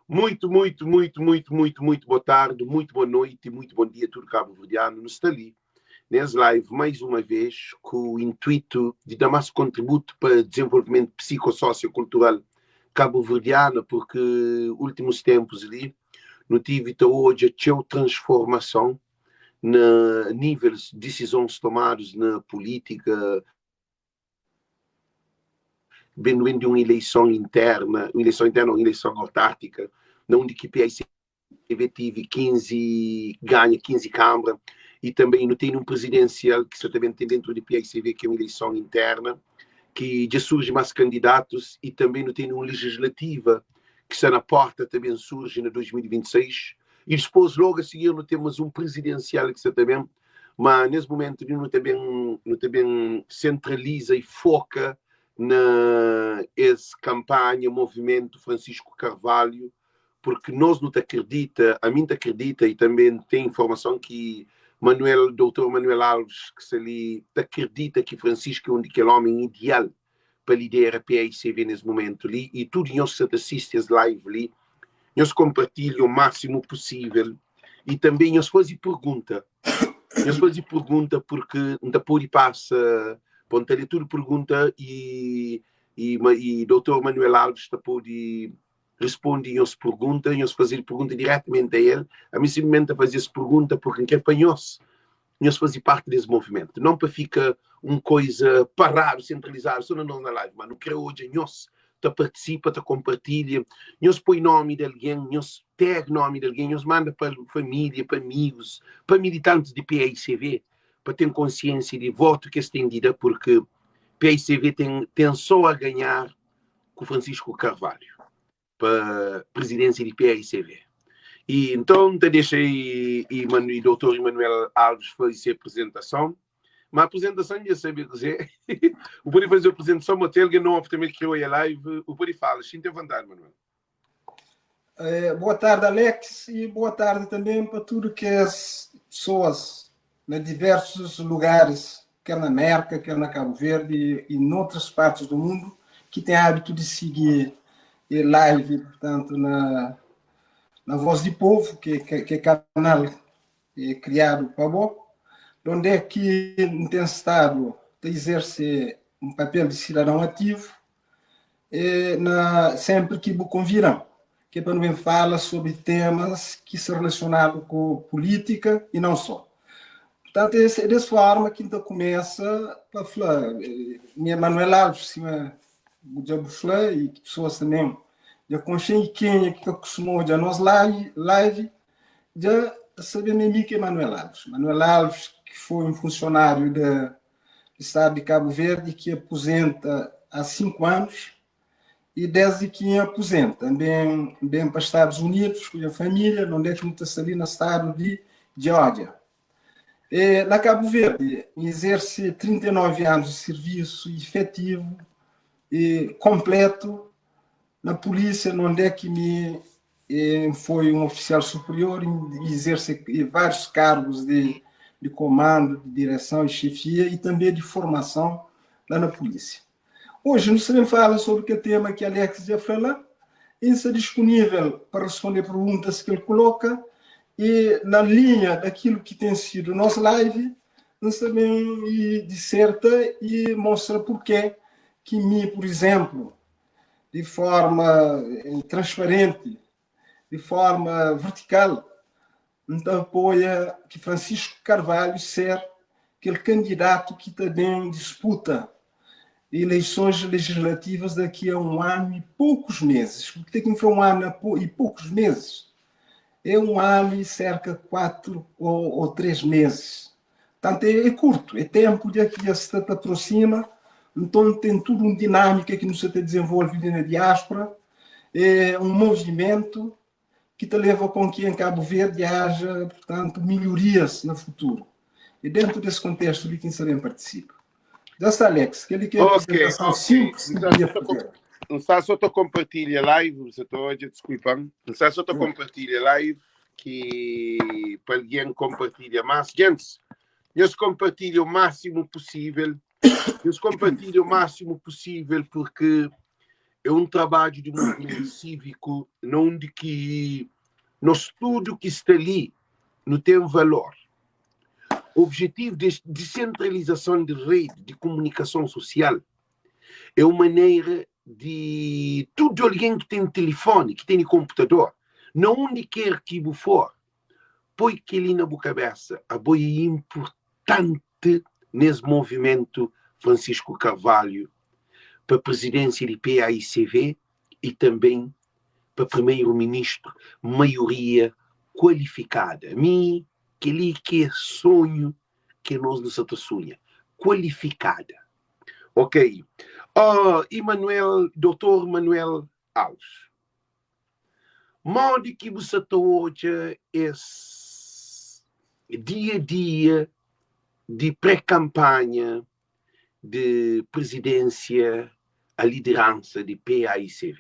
Muito, muito, muito, muito, muito, muito boa tarde, muito boa noite, muito bom dia, tudo cabo-verdiano. Nu sta li nes live mais uma vez ku intuito de dar mais contributo pa desenvolvimento psicossociocultural cabo-verdiano, porque últimos tempos li nu tive ta odja txeu transformason na níveis decisões tomados na política, ben ben di un ileison interna, un ileison interna, un ileison autártica, na undi ki PICV tive 15, ganha 15 kambra, e tanbe nu tene un prizidensial ki sa ta ben ten dentru di PICV, ki é un ileison interna, ki dja surji más kandidatus, e tanbe nu tene un lejislativa ki sta na porta ta ben surji na 2026, e dispôs logu a sigir nu ten más un prizidensial ki sa ta ben. Ma nes mumentu li nu ta ben nu ta ben sentraliza i foka na es kanpanha Movimentu Francisco Carvalho porque nos nu ta kridita, ami N ta kridita i tanbe N ten informason ki Manuel, Doutor Manuel Alves ki sta li ta kridita ki Francisco é un di kel omen ideal pa lidera PAICV nes mumentu li i tudu nhos ki sa ta sisti es live li nhos konpartilha o másimu pusível i tanbe nhos faze pergunta nhos faze pergunta porque N ta pode pasa pa N ta lé tudu pergunta i i i Doutor Manuel Alves ta pode responde nhos pergunta nhos faze pergunta diretamenti a el ami simplesmente ta faze es pergunta porque N kre pa nhos nhos faze parti des movimentu, non pa fika un koiza paradu, sentralizadu so na nos na live, ma nu kre odja nhos ta partisipa, ta konpartilha, nhos poi nomi di algen, nhos tag nomi di algen, nhos manda pa familia, pa amigus, pa militantis di PAICV, pa ten konsiensia di votu ki es ten di da, purki PAICV ten ten so a ganhar ku Francisco Carvalho. pa presidência di PAICV. E nton, N ta dexa i i Doutor Emanuel Alves faze se apresentason. Ma apresentason dja sabe kuzê. U pode faze apresentason, ma ten algen novu tanbe ki kre oia live, u pode fala. Xinti avontadi, Manuel. Boa tarde, Alex, e boa tarde também para tudo que as pessoas na diversos lugares, quer na América, quer na Cabo Verde e, e noutras partes do mundo, que têm hábito de seguir live, portanto, na, na Voz do Povo, que, que, que é canal é criado para bom, onde é que tem estado a exercer um papel de cidadão ativo, eh, na, sempre que o convidam, que é para não fala sobre temas que se relacionaram com política e não só. Portanto, é, é dessa forma que então começa a falar. Minha Manuel Alves, cima já falar e pessoas também já consciente quem é que acostumou já nós live, live já sabemos que é Manuel Alves. Manuel Alves, que foi um funcionário da Estado de Cabo Verde, que aposenta há 5 anos e desde que aposenta, bem, bem para Estados Unidos com a família, onde é que está ali no estado de Geórgia. E, na Cabo Verde, exerce 39 anos de serviço efetivo e completo na polícia, onde é que me foi um oficial superior e exerce vários cargos de, de comando, de direção e chefia e também de formação lá na polícia. Hoje nós também fala sobre que tema que Alex já falou, e está disponível para responder perguntas que ele coloca e na linha daquilo que tem sido nossa live, nós também disserta e mostra porquê que me, por exemplo, de forma transparente, de forma vertical, então apoia que Francisco Carvalho ser aquele candidato que também disputa eleições legislativas daqui a um ano e poucos meses. Porque tem que foi um ano e poucos meses. É um ano e cerca de 4 ou 3 meses. Portanto, é curto, é tempo de que se aproxima, então tem tudo uma dinâmica que não se desenvolve na diáspora, é um movimento que te leva com que em Cabo Verde haja, portanto, melhorias no futuro. E dentro desse contexto de quem também participa. Já está, Alex, que ele quer apresentação simples que podia fazer. Não está só te compartilha live, você está hoje, desculpa. Não está só te compartilha live que para alguém compartilha mais. Gente, nós compartilha o máximo possível. Nós compartilha o máximo possível porque É un trabadju di movimentu síviku na undi ki nos tudu ki sta li nu ten valor. Objetivu di es disentralizason di redi di kumunikason sosial é un manera di tudu algen ki ten tilifoni, ki tene konputador, na undi ker ki bu for, poi kel-li na bu kabésa, abo é inpurtanti nes movimentu Francisco Carvalho pa prizidénsia di paicv y tanben pa primeru-ministru, maioria kualifikada. Mi, kel-li ki é sonhu ki nos nu sa ta sunha, kualifikada. Ok. Oh, Emanuel, Dotor Manuel Alves. Modi ki bu sa ta odja es dia-dia di pré-kanpanha di prizidénsia a lideransa di paicv?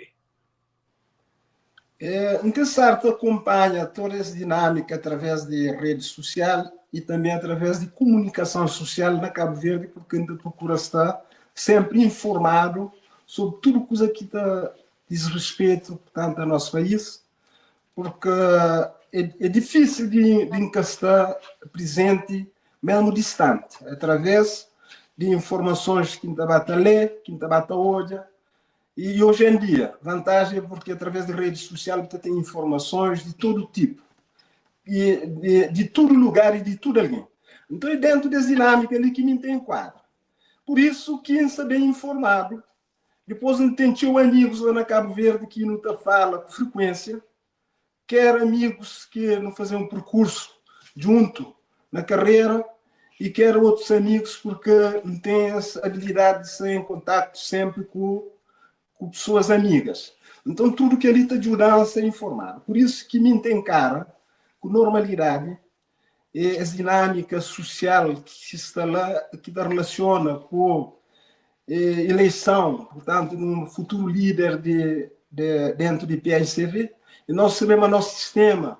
N ten stadu ta kunpanha tudu es dinámika através di redi susial i tanbê através di kumunikason susial na Kabu Verdi purki N ta prokura sta sénpri informadu sobri tudu kuza ki ta diz respeito, portanto, a nosso país, porque é, é difícil de, de nunca estar presente, mesmo distante, através de informações que nta ba ta lê, que nta ba ta odja, e hoje em dia, vantagem é porque através de redes sociais você tem informações de todo tipo, e de, de todo lugar e de tudo alguém. Então é dentro dessa dinâmica ali que me tem enquadra. Por isso que está bem informado. Dipôs N ten txeu amigus la na Kabu Verdi ki nu ta fala ku frikuénsia, ker amigus ki nu faze un perkursu djuntu na karera i ker otus amigus purke N ten es abilidadi di sta en kontaktu sénpri ku ku pesoas amigas. Nton tudu kel-li ta djuda-m sta informadu. Pur isu ki mi N ta enkara ku normalidadi es dinâmika susial ki sta la, ki ta relasiona ku eleição, portanto, num futuro líder de, de, dentro de PAICV, e nós sabemos nosso sistema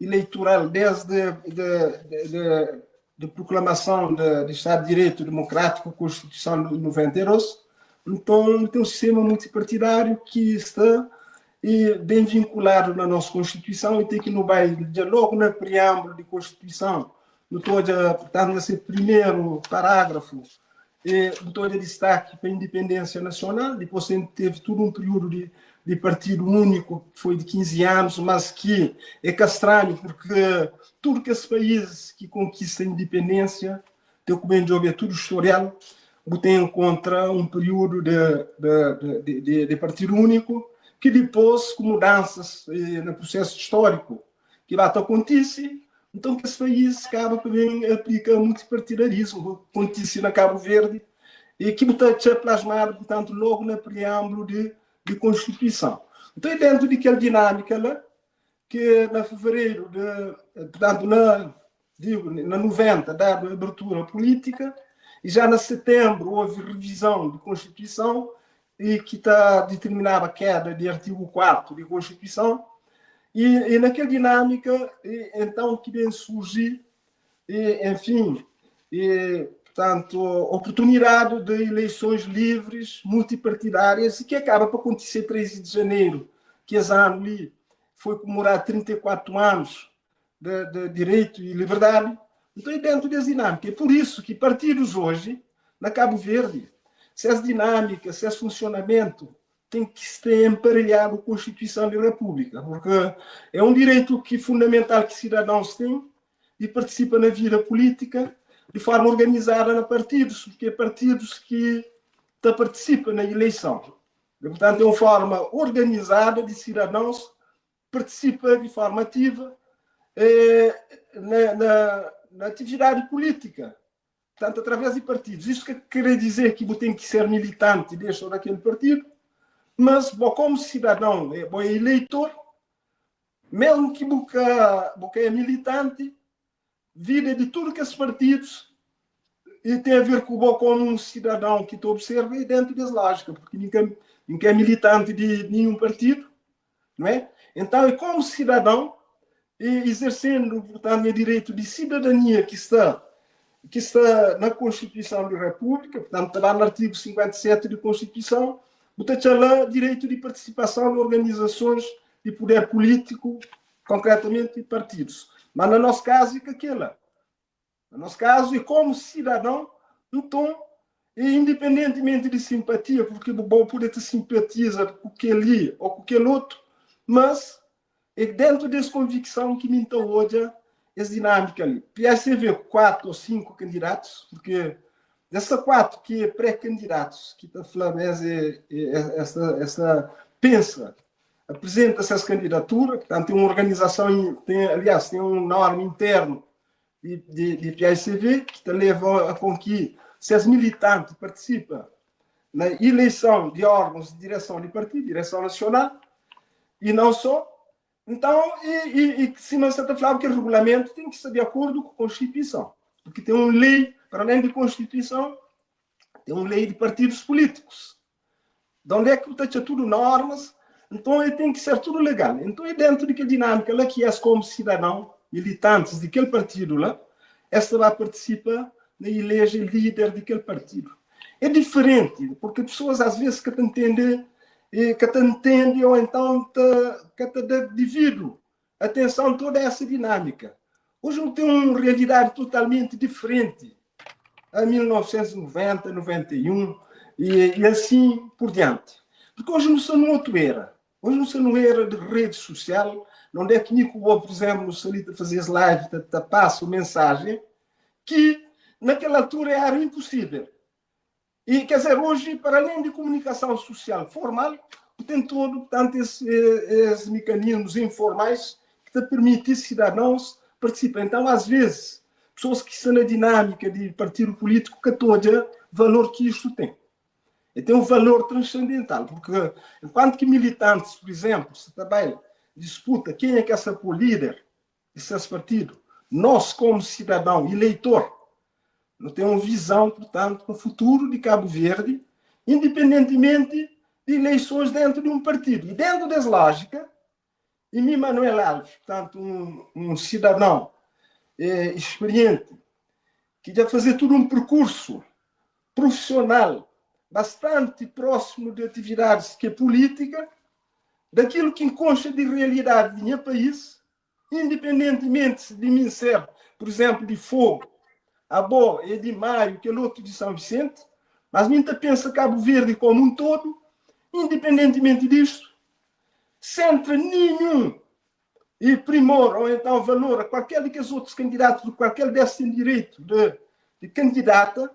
eleitoral desde de, de, de, de proclamação de, de Estado de Direito Democrático, Constituição de 92, então tem um sistema multipartidário que está e bem vinculado na nossa Constituição e tem que no vai já logo no preâmbulo de Constituição, no toda, portanto, nesse primeiro parágrafo, e no todo destaque para a independência nacional, depois teve todo um período de, de partido único, que foi de 15 anos, mas que é estranho, porque tudo que esses países que conquistam a independência, tem que bem de tudo historial, tem contra um período de, de, de, de, de partido único, que depois, com mudanças eh, no processo histórico que lá acontece, então que esse país acaba também aplica multipartidarismo, acontece na Cabo Verde, e que está plasmado, portanto, logo no preâmbulo de, de Constituição. Então, é dentro daquela dinâmica lá, que na fevereiro de, portanto, na, digo, na 90, dado a abertura política, e já na setembro houve revisão de Constituição e que tá, determinava a queda de artigo 4 de Constituição, e, e naquela dinâmica, e, então, que vem surgir, e, enfim, e, portanto, oportunidade de eleições livres, multipartidárias, e que acaba por acontecer 13 de janeiro, que esse ano ali foi comemorar 34 anos de, de direito e liberdade. Então é dentro dessa dinâmica. É por isso que partidos hoje, na Cabo Verde, se essa dinâmica, se esse funcionamento tem que ser emparelhado com a Constituição da República, porque é um direito que fundamental que cidadãos têm e participa na vida política de forma organizada na partidos, porque é partidos que tá participam na eleição. E, portanto, é uma forma organizada de cidadãos participa de forma ativa eh, na, na, na atividade política, portanto, através de partidos. Isso que quer dizer que você tem que ser militante deste ou daquele partido, mas bom, como cidadão, é, bom, é eleitor, mesmo que você é militante, vida de tudo que esses partidos e tem a ver com o como um cidadão que te observa e dentro dessa lógica, porque ninguém, ninguém é militante de nenhum partido, não é? Então, é como cidadão, e exercendo, portanto, o direito de cidadania que está, que está na Constituição da República, portanto, está lá no artigo 57 da Constituição, Bu ta txala direitu di partisipason na organizasons di puder pulítiku, konkretamenti partidus. Ma na nos kazu e ka kela. Na nos kazu e komu sidadon, nton, e independentimenti di simpatia, purki bu bo pude ta simpatiza ku kel-li o ku kel otu, mas e dentu des konvikson ki mi N ta odja es dinamika li. PSV ku 4 o 5 kandidatus, purki es sta 4 ki e pré-kandidatus ki ta fla ma es e, es ta, es ta pensa apresenta ses kandidatura, portantu tem un organizason, tem, aliás, tem un norma internu di, di, di PICV ki ta leva a com ki ses militanti partisipa na ileison di órgãos di direson di partidu, direson nasional, e não só. Então, e, e, e sima N sta ta flaba, kel regulamentu ten ki sta di akordu ku Konstituison, porque ten un lei, para além di Konstituison, ten un lei di partidus polítikus. De onde é ki bu ta atxa tudu normas? Nton, e ten ki ser tudu legal. Nton, é dentu di kel dinâmika la ki es, komu sidadão, militantis di kel partidu la, es ta ba partisipa na ileje líder di kel partidu. É diferenti, porque pesoas às vezes ka ta ntende, ka ta ntende ou então ta, ka ta da devidu atenson toda essa dinâmika. Hoje nu ten un realidadi totalmenti diferenti a 1990, 91 e, e assim por diante. Porque hoje nu sta num outro era. Hoje nu sta num era de rede social, onde é que mi ku bo, por exemplo, nu sta ali ta fazer as live, ta, ta passa mensagem que naquela altura era impossível. E, quer dizer, hoje, para além de comunicação social formal, tem todo, portanto, esses, esses mecanismos informais que te permitem cidadãos participar. Então, às vezes, pessoas que estão na dinâmica de partido político que todo valor que isto tem. E tem um valor transcendental, porque enquanto que militantes, por exemplo, se também disputa quem é que é ser o líder de seus partido, nós como cidadão eleitor, não temos visão, portanto, para o futuro de Cabo Verde, independentemente de eleições dentro de um partido. E dentro dessa lógica, e mim, Manuel Alves, portanto, um, um cidadão eh, experiente, que já fazer todo um percurso profissional bastante próximo de atividades que é política, daquilo que consta de realidade de meu país, independentemente de mim ser, por exemplo, de Fogo, Abó é de Maio, aquele outro de São Vicente, mas mim pensa Cabo Verde como um todo, independentemente disto, sem nenhum e primor ou então valor a qualquer daqueles outros candidatos, de qualquer desses tem direito de, de candidata,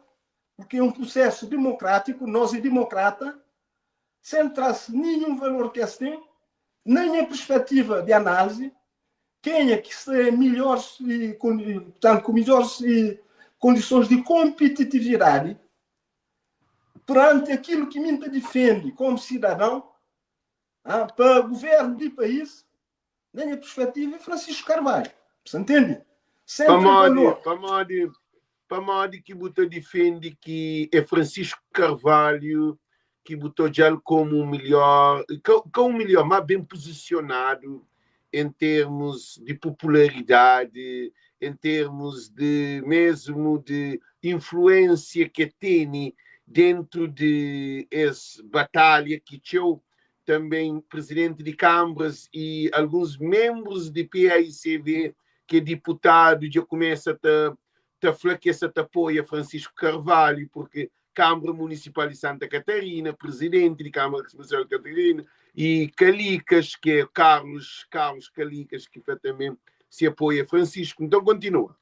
porque é um processo democrático, nós é democrata, sem trazer nenhum valor que esse tem, nem a perspectiva de análise, quem é que está melhores, e, portanto, com melhores condições de competitividade perante aquilo que me defende como cidadão, ah, para o governo do país, na minha perspectiva, é Francisco Carvalho. Você entende? Sempre valor. Pamodi, pamodi ki bu ta difende ki é Francisco Carvalho ki bu ta odja-l como o melhor, ka o melhor, mas bem posicionado em termos de popularidade, em termos de mesmo de influência que tem dentro de esse batalha que txeu também presidente de câmaras e alguns membros de PAICV que é deputado já começa a ta, ta fla que essa te apoia Francisco Carvalho porque Câmara Municipal de Santa Catarina, presidente de Câmara Municipal de Santa Catarina, e Calicas, que é Carlos, Carlos Calicas, que foi também se apoia Francisco. Então continua.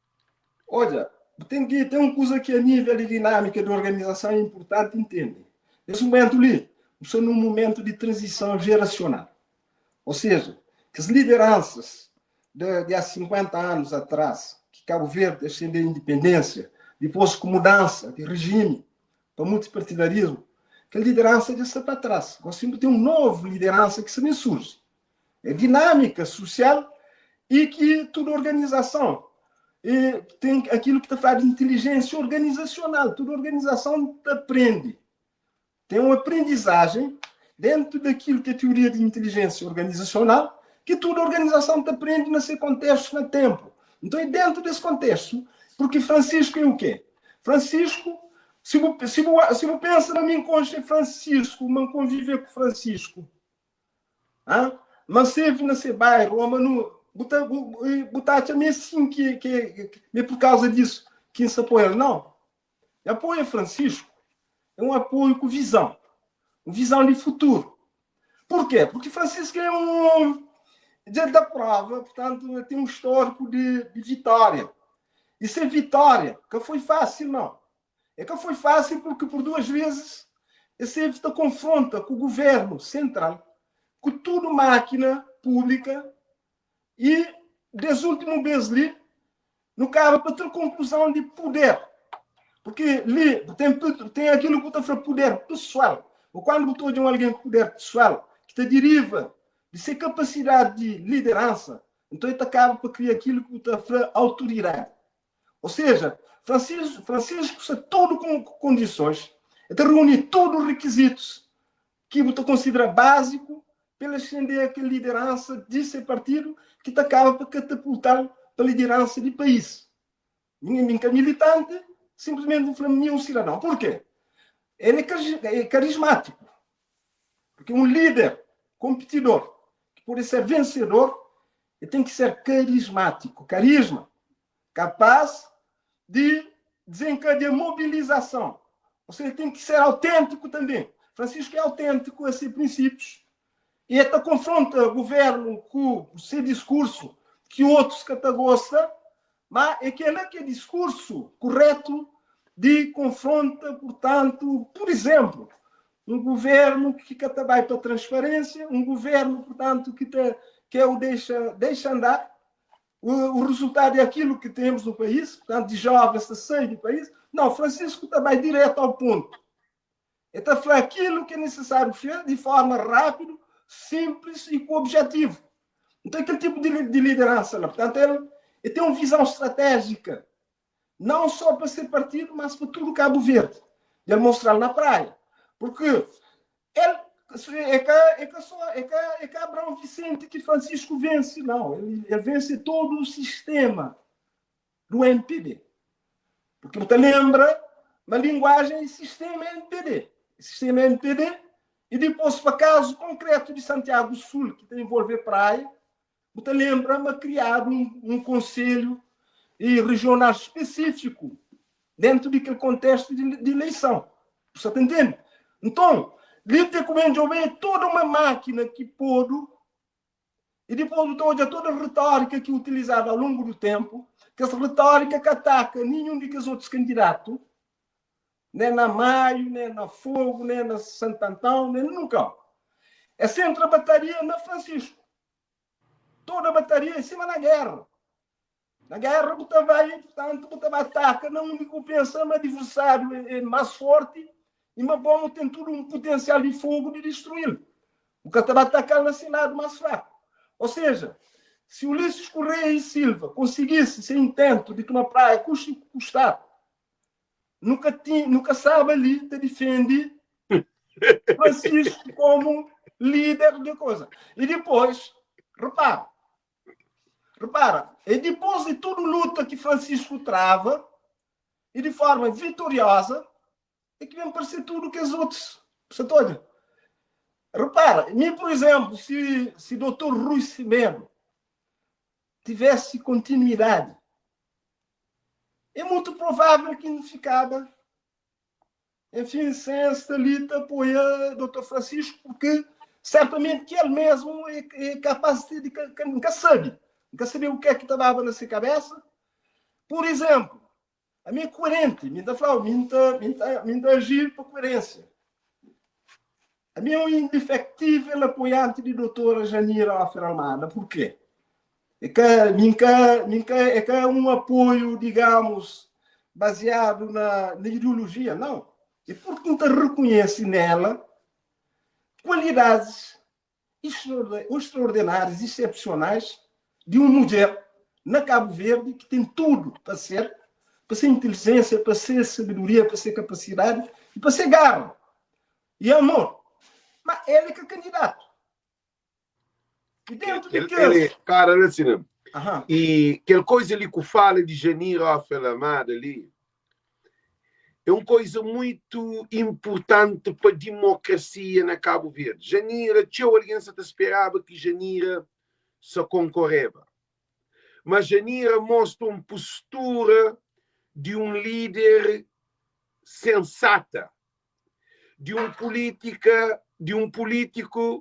Olha, tem que tem uma coisa que a nível de dinâmica de organização é importante entender. Nesse momento ali, estamos num momento de transição geracional. Ou seja, que as lideranças de, de há 50 anos atrás, que Cabo Verde ascendeu a independência, depois com mudança de regime para multipartidarismo, que a liderança já está para trás. Agora sempre tem uma nova liderança que também surge. É dinâmica social e que toda organização e tem aquilo que está falando de inteligência organizacional. Toda organização aprende. Tem uma aprendizagem dentro daquilo que é a teoria de inteligência organizacional, que toda organização te aprende nesse contexto, no tempo. Então, é dentro desse contexto, porque Francisco é o quê? Francisco Si bu, si bu, si bu pensa na mi N konxe Francisco, ma N konvive ku Francisco, ah, ma N sirvi na se bairu, ô ma nu, bu ta, bu, bu ta atxa ma é sin ki, ki, ki, ma é pur kauza disu ki N sta apoia-l? Nau. Nha apoiu a Francisco é un apoiu ku vizon, un vizon di futuru. Purkê? Porque Francisco é un dja el da prova, purtantu, el ten un stóriku di, di vitória. E se vitória ka foi fásil, nau. É ka foi fásil porque por duas vezes el seve ta konfronta ku guvernu sentral, ku tudu mákina públika e des últimu bes li nu kaba pa tra konkluzon di puder. Porque li ten, ten akilu ki bu ta fla puder pesoal. Ô kuandu bu ta odja un algen ku puder pesoal ki ta deriva di se kapasidadi di lideransa, nton el ta kaba pa kria akilu ki bu ta fla autoridadi. Ou seja, Francisco, Francisco sta tudu ku kondisons, el ta reuni tudu rikizitus ki bu ta konsidera básiku pa el ascende a kel lideransa di se partidu ki ta kaba pa katapulta-l pa lideransa di país. Mi N ka militanti, sinplismenti N fla mi é un sidadon. Purkê? El é karismátiku. Porque un líder kompetidor ki pode ser vensedor, el ten ki ser karismátiku. Karisma, kapaz di dezenkadia mobilizason. Ou seja, tem que ser autêntico também. Francisco é autêntico a seus princípios e até confronta o governo com o seu discurso que outros que até gosta, mas é que ele que é discurso correto de confronta, portanto, por exemplo, um governo que fica também para transparência, um governo, portanto, que, te, que é o deixa, deixa andar, o, o resultado é aquilo que temos no país, portanto, de jovens a sair do país. Não, Francisco também direto ao ponto. Ele está a falar aquilo que é necessário fazer de forma rápida, simples e com objetivo. Então, aquele tipo de, de liderança lá. Portanto, ele, ele tem uma visão estratégica, não só para ser partido, mas para tudo Cabo Verde. De ele mostrar na praia. Porque ele é que, é que só, é que, é que Abraão Vicente que Francisco vence, não. Ele, ele vence todo o sistema do MPD. Porque você lembra, uma linguagem sistema MPD. Sistema MPD, e depois, para caso concreto de Santiago Sul, que tem envolver praia, você lembra, mas criado um, um conselho e regional específico dentro daquele contexto de, de eleição. Você está entendendo? Então, ali tem que é toda uma máquina que pôde e depois toda toda a retórica que é utilizada ao longo do tempo, que essa retórica que ataca nenhum dos outros candidatos, nem na Maio, nem na Fogo, nem na Santo Antão, nem nunca. É sempre a bateria na Francisco. Toda a bateria em cima da guerra. Na guerra, você vai, portanto, você vai ataca, não único pensa, mas adversário é, é mais forte e uma bomba tem tudo um potencial de fogo de destruí-lo. O que vai atacar na lado mais fraco. Ou seja, se Ulisses Correia e Silva conseguisse ser intento de que uma praia custe o que custar, nunca, tinha, nunca sabe ali te defende Francisco como líder de coisa. E depois, repara, repara, e depois de toda luta que Francisco trava, e de forma vitoriosa, é que vem parecer tudo que os outros. Você toda. Repara, mim, por exemplo, se, se Dr. Rui Semedo tivesse continuidade, é muito provável que não ficava, enfim, sem esta lita apoia Dr. Francisco, porque certamente que ele mesmo é, é capaz de, de, de nunca sabe, nunca sabia o que é que estava na sua cabeça. Por exemplo, a minha é coerente, me está falando, me está, me está, me está agir para coerência. A minha é um indefectível apoiante de doutora Janira Hoffer Almada, por quê? É que, que, é que é um apoio, digamos, baseado na, na ideologia, não. É porque não reconhece nela qualidades extraordinárias, excepcionais de uma mulher na Cabo Verde que tem tudo para ser, para ser inteligência, para ser sabedoria, para ser capacidade e para ser garra e amor. Mas ele é que é candidato. E dentro de que... Ele, cara, olha assim, né? E aquela coisa ali que fala de Janir Hoffer Amada ali, É un koiza muitu inpurtanti pa dimokrasia na Kabu Verdi. Janira, txeu algen sa ta speraba ki Janira sa konkoreba. Mas Janira mostra un postura di un líder sensata, di un pulítika, di un pulítiku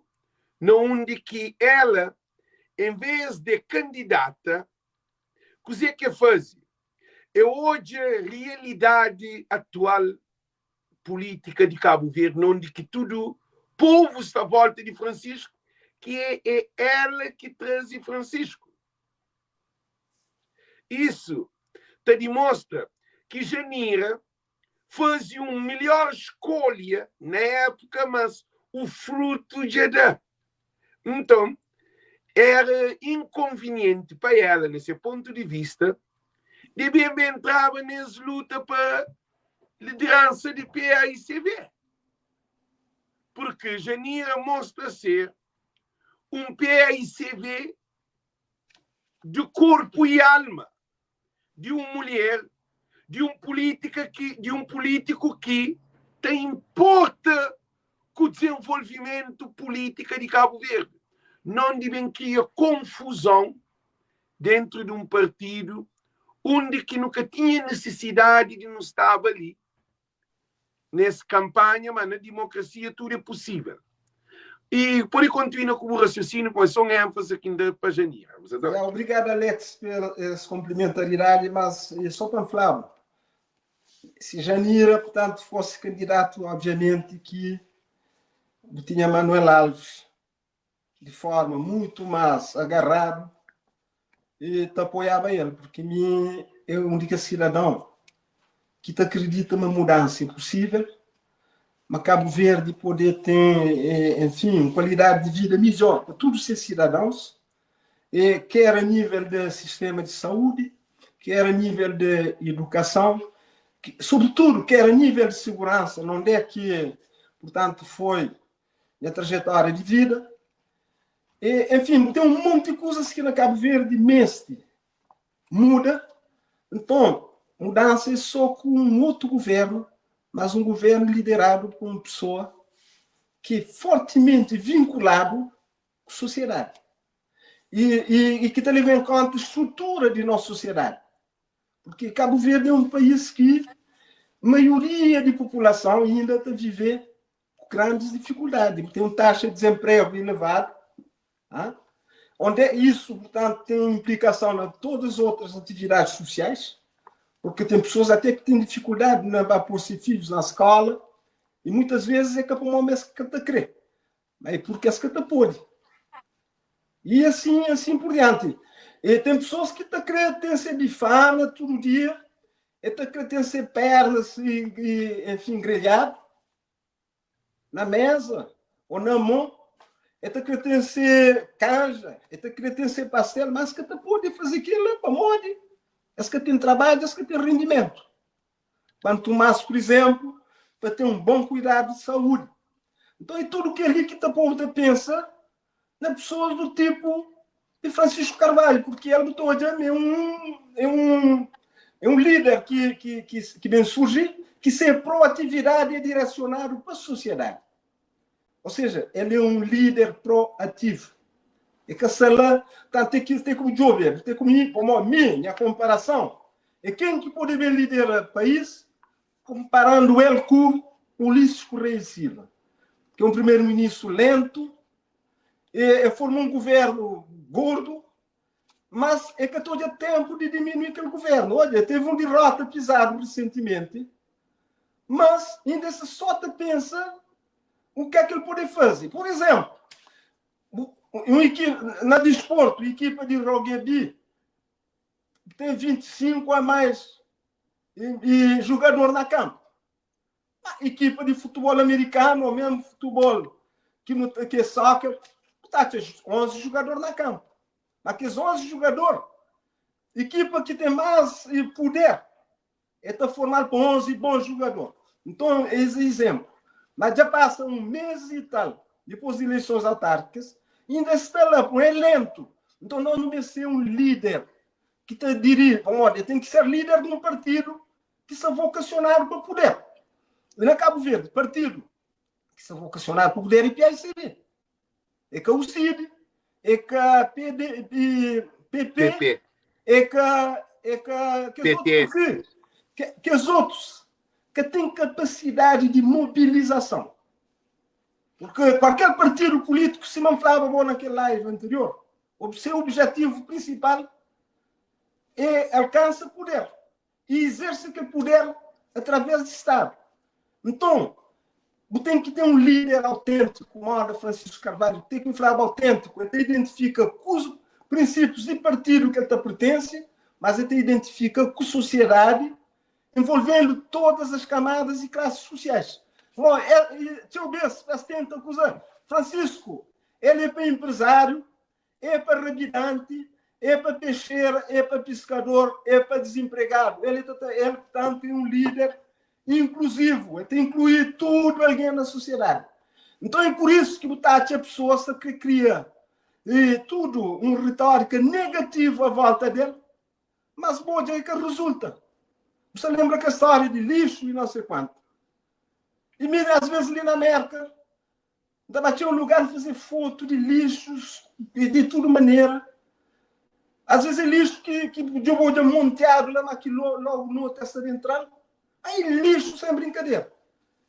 na undi ki ela, en vez de kandidata, kuzê ki e faze? E odja realidadi atual pulítika di Kabu Verdi, na undi ki tudu povu sta volta di Francisco, ki é é ela ki traze Francisco. Isu ta dimostra ki Janira faze un melhor skolha na époka, mas o frutu dja da. Nton, éra inkonvinienti pa ela, na se pontu di vista, di ben ben entraba nes luta pa lideransa di PAICV. Purki Janira mostra ser un PAICV di korpu i alma, di un mulher, di un pulítika ki, di un pulítiku ki ta inporta ku dizenvolvimentu pulítika di Kabu Verdi, non di ben kria konfuzon dentru di un partidu undi ki nu ka tinha nisisidadi di nu staba li nes kanpanha, ma na dimokrasia tudu é pusível. E pode kontinua ku bu rasiosíniu, pamodi só un énfase ki N da pa Janira. Você tá... Obrigado, Alex, pela essa complementaridade, mas só para falar, se Janira, portanto, fosse candidato, obviamente que tinha Manuel Alves de forma muito mais agarrado e te apoiava ele, porque mim é um único cidadão que te acredita uma mudança possível, mas Cabo Verde poder ter, enfim, uma qualidade de vida melhor para todos os seus cidadãos, e quer a nível do sistema de saúde, quer a nível de educação, que, sobretudo quer a nível de segurança, onde é que, portanto, foi minha trajetória de vida. E, enfim, tem um monte de coisas que na Cabo Verde mestre muda. Então, mudança é só com um outro governo, mas um governo liderado por uma pessoa que é fortemente vinculado com a sociedade. E, e, e que está levando em conta a estrutura de nossa sociedade. Porque Cabo Verde é um país que a maioria da população ainda está a viver com grandes dificuldades, tem uma taxa de desemprego elevada, ah? onde é isso, portanto, tem implicação em todas as outras atividades sociais, porque tem pessoas até que têm dificuldade na pôr seus filhos na escola, e muitas vezes é que o mês que te crê, mas é porque é que te pode. E assim, assim por diante. E tem pessoas que te querem ter ser bifana todo dia, e te querem ter ser pernas e, e, enfim, grelhado na mesa ou na mão, e te querem ter ser canja, e te querem ter ser pastel, mas que te pode fazer aquilo para mode. Esse que tem trabalho, esse que tem rendimento. Quanto mais, por exemplo, para ter um bom cuidado de saúde. Então é tudo que ali que o povo pensa na pessoas do tipo de Francisco Carvalho, porque ele botou é um, é um, é um líder que, que, que, que vem surgir, que se proatividade é direcionado para a sociedade. Ou seja, ele é um líder proativo. E que se lá, tá, tem que ter como jovem, tem como, como minha comparação. É quem que pode ver liderar o país, comparando ele com Ulisses Correia Silva, que é um primeiro-ministro lento, e, e formou um governo gordo, mas é que todo tempo de diminuir aquele governo. Olha, teve um derrota pesado recentemente, mas ainda se só te pensa o que é que ele pode fazer. Por exemplo, um equipe, na desporto, equipa de rugby tem 25 a mais e, e jogador na campo. A equipa de futebol americano ou mesmo futebol que, não, que é soccer, tá, 11 jogadores na campo. Aqueles 11 jogadores, equipa que tem mais poder, é tá formado por 11 bons jogadores. Então, esse exemplo. Mas já passa um mês e tal, depois de eleições autárquicas, ainda está lá, é lento. Então, nós não devemos ser um líder que te dirige. Bom, olha, tem que ser líder de um partido ki sta vokasionadu pa puder. E na Kabu Verdi, partidu ki sta vokasionadu pa puder é PAICB. É ka UCID, é ka PD, PP, PP. é ka é ka kes otus, PTS. porque ke, kes otus ka ten kapasidadi di mobilizason. Porque kualker partidu pulítiku, sima N flaba bo na kel live anterior, o seu objetivu prinsipal é alkansa puder e izerse kel puder através di Stadu. Nton, bu ten ki ten un líder auténtiku, moda Francisco Carvalho, ten ki N flaba auténtiku, el ta identifika ku prinsípius di partidu ki el ta pertense, mas el ta identifika ku sosiedadi, envolvendo todas as camadas e classes sociais. Bom, é, txeu bes es tenta kuza. Francisco, ele é pa empresário, é pa rabidante, é pa peixeira, é pa pescador, é pa desempregado. Ele, ele portanto, é um líder inclusivo, ele tem que incluir tudo alguém na sociedade. Então é por isso que o Tati, a pessoa que cria e tudo uma retórica negativa à volta dele, mas bom, é que resulta. Você lembra que a história de lixo e não sei quanto. E mira, às vezes ali na América, dá tinha um lugar de fazer foto de lixos de, de toda maneira. Às vezes é lixo que, que jogou de monteado lá naquilo, logo no testa de entrar. Aí lixo sem brincadeira.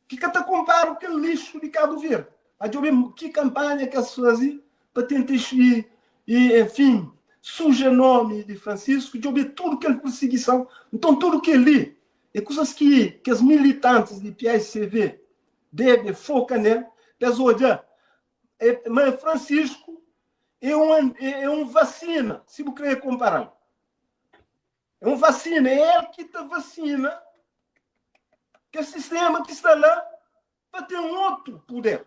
Que que te compara aquele lixo de Cabo Verde. Aí eu ver que campanha que eles fazem para tentar e, e, enfim, suja nome de Francisco, eu ver tudo que ele perseguição. Então tudo que ele é coisas que, que os militantes de PICV devem focar nele. Pessoal, é, mas Francisco é um, é, é um vacina, se você querer comparar. É um vacina, é ele que te vacina que o sistema que está lá para ter um outro poder.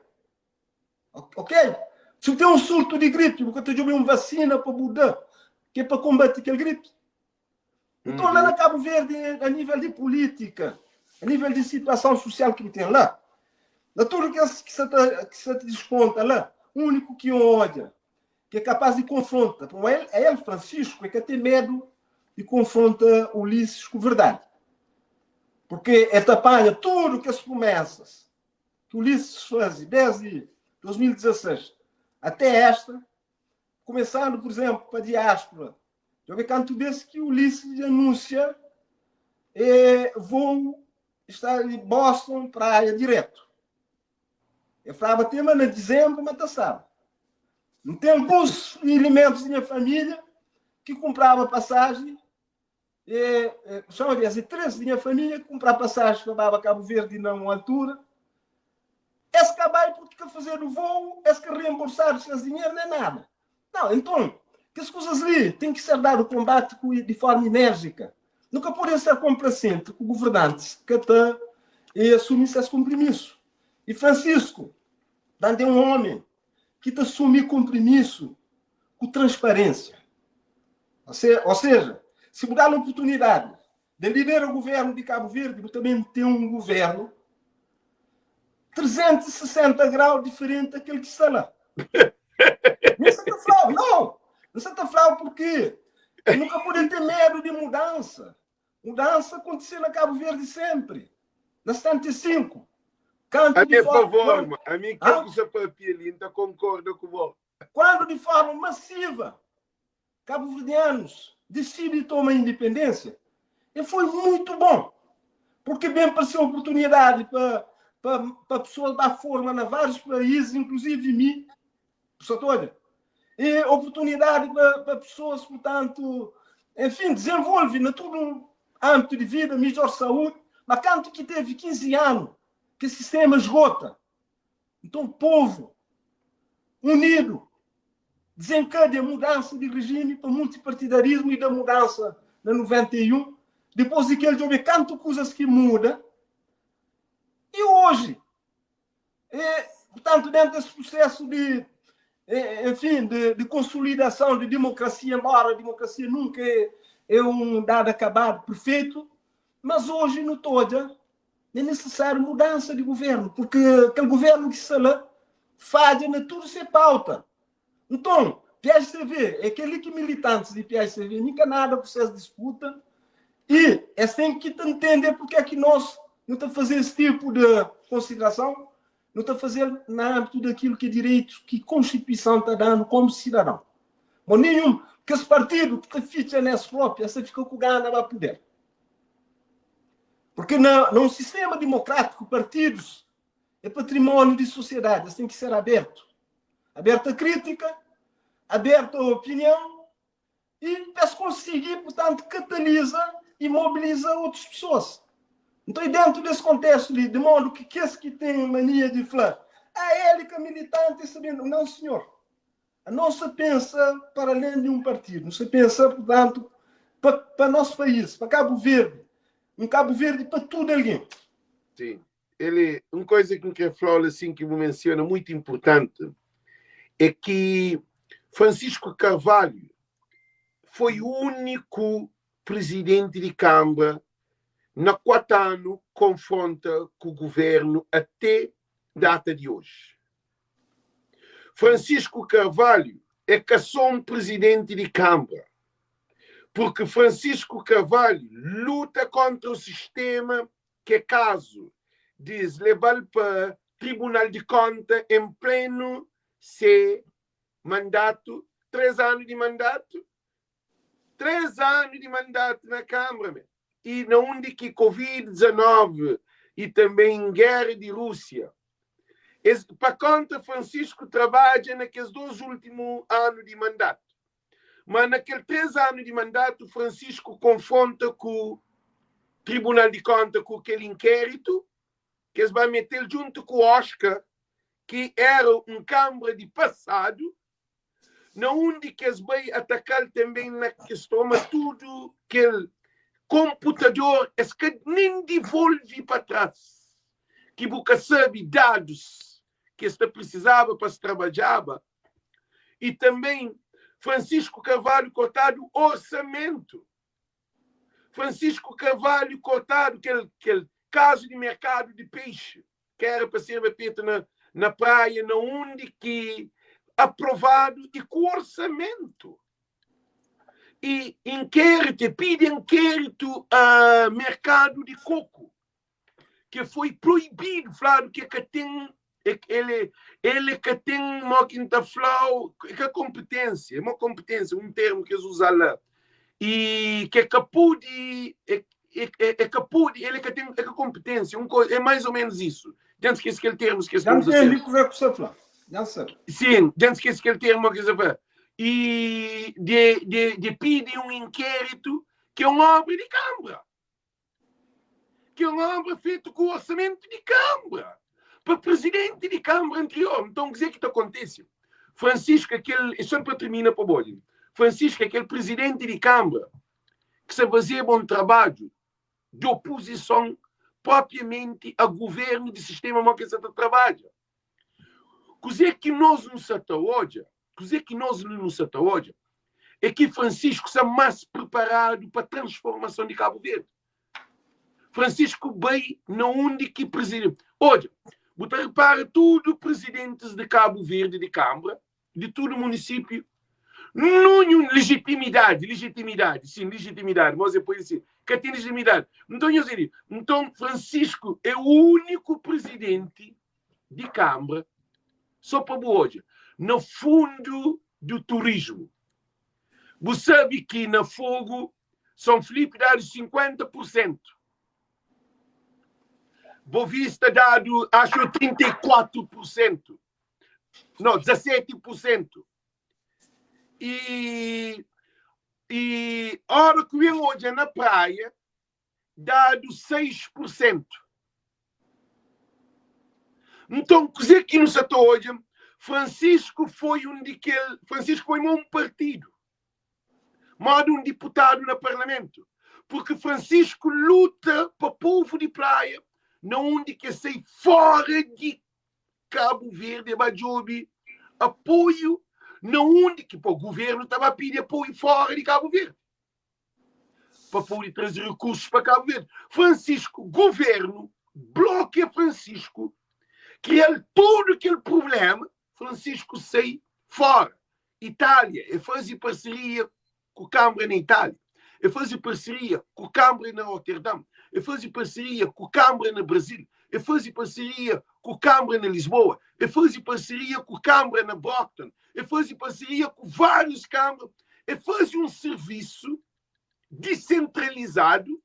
Ok? Se tem um surto de gripe, você tem uma vacina para mudar, que é para combater aquele gripe. Então, lá na Cabo Verde, a nível de política, a nível de situação social que tem lá, na tudo que se, que se, que se desconta lá, o único que olha, que é capaz de confrontar, ele, é ele, Francisco, é que tem medo e confronta Ulisses com verdade. Porque é tapanha tudo que as promessas que Ulisses faz desde 2016 até esta, começando, por exemplo, para a diáspora. Eu vi canto desse que Ulisses anuncia é, voo está de Boston praia direto. Eu falava tema na dezembro, mas tá sabe. Não tem alguns elementos da minha família que comprava passagem é, é, chama de três da minha família que comprava passagem para Baba Cabo Verde na uma altura. Esse trabalho porque quer fazer o voo, esse que reembolsar os seus dinheiro, não é nada. Não, então, que as coisas ali têm que ser dado o combate de forma enérgica. Nunca podem ser complacente com governantes que até e assumem esse compromisso. E Francisco, dando é um homem que te assume compromisso com transparência. Ou seja, se mudar a oportunidade de liderar o governo de Cabo Verde, também tem um governo 360 graus diferente daquele que está lá. Não se está falando, não. Não se está falando porque nunca pode ter medo de mudança. Mudança aconteceu na Cabo Verde sempre. Na 75. Canto a meu favor, quando, a mim que eu papel ainda concordo com você. Quando de forma massiva cabo-verdianos decidem tomar a independência, e foi muito bom, porque bem pareceu oportunidade para, para, para pessoas dar forma em vários países, inclusive mim, pessoa toda. E oportunidade para, para pessoas, portanto, enfim, desenvolve na todo um âmbito de vida, melhor saúde, mas tanto que teve 15 anos que o sistema esgota. Então, o povo unido desencadeia a mudança de regime para multipartidarismo e da mudança na 91, depois de que ele houve tanto coisas que muda. E hoje, é, portanto, dentro desse processo de, é, enfim, de, de, consolidação de democracia, embora a democracia nunca é, é um dado acabado perfeito, mas hoje no Toja é necessário mudança de governo, porque aquele governo que está lá falha na tudo se pauta. Então, PSCV, é aquele que militantes de PSCV, nunca nada que vocês disputam. E es ten ki ta ntende porque é ki nos nu ta faze es tipu de konsiderason, nu ta faze-l na âmbitu dakilu ki é direitu ki Konstituison ta da-nu komu sidadon. Bon, ninhun kes partidu ki ta fitxa nes propi, es ta fika ku gana ba puder. Porque na, na un sistema dimokrátiku, partidus é patrimóniu di sosiedadi, es ten ki ser abertu. Abertu a krítika, abertu a opinion i pa es konsigi, purtantu, kataliza i mobiliza otus pesoas. Nton, i dentu des kontestu li, di modu ki kes ki ten mania di fla, ah, el e ka militanti, e sabe, não senhor. Anos ta pensa para além di un partidu, nu ta pensa, purtantu, pa, pa nos país, pa Kabu Verdi, un Kabu Verdi pa tudu algen. Sim. Ele, un koisa ki N kre fla-u asin ki bu mensiona muito importanti é ki Francisco Carvalho foi úniku presidenti di Kambra na 4 anu konfronta ku guvernu até data di oji. Francisco Carvalho é ka só un presidenti di Kambra, porque Francisco Carvalho luta kontra o sistema ki é kazu di es leba-l pa Tribunal di Konta en plenu se mandatu, 3 anu di mandatu, 3 anu di mandatu na Kambra, me. I na undi ki Covid 19 i tanben gera di Rúsia, es pa konta Francisco trabadja na kes 2 ultimu anu di mandatu. Ma na kel 3 anu di mandatu Francisco konfronta ku Tribunal di Konta ku kel inkéritu ki es ba mete-l djuntu ku Oscar ki era un kanbra di pasadu na undi ki es bai ataka-l tanbe na kes toma tudu kel konputador es ka nen divolve pa tras ki bu ka sabe dadus ki es ta prisizaba pa es trabadjaba i tanbe Francisco Carvalho kortadu orsamentu Francisco Carvalho kortadu kel kel kazu di merkadu di peixe ki era pa serba fetu na na praia na undi ki aprovadu i ku orsamentu i inkéritu e pidi inkéritu a merkadu di koku ki foi proibidu fladu ki ka ten ele ele ka ten mo ki N ta fla-u ka konpetênsia é mo konpetênsia un termu ki es uza la i ke ka pudi é é ka pudi ele ka ten é ka konpetênsia un koisa é mais ou menos isso dja N skese kel termu ki es ta uza sempre Já N ntende kuzê ku sa fla já N sabe sim dja N skese kel termu ki es ta fla i de de de pidi un inkéritu ki é un obra di kanbra ki é un obra fetu ku orsamentu di Kanbra, pa prizidenti di Kanbra anterior. Nton, kuzê ki ta kontise? Francisco é kel, só pa tirmina pa bo li, Francisco é kel prizidenti di Kanbra ki sta fazeba un trabadju di opozison propriamenti a guvernu di sistema mo ki el sta ta trabadja. Kuzê ki nos nu sa ta odja, kuzê ki nos li nu sa ta odja, é ki Francisco sta más preparadu pa transformason di Kabu Verdi. Francisco bai na undi ki presidenti. Odja, bu ta repara tudu presidentis di Kabu Verdi di Kanbra, di tudu munisipiu, nunhun legitimidadi, legitimidadi, sin, legitimidadi, mos é poi sin, ka ten legitimidadi. Nton, nhos di, nton Francisco é úniku presidenti di Kanbra, so pa bu odja, na fundu du turismu. Bu sabe ki na Fogo, São Filipe dadu 50 pur sentu, Bovista dadu, axu, 34 pur sentu, no, 17 pur sentu. I, i ora ku ben odja na praia, dadu 6 pur sentu. Nton, kuzê ki nu sa ta odja? Francisco foi un di kel, Francisco foi mo un partidu, moda un diputadu na parlamentu, porque Francisco luta pa povu di Praia na undi ki es sai fora di Kabu Verdi, e ba djobe apoiu na undi ki pa guvernu ta ba pidi apoiu fora di Kabu Verdi. pa pode traze rekursus pa Kabu Verdi. Francisco, governu blokia Francisco, kria-l tudu kel prublema, Francisco sai fora. Itália, e faze parseria ku Kanbra na Itália. E faze parseria ku Kanbra na Roterdam, e faze parseria ku Kanbra na Brazil, e faze parseria ku Kanbra na Lisboa, e faze parseria ku Kanbra na Brockton, e faze parseria ku várius Kanbra, e faze un servisu disentralizadu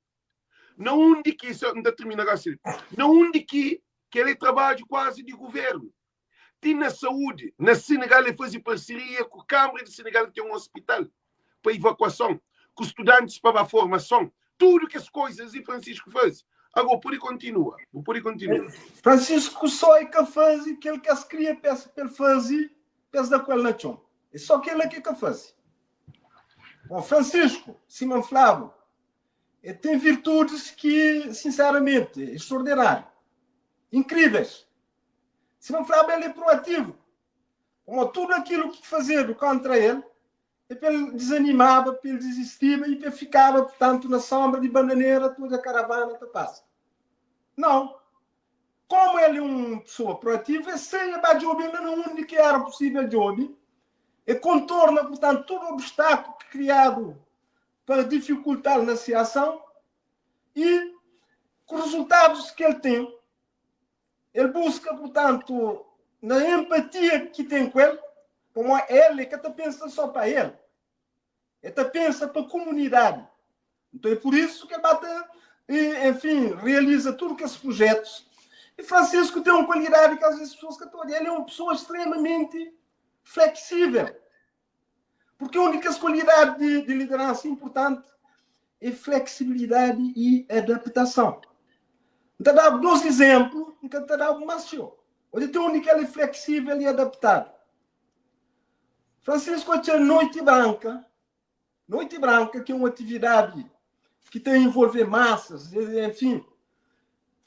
na undi ki, N ta tirmina gosi li, na undi ki kel é trabadju kuazi di guvernu. Ti na saúdi, na Senegal e faze parseria ku Kanbra di Senegal ki ten un ospital pa ivakuason, ku studantis pa ba formason, tudu kes koizas li Francisco faze. Ago, pode kontinua, bu pode kontinua. Francisco só e ka faze kel ki es kria pa el faze, pa es da ku el na txon. É só kel-la ki e ka faze. Bom, Francisco, sima N fla-bu, e ten virtudis ki, sinseramenti, extraordináriu, inkríveis. Sima N flaba, el é proativu. Pamodi tudu akilu ki fazedu kóntra el, é pa el dizanimaba, pa el dizistiba i pa el fikaba, purtantu, na sónbra di bananera ta odja karavana ta pasa. Nau. Kómu el é un pesoa proativu, el sai, el ba djobe el na undi ki éra pusível djobe, el kontorna, purtantu, tudu obstákulu ki kriadu pa difikulta-l na se ason i, ku rezultadus ki el ten, El buska, purtantu, na empatia ki ten ku el, pamodi el e ka ta pensa so pa el, e ta pensa pa kumunidadi. Nton é pur isu ki el ba ta, enfin, realiza tudu kes prujetus. E Francisco ten un kualidadi ki às vezes pesoas ka ta odja, el é un pesoa stremamenti fleksível. Porque un di kes kualidadi di, di lideransa inpurtanti é fleksibilidadi i adaptason. N ta da-bu dos izénplu, N ka ta da-bu más txeu. Odja ten un di kel é fleksível i adaptadu. Francisco atxa Noiti Branka, Noiti Branka ki é un atividadi ki ta envolve masas, enfin,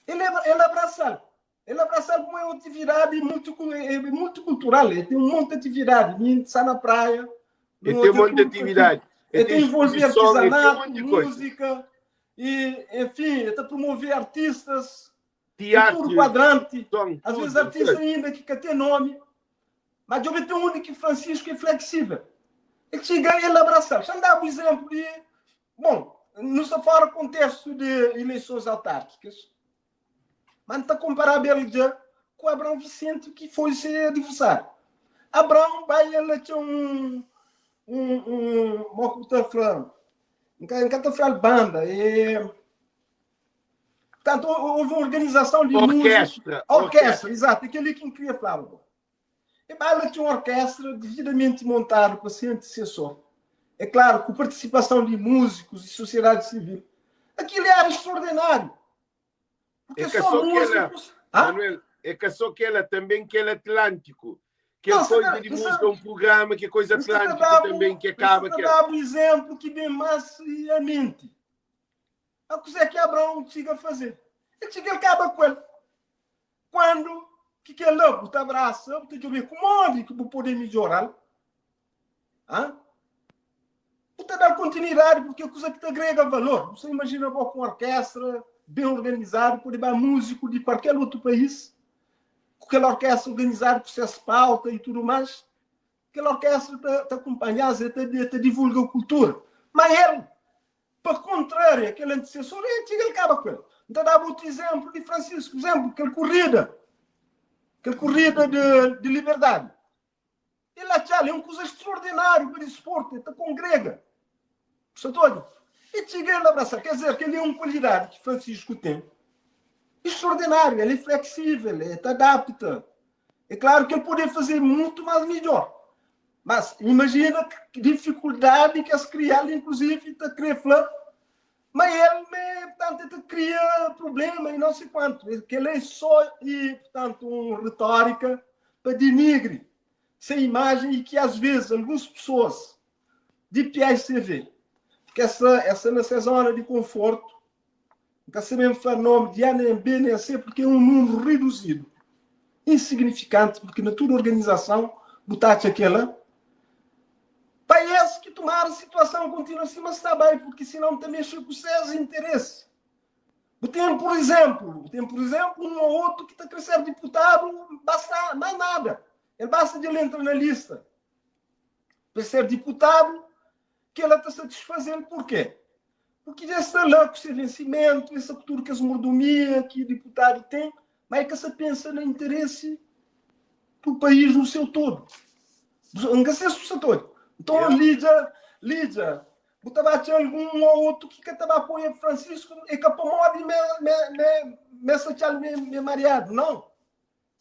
el, el abrasa-l. El abrasa-l kuma é un atividadi multikultural, el ten un monti atividadi, mi sta na praia, El ten un monti atividadi, el ta envolve artizanatu, múzika, i enfin, el ta promove artistas di tudu kuadranti, às vezes artista inda ki ka ten nomi, ma djobe ten undi ki Francisco é fleksível. El txiga, el abrasa-l. Xa-m da-bu izénplu di, bon, nu sta fora kontestu di ileisons autárkikas, Mas N ta konparaba el dja ku Abraão Vicente, ki foi se adversáriu. Abraão bai el atxa un, un, un, mo ku ta fla, N ka, N ka ta fla-l banda, é, portanto, houve uma organização de música. Orquestra. Orquestra, exato, é aquele que N queria falar. E bai la tinha un orquestra devidamente montadu pa se antecessor. É claro, ku participação de músicos e sociedade civil. Aquilo era extraordinário. Porque É ka só só kela, músicos. Hã? Manuel, é ka só kela, também kel Atlântico. Kel Não, coisa de música, um programa que é coisa Atlântico também, que acaba que. dá um exemplo que bem mais a mente. A coisa que Abraão chega a fazer. Ele chega, ele acaba com ele. Quando que kel la bu ta abrasa, bu ta djobe ku modi ki bu pode midjoral, ha? Bu ta dal kontinuidadi porque é kuza ki ta agrega valor. Bu sa imajina bo ku un orkestra ben organizadu, pode ba múziku di kualker otu país, ku kel orkestra organizadu ku ses pauta i tudu mais, kel orkestra ta, ta kunpanha-s, el ta, el ta divulga kultura. Ma el, Pa kontrária, kel antesesor el txiga el kaba ku el. N ta daba otu izénplu di Francisco, izénplu, kel korrida, kel korrida di, di liberdadi. El atxal, é un kuza extraordináriu pa disportu, el ta kongrega. Sa ta odja? El txiga el abrasa. Ker dizer, kel-li é un kualidadi ki Francisco ten extraordináriu, el é fleksível, el ta adapta. É klaru ki el pode faze mutu más midjór. Mas imajina ki difikuldadi ki es kria-l, inkluzivi ta kre fla ma el me, purtantu, el ta kria prublema i nau sei kuantu. Kel-la é só i, purtantu, un retórika pa dinigri se imajen i ki asves alguns pesoas di PICV, ki esta, esta na se zona di konfortu, N ka sabe N fla nomi di A nen B nen C purki é un nunbru riduzidu, insignifikanti, purki na tudu organizason bu ta atxa kela. Pa es ki tumara situason kontinua sima sta bai, purki sinon ta mexe ku ses interesi. Bu ten pur izenplu, bu ten pur izenplu un o otu ki ta kre ser diputadu, basta mais nada, el basta di el entra na lista pa ser diputadu, kela ta satisfaze-l. Purke? Porque dja sta la ku se vensimentu, el sta ku tudu kes mordomia ki diputadu ten, ma el ka sta pensa na interesi do país no seu todo. N ka sei si bu sta ta odja. Nton, li dja, li dja, bu ta ba atxa algun ô otu ki ka ta ba apoia Francisco, é ka pamodi me, me, me, me sta atxa-l me, me mariadu, não.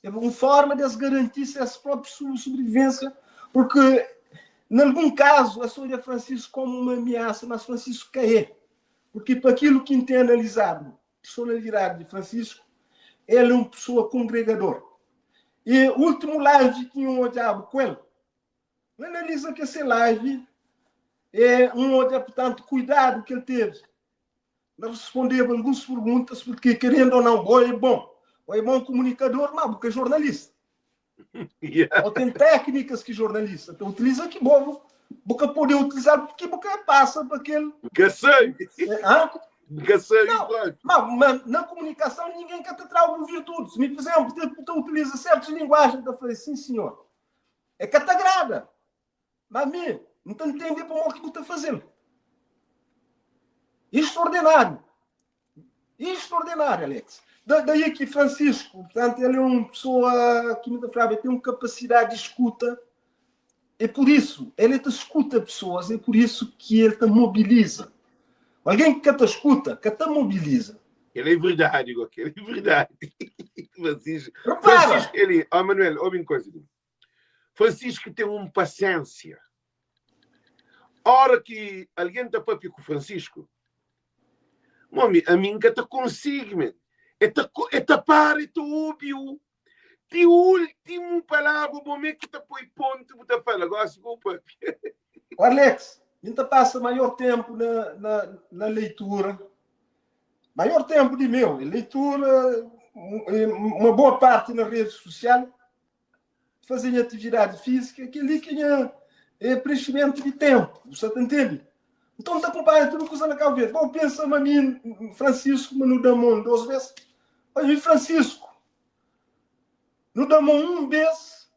É un forma di es garanti ses própi sobrevivênsia, porque na algun kazu es odja Francisco komu uma amiasa, mas Francisco ka é. Porque pa akilu ki N ten analizadu personalidadi di Francisco, el é un pessoa kongregador. E últimu live ki N odjabu ku el, N analiza ke se live, e N odja, purtantu, kuidadu ki el tevi na respondeba alguns perguntas, porque querendo ou não, bo é bom, bo é bom comunicador, mas bo ka é jornalista. Yeah. Bo tem técnicas que jornalista ta utiliza que bo, bo ka pode utilizar porque bo ka passa pa aquele. Ka sabe. Hã? Ka sabe, Não, próprio. mas na comunicação ninguém ka ta trau virtudes. Mi, por exemplo, te, te utiliza certas linguagens, ta fala, sim senhor. É ka ta agrada. Mas mi, N ta ntende pamodi ki bu ta faze-l. Extraordinário. Extraordinário, Alex. Da, daí que Francisco, portanto, ele é uma pessoa que me falava, ele tem uma capacidade de escuta. É por isso, ele te escuta pessoas, é por isso que ele te mobiliza. Alguém que te escuta, que te mobiliza. Ele é verdade, igual que ele é verdade. Francisco, Repara! Francisco, ele, ó Manuel, ouve uma coisa. Francisco tem um paciência. Hora que alguém tá papia com Francisco, mami, a mim que tá consigo, man. É tá, é tá para, é tá ouve o ti último palavra, bom é que tá põe ponto, tá fala, gosto com o papia. O Alex, a gente passa maior tempo na leitura. Maior tempo de meu, leitura, uma boa parte na rede social, fazer atividade física, aquele que é preenchimento de tempo, você tá entende? Então, tá acompanha tudo que você na Cabo Verde. Bom, pensa, a mim, Francisco, mas não dá mão duas vezes. Olha, Francisco, não dá mão um vez,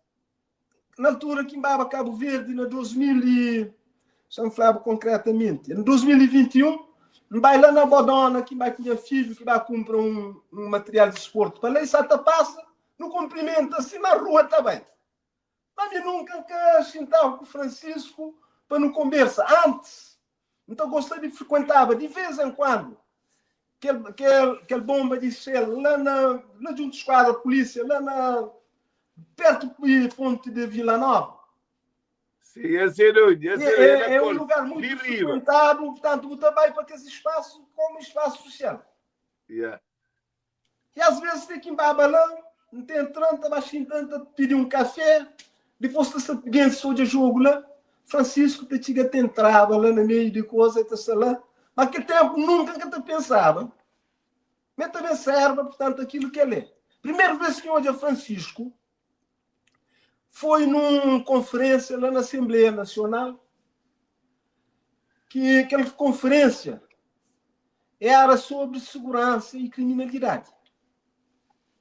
na altura que embaba Cabo Verde, na 2000 e... Já me falava concretamente. Em 2021, vai lá na Bodona, que vai tinha filho, que vai comprar um material de esporte para lá, e só passa, no cumprimento assim na rua também. Mas eu nunca que sentava com o Francisco para não conversa. Antes, então gostava de frequentava de vez em quando aquele bomba de Shell lá na lá junto à esquadra de polícia, lá na perto de Ponte de Vila Nova. Sim, esse é onde? Esse É, é, é um lugar muito frequentado, portanto, o também para aquele espaço como espaço social. Yeah. E às vezes tem que ir lá, não tem entrando, baixinho tanto, pedir um café, depois está alguém só de jogo lá, Francisco te chega te entrava lá no meio de coisa, te lá. Mas aquele tempo nunca que te pensava. Mas também serve, portanto, aquilo que ele é. Primeira vez que eu olhei Francisco foi numa conferência lá na Assembleia Nacional, que aquela conferência era sobre segurança e criminalidade.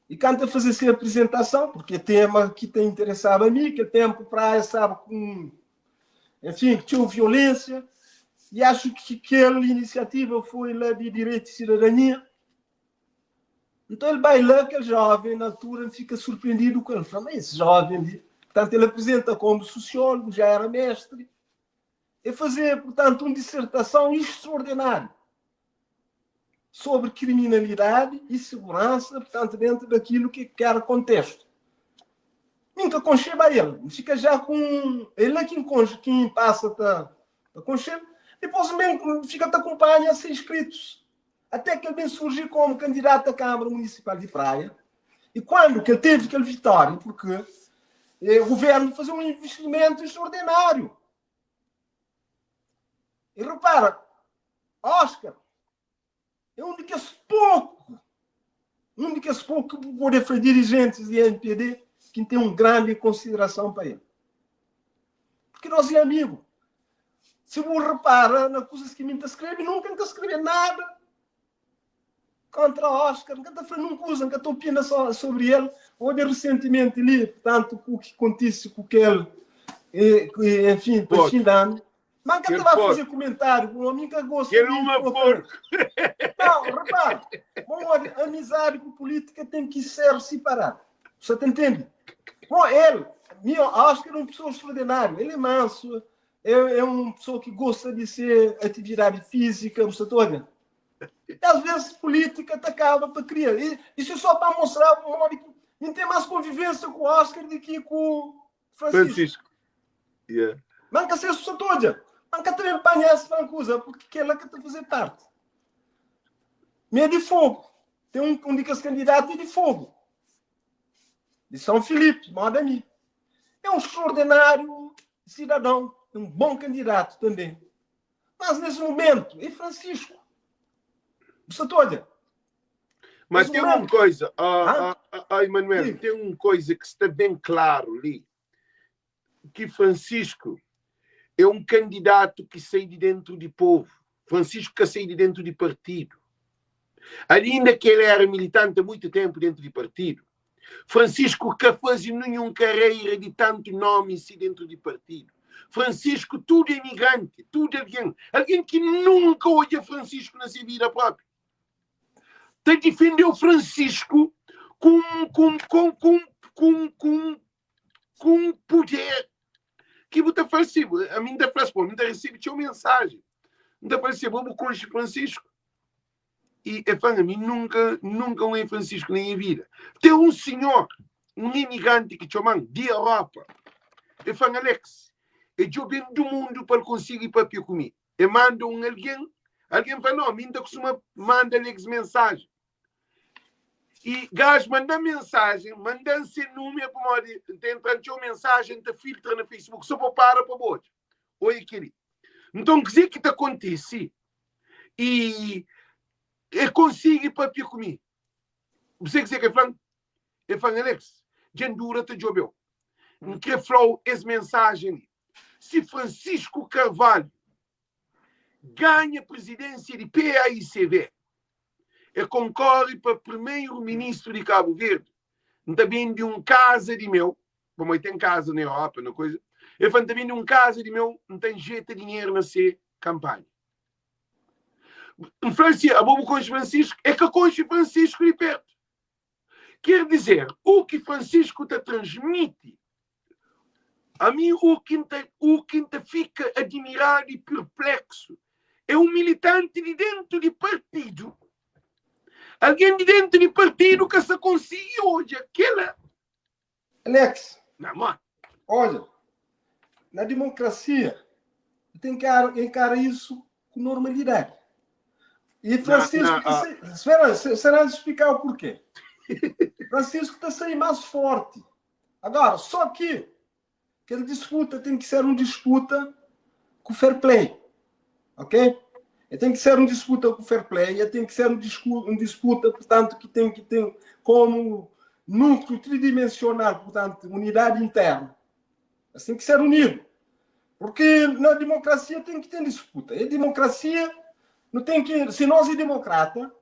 E quando eu fazia essa apresentação, porque é tema que te interessava a mim, que tempo praia sabe com, enfim, que tinha violência, e acho que aquela iniciativa foi lá de Direito e Cidadania. Então ele vai lá, aquele jovem, na altura, fica surpreendido com ele. Fala, mas esse jovem ali. Portanto, ele apresenta como sociólogo, já era mestre, e fazer, portanto, uma dissertação extraordinária sobre criminalidade e segurança, portanto, dentro daquilo que era contexto. Nunca conceba ele, fica já com. Ele é quem, quem passa a concheba, depois mesmo fica te acompanha a ser inscritos. Até que ele vem surgir como candidato à Câmara Municipal de Praia. E quando que ele teve aquela vitória? Porque o governo fazia um investimento extraordinário. E repara, Oscar é um daqueles pouco, um daqueles pouco que poder fazer dirigentes de MPD que tem uma grande consideração para ele. Porque nós é amigo. Se você repara na coisas que me escreve, nunca nunca escreve nada contra Oscar, nunca está falando nunca nunca opina só sobre ele. Houve recentemente ali, portanto, o que acontece com aquele, enfim, para fim de ano. Mas ka ta ba fazer comentário, o homem que gosta de uma porco. Não, repara, bom, olha, amizade com política tem que ser separada. Você tá entende? Bom, ele, eu acho que ele é uma pessoa extraordinária, ele é manso, é uma pessoa que gosta de ser atividade física, você tá olhando? E às vezes política te acaba para criar. E isso é só para mostrar o modo que não tem mais convivência com o Oscar do que com o Francisco. Francisco. Yeah. Manca ser pessoa toda. Manca também apanhar-se para coisa, porque que ela que está a fazer parte. Meio de fogo. Tem um dos candidatos é de fogo. De São Filipe, moda a mim. É um extraordinário cidadão, um bom candidato também. Mas nesse momento, é Francisco. Você toda. Mas Nesse tem uma momento. coisa, Hã? Emanuel, Diga. tem uma coisa que está bem claro ali, que Francisco é um candidato que sai de dentro de povo. Francisco que sai de dentro de partido. Ainda que ele era militante há muito tempo dentro de partido, Francisco que faz nenhuma carreira de tanto nome em si dentro de partido. Francisco, tudo é imigrante, tudo alguém. Alguém que nunca olha Francisco na sua vida própria. Te defendeu Francisco com poder que você faz assim, a mim da faz, pô, a mim da recebe tinha uma mensagem. Não dá para ser bobo com Francisco. E é fã, a mim nunca, nunca um é Francisco nem em vida. Tem um senhor, um imigrante que chamam de Europa. É fã Alex. É eu bem do mundo para conseguir papel comigo. E manda um alguém, alguém fala, não, a mim da costuma manda Alex mensagem. E gajo manda mensagem, manda seu número, como tem entrando uma mensagem, te filtra no Facebook, só para bote. Oi, querido. Então, quer dizer que te acontece e eu consigo papel comigo. Você quer dizer que é falando? Eu falo, Alex, Jandura te jobeu. Não quer falar essa mensagem. Se Francisco Carvalho ganha a presidência de PAICV e concorre para primeiro-ministro de Cabo Verde, também de um casa de meu, como ele tem casa na Europa, na coisa, eu falo também de um casa de meu, não tem jeito de dinheiro na ser campanha. Francisco, a bobo com Francisco, é que com Francisco de perto. Quer dizer, o que Francisco te transmite, a mim o que te fica admirado e perplexo é um militante de dentro de partido. Alguém de dentro de partido que se consegue hoje aquela... Alex, Não, mano. Olha, na democracia, tem que encarar isso com normalidade. E Francisco... Não, não, Espera, será de explicar o porquê. Francisco está saindo mais forte. Agora, só que aquela disputa tem que ser uma disputa com fair play. Ok? E tem que ser uma disputa com fair play, e tem que ser uma disputa, portanto, que tem que ter como núcleo tridimensional, portanto, unidade interna. Mas tem que ser unido. Porque na democracia tem que ter disputa. E democracia não tem que... Se nós é democrata,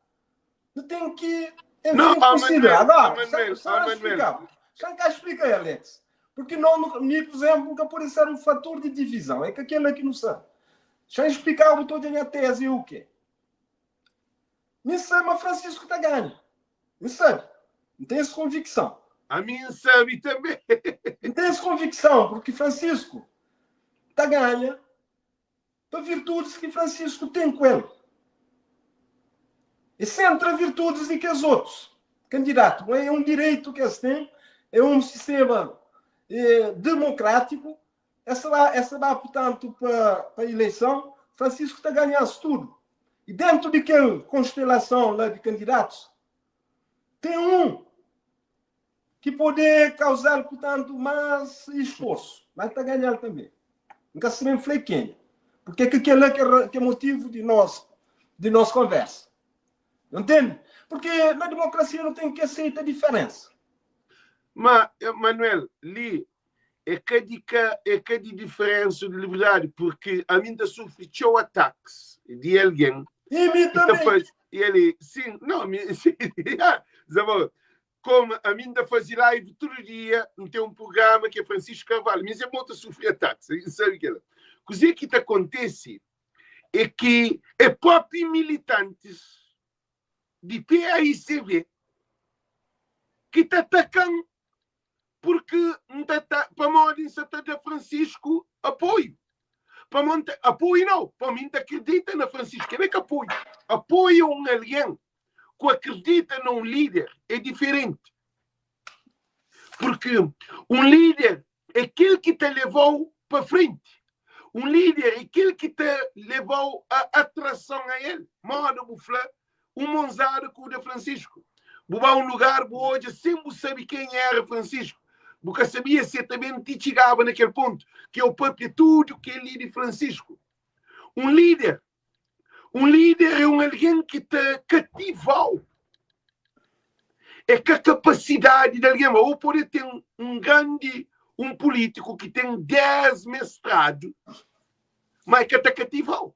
não tem que... Enfim, Não, considerar. Manuel, Agora, Manuel, só Manuel. explicar. Só cá explica aí, Alex. Porque não, por exemplo, nunca pode ser um fator de divisão. É que aquele aqui não sabe. Já explicava toda a minha tese e o quê? Me sabe, mas Francisco tá ganhando. Me sabe. Não tem essa convicção. A mim sabe também. Não tem essa convicção, porque Francisco tá ganha por virtudes que Francisco tem com ele. E centra virtudes de que os outros. Candidato, é um direito que eles têm, é um sistema democrático. Essa vai, portanto, para a eleição, Francisco está ganhando tudo. E dentro de que constelação lá de candidatos, tem um que pode causar, portanto, mais esforço, mas está ganhando também. Nunca se vê flequinho. Porque é que aquele que é motivo de nossa conversa. Entende? Porque na democracia não tem que aceitar a diferença. Mas, Manuel, li, é que de ca-, é que de diferença de liberdade, porque a mim tá sofre teu ataques de alguém. E mim que tá também. faz, e ele, sim, não, me, sim, ah, Zabão, como a mim tá faz live todo dia, não tem um programa que é Francisco Carvalho, mas é bom tá sofrer ataques, sabe o que é? Kuzê ki ta kontese é ki é própi militantis di PAICV ki ta ataka-m purki N ta ta pamodi N sa ta da Francisco apoiu. Pamodi N ta apoiu nau, pamodi N ta akredita na Francisco. Kel-la é ka apoiu. Apoia un algen ku akredita na un líder é diferenti. Purki un líder é kel ki ta leva-u pa frenti. Un líder é kel ki ta leva-u a atrason a el. Moda bu fla un monzada ku da Francisco. Bu ba un lugar bu odja sen bu sabe ken era Francisco. Bu ka sabia si el ta ben ti txigaba na kel pontu ki eu papia tudu kel li di Francisco. Un líder Un líder é un algen ki ta kativa-u. É ka kapasidadi di algen, ô pode ten un grandi un pulítiku ki ten 10 mestradu, má e ka ta kativa-u.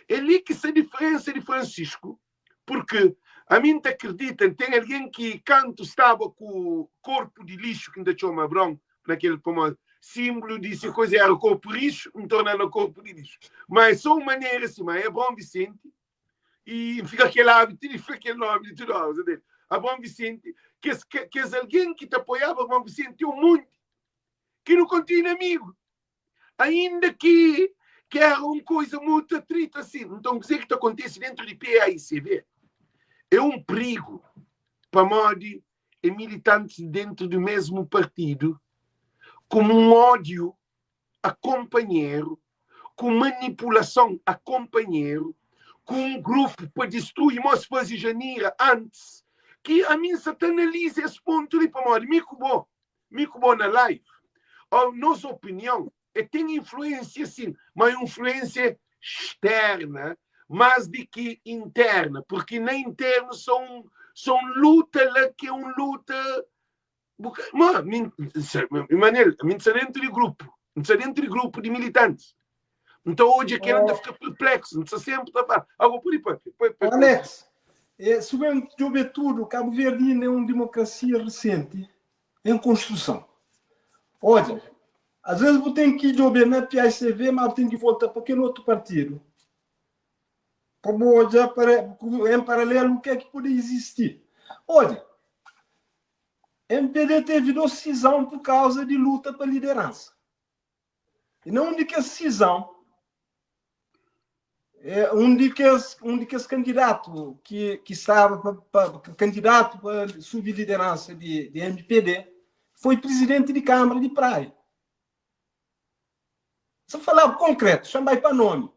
É li ki sta diferensa di Francisco, purki ami N ta kridita ten algen ki kantu staba ku korpu di lixu ki N ta txoma Abraon na kel pamodi simbulu di se koisa era korpu rixu, N torna-l na korpu di lixu. Ma é so un manera si, ma é Abraon Vicente i N fika kel abitu di fla kel nomi di tudu óras, entende? Abraon Vicente, kes kes algen ki ta apoiaba Abraon Vicente ten un monti ki nu kontinua amigu. Ainda ki ki era un koisa mutu atritu asin. Nton, kuzê ki ta kontise dentru di PAICV é un prigu, pamodi é militantis dentru di mesmu partidu ku un ódiu a konpanheru, ku manipulason a konpanheru, ku un grupu pa distrui, mos faze Janira antis, ki ami N sa ta analiza es pontu li, pamodi mi ku bo Mi ku bo na live oh nos opinion é tem influência sim, mas é influência externa mais de que interna, porque na interno são são luta lá que é um luta ma mi Manel, mi está dentro de grupo, está dentro de grupo de militantes. Então hoje aqui oh. fica perplexo, está sempre a falar. Agora por aí, por, por, Alex, é, se bem tudo, Cabo Verde ainda é uma democracia recente em construção. Olha, às vezes você tem que jogar na PICV, mas tem que voltar para aquele outro partido. Para olhar para, em paralelo o que é que pode existir. Olha, MPD teve decisão por causa de luta para liderança. E na undi kes sisão, é, um de kes, um de kes candidato que, que estava pa, pa, candidato para subir liderança de, de MPD foi presidente de Câmara de Praia. Se falar concreto, chamai para nome.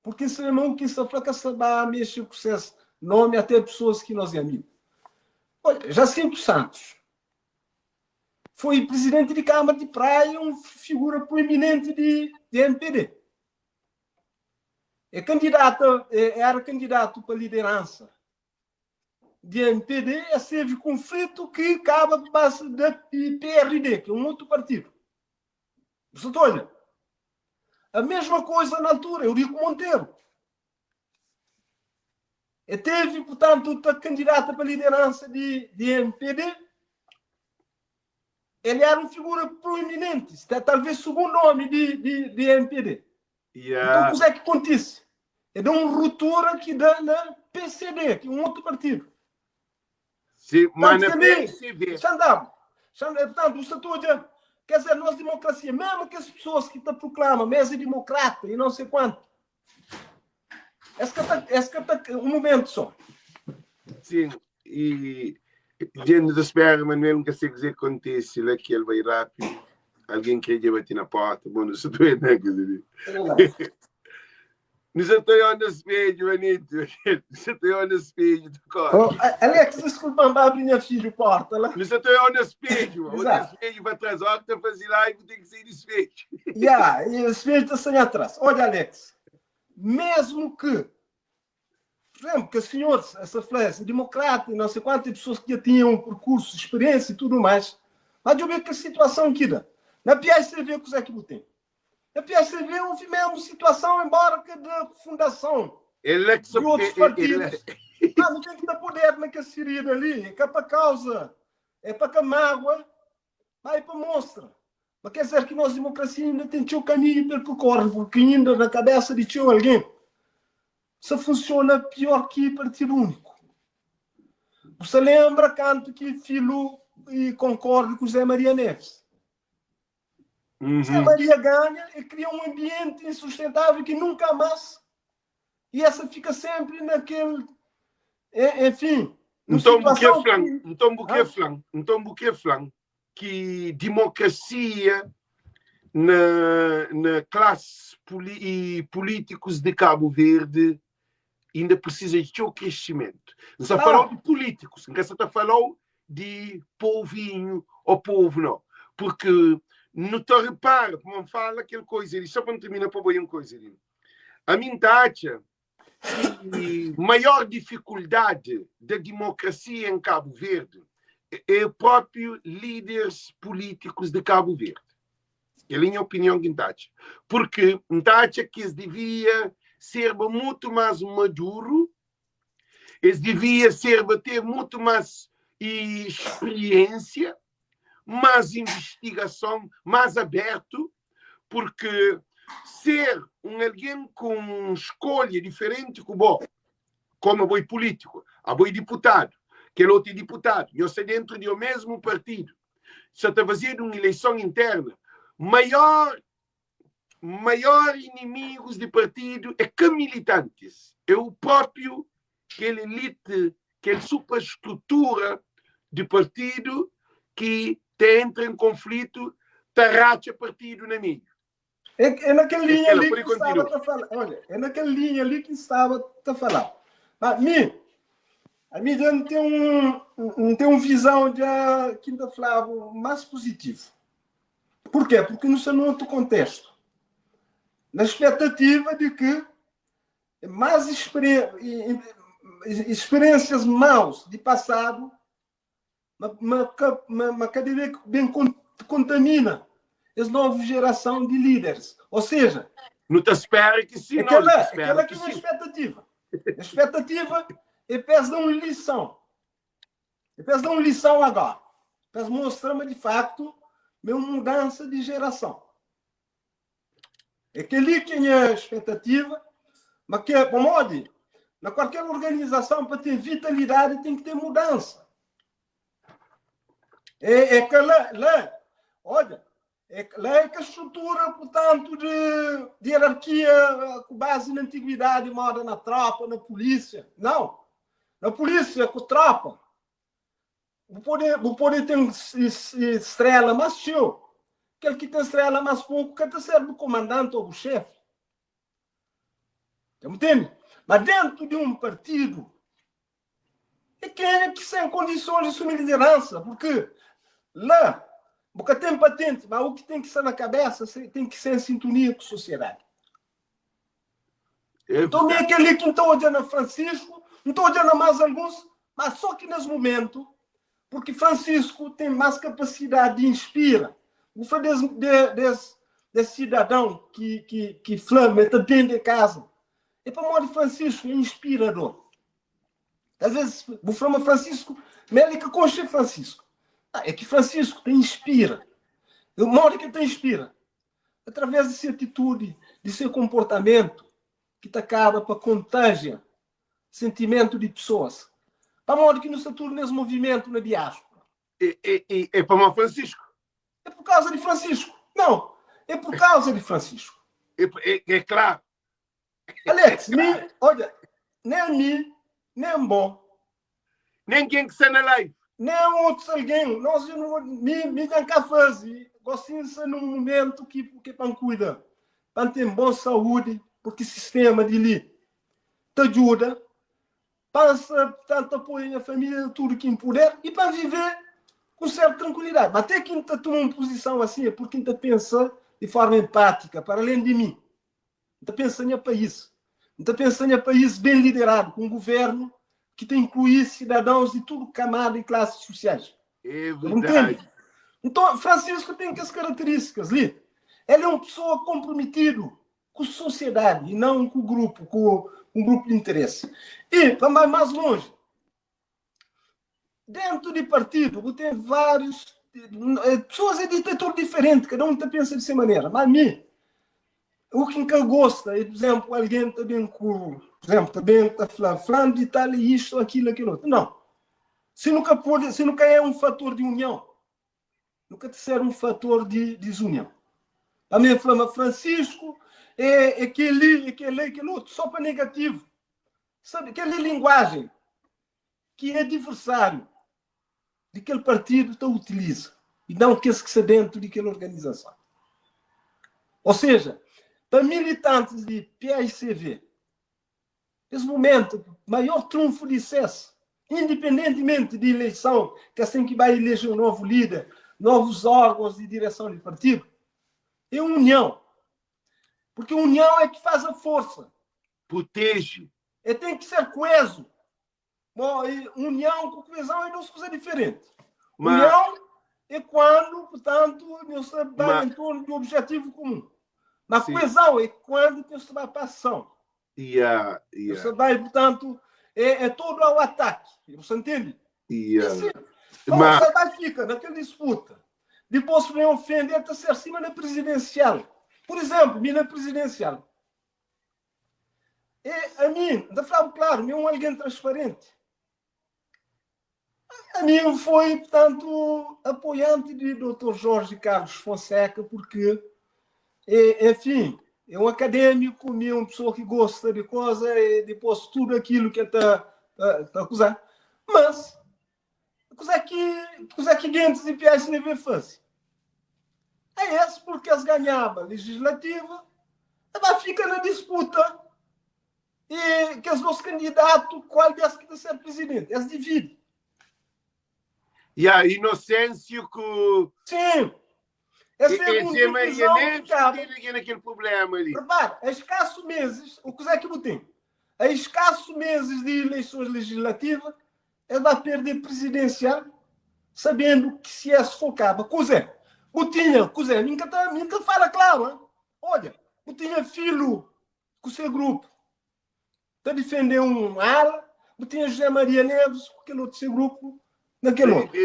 Porque se não que se fala que se vai mexer com seus nome até pessoas que nós é amigo. Olha, Jacinto Santos foi presidente de Câmara de Praia, uma figura proeminente de, de MPD. É candidato, é, era candidato para liderança de MPD, e teve conflito que acaba base da PRD, que é um outro partido. Você olha, a mesma coisa na altura, Eurico Monteiro. E teve, portanto, a candidata para a liderança de, de MPD. Ele era uma figura proeminente, talvez o segundo nome de, de, de MPD. Yeah. Então, o que é que acontece? É de uma ruptura que dá na PCD, que é um outro partido. Sim, mas na PCD. Xandam, portanto, o estatuto, quer dizer, nossa democracia, mesmo que as pessoas que te proclamam, mesa democrata e não sei quanto, esse que um momento só. Sim, e diante da espera, Manuel, nunca sei o que acontece lá que ele vai rápido. Alguém queria bater na porta. Bom, não sou doido, né? Quer dizer, não sou tô no espelho, manito. Não sou tô no espelho, oh, Alex, desculpa, não abre minha filha porta lá. Não sou tô no espelho. O espelho para trás. Olha que tá fazendo live, tem que sair do espelho. Yeah, e o espelho está sem atrás. Olha, Alex, mesmo que por exemplo, que senhores, essa frase, democrata e não sei quantas pessoas que já tinham um percurso, experiência e tudo mais, mas eu vejo que a situação que dá. Na PSV, o que é que tem? Na PSV houve mesmo situação, embora que da fundação ele é que de outros partidos. Ele... Ah, não tem que dar poder naquela ferida ali, é que é para causa, é para que a mágoa, vai para mostra. Mas quer dizer que nossa democracia ainda tem txeu caminho para percorrer, porque ainda na cabeça de txeu alguém se funciona pior que partido único. Você lembra canto que Filu e concorde com José Maria Neves? José Maria ganha e cria um ambiente insustentável que nunca mais. E essa fica sempre naquele. Enfim. Nton, bu kre fla-m, nton, bu kre fla-m, nton, bu kre fla-m ki dimokrasia na, na klasi puli, i pulítikus di Kabu Verdi inda prisisa di txeu kresimentu. N sta fala-u di pulítikus, N ka sta ta fala-u di povinhu ô povu, nau. Purki nu ta repara, pamodi N fala kel koisa li, só pa N tirmina pa bo un koisa li. Ami N ta atxa ki maior difikuldadi da dimokrasia em Kabu Verdi é própi líderes pulítikus di Kabu Verdi. Kel é nha opinion ki N ta atxa. Purki N ta atxa ki es divia serba mutu más maduru, es divia serba ter mutu más spriensia, más invistigason, más abertu, purki ser un algen ku un skolha diferenti ku bo, komu abo é pulítiku, abo é diputadu, kel otu é diputadu, nhos sta dentru di omesmu partidu, sa ta fazedu un ileison interna, maior maior inimigus di partidu é ka militantis, é o própriu kel elite, kel superstrutura di partidu ki ta entra en konflitu, ta ratxa partidu na meiu. É, é naquela linha ali que estava a falar. Olha, é naquela linha ali que estava a falar. Mas mim, a mim já não tem um, não tem uma visão de Quinta Flávio mais positivo. Por quê? Porque não está num outro contexto. Na expectativa de que mais experiências maus de passado ma, ma, ma cada vez bem contamina essa nova geração de líderes. Ou seja, não te espera que sim, aquela, não, aquela que, que é a expectativa. A expectativa é para dar uma lição. É para dar uma lição agora. Para mostrar, de facto, uma mudança de geração. É aquele que é a expectativa, mas que, como na qualquer organização, para ter vitalidade, tem que ter mudança. É, é que lá, lá, olha, é, lá é que a estrutura, portanto, de, de hierarquia com base na antiguidade, moda na tropa, na polícia. Não. Na polícia, com tropa. Bu pode, bu pode ter estrela mais txeu. Kel ki tem estrela mais pouco, que te serve o comandante ou o chefe. Entende? Mas dentro de um partido, é quem é que sem condições de assumir liderança, porque lá, porque tem patente, mas o que tem que ser na cabeça tem que ser em sintonia com a sociedade. É então, é aquele que não estou olhando Francisco, não estou olhando mais alguns, mas só que nesse momento, porque Francisco tem mais capacidade de inspirar. O foi desse, desse, desse cidadão que, que, que flama, está dentro de casa. É para morrer Francisco, é inspirador. Às vezes, o flama Francisco, mas ele que conche Francisco. Ah, é que Francisco te inspira. O modo que te inspira. Através de sua atitude, de seu comportamento, que te acaba para contagia sentimento de pessoas. Para modo que não está tudo nesse movimento na diáspora. É, é, é, é para o Francisco? É por causa de Francisco. Não, é por causa de Francisco. É, é, é claro. Alex, é claro. Me, olha, nem a mim, nem bom. Nem quem que está na live. Nem outros alguém. Nós não, me, me tem cá fazer. Gosto num momento que, que para cuida. Para ter boa saúde, porque sistema de li te ajuda. Passa tanto apoio à família, tudo que puder, e para viver com certa tranquilidade. Mas até quem toma uma posição assim é porque quem pensa de forma empática, para além de mim. Está pensando em país. Está pensando em país bem liderado, com um governo que tem incluir cidadãos de tudo camada e classes sociais. É verdade. Então, Francisco tem que as características ali. Ele é uma pessoa comprometido com a sociedade e não com o grupo, com um grupo de interesse. E, para mais longe, dentro de partido, tem vários. Pessoas é de tudo diferente, cada um ta pensa de sua maneira. Mas mi, o que nunca gosta é, por exemplo, alguém tá bem com, por exemplo, tá bem tá falando, falando de tal e isto, aquilo, aquilo outro. Não. Se nunca pode, se nunca é um fator de união, nunca te ser um fator de desunião. A minha flama Francisco é aquele, aquele, aquele outro, só para negativo. Sabe, aquela linguagem que é adversário daquele partido te utiliza e não que esse que está dentro daquela organização. Ou seja, para militantes de PAICV, nesse momento, maior trunfo de SES, independentemente de eleição, que assim que vai eleger um novo líder, novos órgãos de direção de partido, é união. Porque a união é que faz a força. Protege. E tem que ser coeso. Bom, e união com coesão é duas coisas diferentes. Mas, União é quando, portanto, você vai Mas- em torno de um objetivo comum. Mas Sim. coesão é quando você vai para a ação. yeah, yeah, Você vai, portanto, é todo ao ataque. Você entende? yeah. Assim, bom, Mas, você vai fica naquela disputa. Depois vem ofender, até ser acima na presidencial. Por exemplo, na presidencial. E a mim, da forma claro, é um alguém transparente. A mim foi, portanto, apoiante de Dr. Jorge Carlos Fonseca, porque, enfim, é um acadêmico, é uma pessoa que gosta de coisa e depois tudo aquilo que ele está tá acusando. Mas, coisa que dentro de PSDB faz. É esse porque eles ganhavam a legislativa, ela fica na disputa e que os dois candidatos, qual desses que vai ser presidente? Eles dividem. yeah, Inocêncio com. Sim. Essa é uma Zé Maria divisão que Neves cabe. que teve aquele problema ali. Repare, a escasso meses, o que é que tem? A escasso meses de eleições legislativas, ele vai perder presidencial, sabendo que se é focava. Cosé, Botinha, Cosé, nunca, tá, nunca fala claro. Hein? Olha, Botinha filho com o seu grupo, está a defender um ala, Botinha José Maria Neves, com aquele outro seu grupo, naquele outro.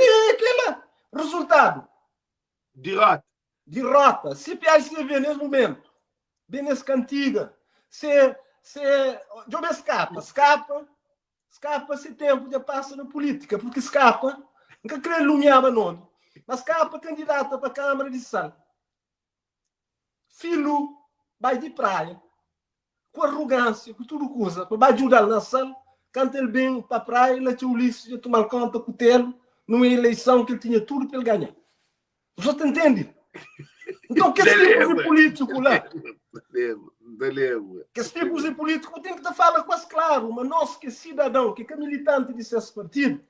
E aquele resultado. Derrota. Derrota. Se PSDB nesse momento, bem nesse cantiga, se, se, eu escapa, escapa, escapa se tempo já passa na política, porque escapa, nunca queria alumiar nome, mas escapa candidata para a Câmara de Sal. Filho vai de praia, com arrogância, com tudo coisa, para ajudar na sala, canta ele bem para a praia, lá tinha Ulisses a tomar conta com o Telo, numa eleição que ele tinha tudo para ele ganhar. Você entende? Então, que tipo de político lá? Que tipo de político tem que te falar quase claro, mas nós que é cidadão, que é militante desse partido,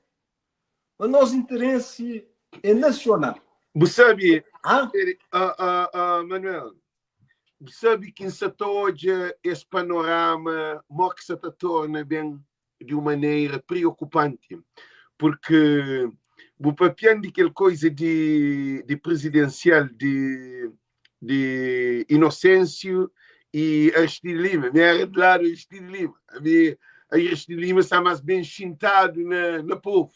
o nosso interesse é nacional. Você sabe, Ah? Manuel, você sabe que se hoje esse panorama mo que se torna bem de uma maneira preocupante, porque o papel de aquela coisa de presidencial de Inocêncio e Aristides Lima, me era de lado Aristides Lima, a mim, a Aristides Lima está mais bem chintado na povo.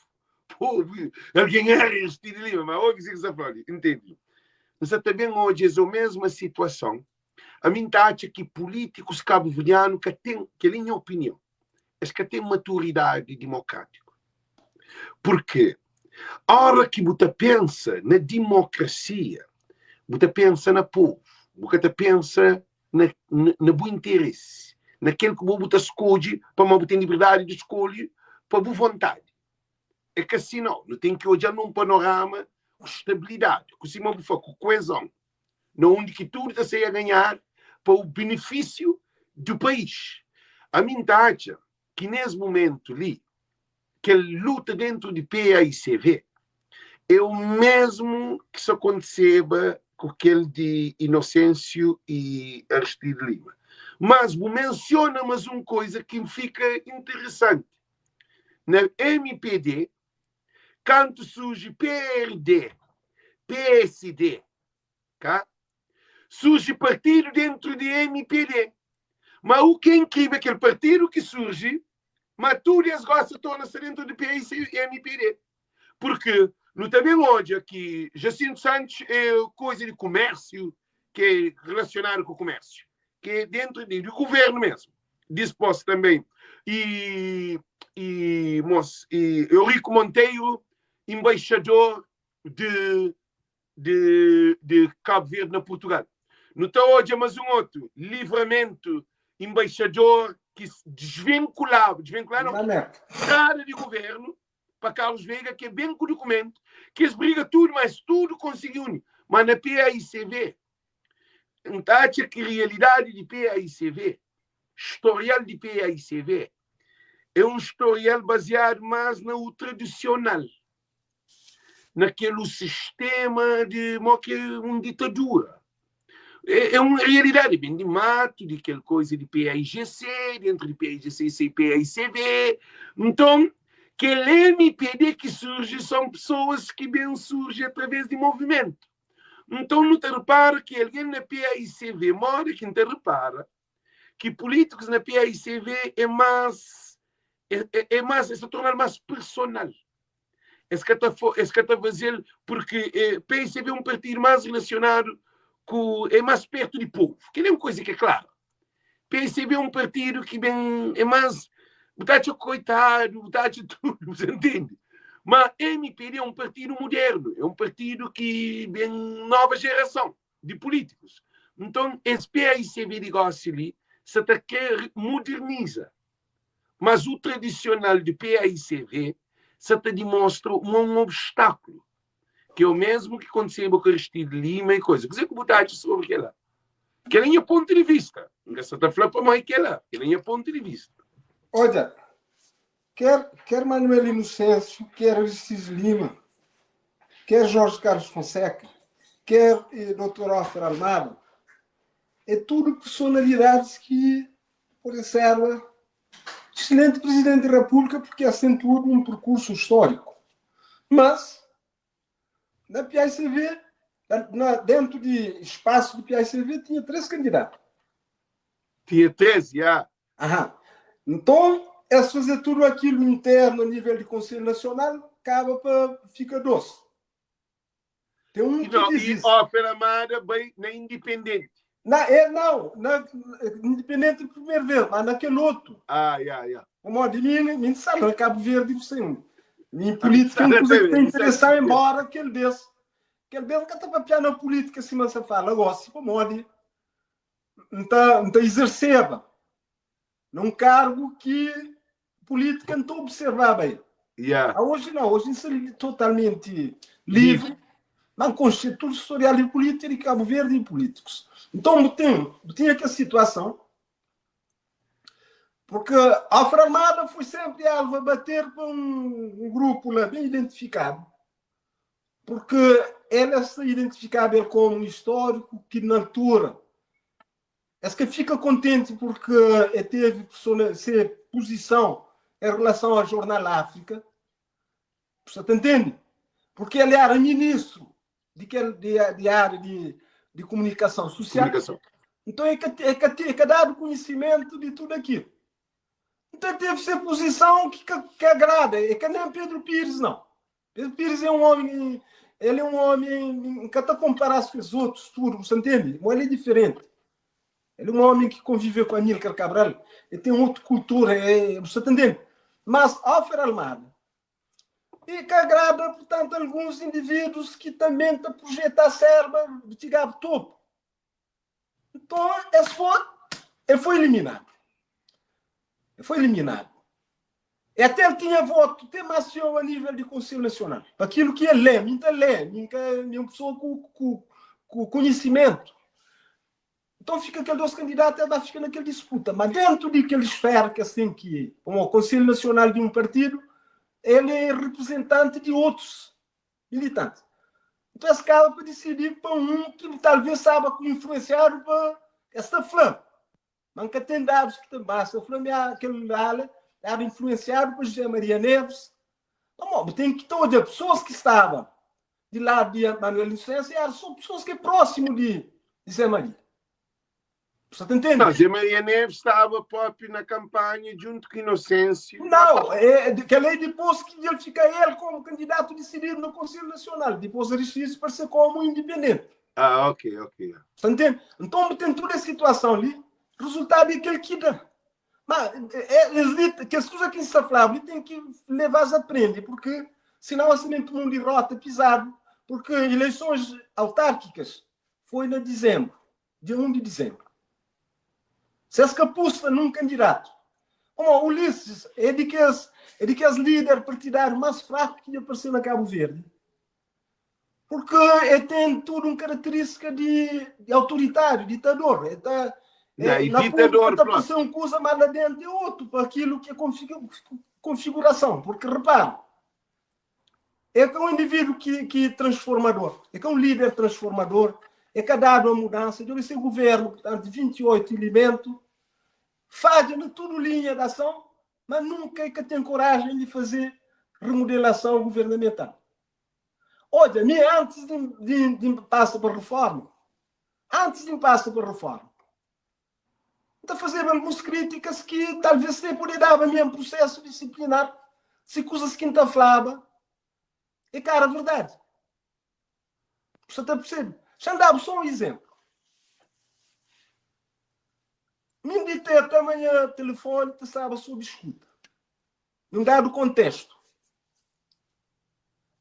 Povo, alguém era Aristides Lima, mas ouve o que você fala, entende? Mas também hoje é a mesma situação. A mim acha que políticos cabo-verdianos que têm, que é a minha opinião, é que têm maturidade democrática. Porque a hora que você pensa na democracia, você pensa na povo, você pensa na bom interesse, naquele que você escolhe, para você ter liberdade de escolha, para boa vontade. É que assim não, não tem que olhar num panorama com estabilidade, com cima com coesão, onde que tudo está a ganhar para o benefício do país. A mim acha que nesse momento ali, que luta dentro de PAICV é o mesmo que se aconteceba com aquele de Inocêncio e Aristides Lima. Mas menciona mais uma coisa que fica interessante. Na MPD, quando surge PRD, PSD, tá? Surge partido dentro de MPD. Mas o que é incrível é aquele partido que surge, mas tudo eles gostam torna-se dentro de PIC e MPD. Porque Nu ta ben odja ki Jacinto Santos é koza di kumérsiu, ki é relasionadu ku kumérsiu, ki é dentru di guvernu mesmu. Dispos tanbê e e mos e Eurico Monteiro, embaixador de de de Cabo Verde na Portugal. Nu ta odja mas un otu Livramento, embaixador ki desvinkulaba, desvinkulaba não, Na América. entrada di governo pa Carlos Veiga ki é ben ku dukumentu, ki es briga tudu, mas tudu konsigi uni. Ma na PAICV, N ta atxa ki realidadi di PAICV, storial di PAICV, é un storial baziadu más na u tradisional, na kel u sistema di mo ki un ditadura. É, é un realidadi, ben di matu, di kel koiza di PAIGC, dentru di PAIGC sai PAICV. Nton, kel MPD ki surji son pesoas ki ben surji através di movimentu. Nton nu ta repara ki algen na PAICV, modi ki N ta repara ki pulítikus na PAICV é más, é, é, é más, es ta torna-l más personal. Es ka ta, es ka ta faze-l porque é, PAICV é un partidu más relasionadu ku, é más pertu di povu. Kel-li é un kuza ki é klaru. PAICV é un partidu ki ben, é más, bu ta atxa koitadu, bu ta atxa tudu, bu ta ntende? Ma MPD é un partidu mudernu, é un partidu ki ben nova jerason di pulítikus. Nton, es PAICV di gósi li sa ta kre muderniza, mas u tradisional di PAICV sa ta dimostra ma un obstákulu, ki é o mesmu ki kontiseba ku Aristide Lima i koza. Kuzê ki bu ta atxa sobri kel-la? Kel-la é nha pontu di vista. N ka sa ta fla pamodi kel-la. Kel-la é nha pontu di vista. Odja, ker, ker Manuel Inocêncio, ker Aristides Lima, ker Jorge Carlos Fonseca, ker eh, Dr. Ofer Almada, é tudo personalidades que podem ser excelente presidente da República porque acentuou um percurso histórico. Mas, na PICV, na, dentro de espaço do PICV, tinha três candidatos. Tinha três, já. Aham. Então, é fazer tudo aquilo interno a nível de Conselho Nacional, acaba para fica doce. Tem um que Não, diz e isso. Ofer Amada bai na Independente. Na, é, não, na, Independente primeiro vez, mas naquele outro. Ah, yeah, yeah. Como de mim, mim sabe, na Cabo Verde, você, em política é uma coisa que tem interessar, embora aquele vez, aquele vez nunca está para na política, assim, mas você fala, agora, se como de, não está, não tá exercendo num cargo que política não está observar bem. Yeah. Ah, hoje não, hoje isso é totalmente livre, não constitui tudo historial de política de Cabo Verde e políticos. Então, tem, tinha aquela situação, porque a Alfa foi sempre alvo a bater para um, um grupo lá bem identificado, porque ela se identificava como um histórico que na altura é que fica contente porque teve ser posição em relação ao Jornal África. Você tá entende? Porque ele era ministro de, de, de área de, de comunicação social. Comunicação. Então é que, é, que, é que dado conhecimento de tudo aquilo. Então teve essa posição que, que, que agrada. É que nem Pedro Pires, não. Pedro Pires é um homem, ele é um homem que até comparado com os outros, tudo, você entende? Mas ele é diferente. Ele é um homem que convive com Amílcar Cabral, ele tem outra cultura, é, você entende? Mas Alfer Almada, e que agrada, portanto, alguns indivíduos que também estão projetar a serva de chegar topo. Então, esse foi, ele foi eliminado. Ele foi eliminado. E até ele tinha voto, tem mais a nível de Conselho Nacional. Para aquilo que ele é, minta lê, minha, minha pessoa com, com, com conhecimento. Então fica aqueles dois candidatos, ela fica naquela disputa. Mas dentro daquela esfera que assim que, como o Conselho Nacional de um partido, ele é representante de outros militantes. Então esse cara para decidir para um que talvez saiba que influenciado para esta flã. Mas nunca tem dados que também basta. A flã aquele ala era influenciado por José Maria Neves. Então, bom, tem que todas as pessoas que estavam de lado de Manuel Inocêncio eram só pessoas que é próximo de José Maria. Você tá entende? Não, Zé Maria Neves estava próprio na campanha junto com Inocêncio. Não, é, que a lei depois que ele fica ele como candidato decidido no Conselho Nacional, depois Aristides apareceu como independente. Ah, ok, ok. Você entende? Então tem toda a situação ali, resultado é aquele que dá. Mas é, é, que as coisas que se falava, tem que levar a aprender, porque senão assim um derrota pisado, porque eleições autárquicas foi na dezembro, dia 1 de dezembro. Se es aposta num candidato, como Ulisses é de que as, é de que as líder partidário mais fraco que apareceu na Cabo Verde, porque ele tem toda uma característica de autoritário, ditador. Ele tá, é, Não, na ditador, pronto. Tá um coisa mais lá dentro é outro, para aquilo que é configuração. Porque, repara, é que é um indivíduo que é transformador, é que é um líder transformador, é que ha dado a mudança, deve ser governo, portanto, 28 elementos, faz na tudo linha de ação, mas nunca é que tem coragem de fazer remodelação governamental. Olha, mim antes de passar para a reforma, antes de passar para a reforma, está fazendo algumas críticas que talvez se poder dar mesmo processo disciplinar, se coisas que não falava, é cara a verdade. Você está percebendo? Já dava só um exemplo. Me dite também telefone que estava sob escuta. Num dado contexto.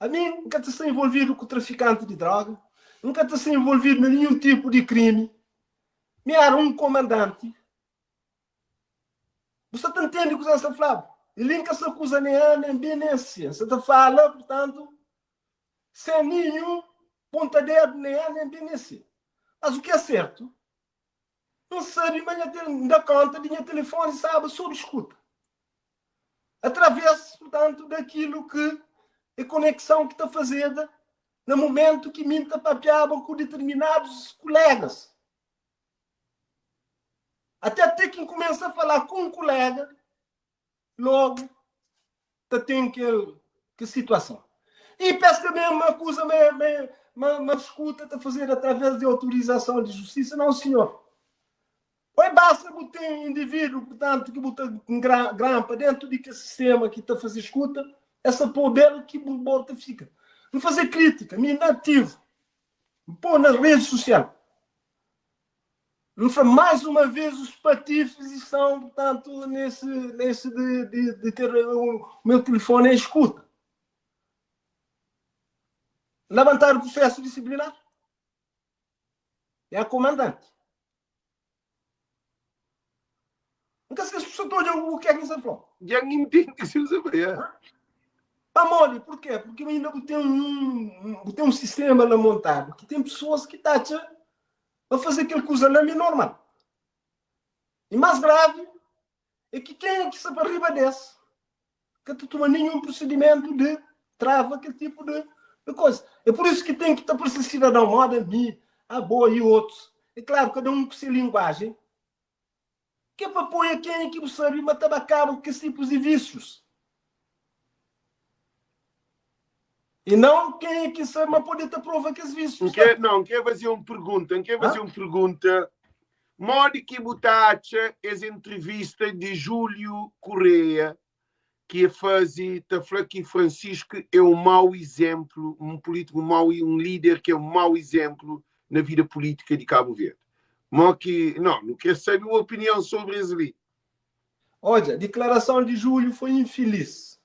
A mim nunca te envolvido com traficante de droga, nunca te envolvido em nenhum tipo de crime. Me era um comandante. Você tá entende o que você está falando? Ele nunca se acusa nem A, nem B, nem C. Você tá fala, portanto, sem nenhum ponta dedo, nem A, nem B, nem C. Mas o que é certo, não sabe, mas dá conta de minha telefone sabe sob escuta. Através, portanto, daquilo que é conexão que está fazendo no momento que me papeava com determinados colegas. Até ter que começa a falar com um colega, logo tá tem que situação. E peço também uma acusa, uma escuta a fazer através de autorização de justiça. Não, senhor. Oi, basta botar um indivíduo, portanto, que bota um grampa dentro de que sistema que está a fazer escuta, essa poder que bota fica. Não fazer crítica, me inativo. Pôr nas redes sociais. Não foi mais uma vez os patifes estão, portanto, nesse de ter o meu telefone em escuta. Levantar o processo disciplinar. É a comandante. Nunca se pessoas olham o que é que você falou. Já não entende que se usa bem. Pá, mole, por quê? Porque ainda tem um sistema lá montado que tem pessoas que estão a fazer aquilo que usa lá é normal. E mais grave é que quem é que se para riba desse que não toma nenhum procedimento de trava aquele tipo de coisa. É por isso que tem que estar por esse cidadão moda, mim, a boa e outros. É claro, cada um com sua linguagem, que é para pôr a quem é que sabe matar a cabo com esse tipo de vícios. E não quem é que sabe, mas pode ter prova que esses vícios. Não, quer fazer uma pergunta, quer fazer uma pergunta. Modo que botacha essa entrevista de Júlio Correia, que faz, tá falando que Francisco é um mau exemplo, um político, um mau, um líder que é um mau exemplo na vida política de Cabo Verde. Mas que, não quer saber uma opinião sobre isso ali. Olha, a declaração de Júlio foi infeliz.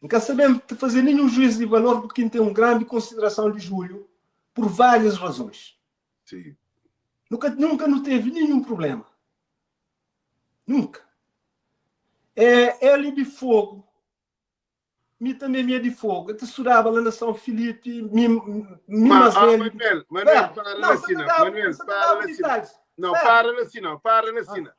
Nunca sabemos fazer nenhum juízo de valor porque tem uma grande consideração de Júlio por várias razões. Sim. Nunca não teve nenhum problema. Nunca. É, ele de fogo. Me também me é de fogo. Eu te surava lá na São Filipe, me mais velho. Manuel, para lá assim, não. Manuel, para lá assim. Não, para lá assim, não. Para lá assim, não.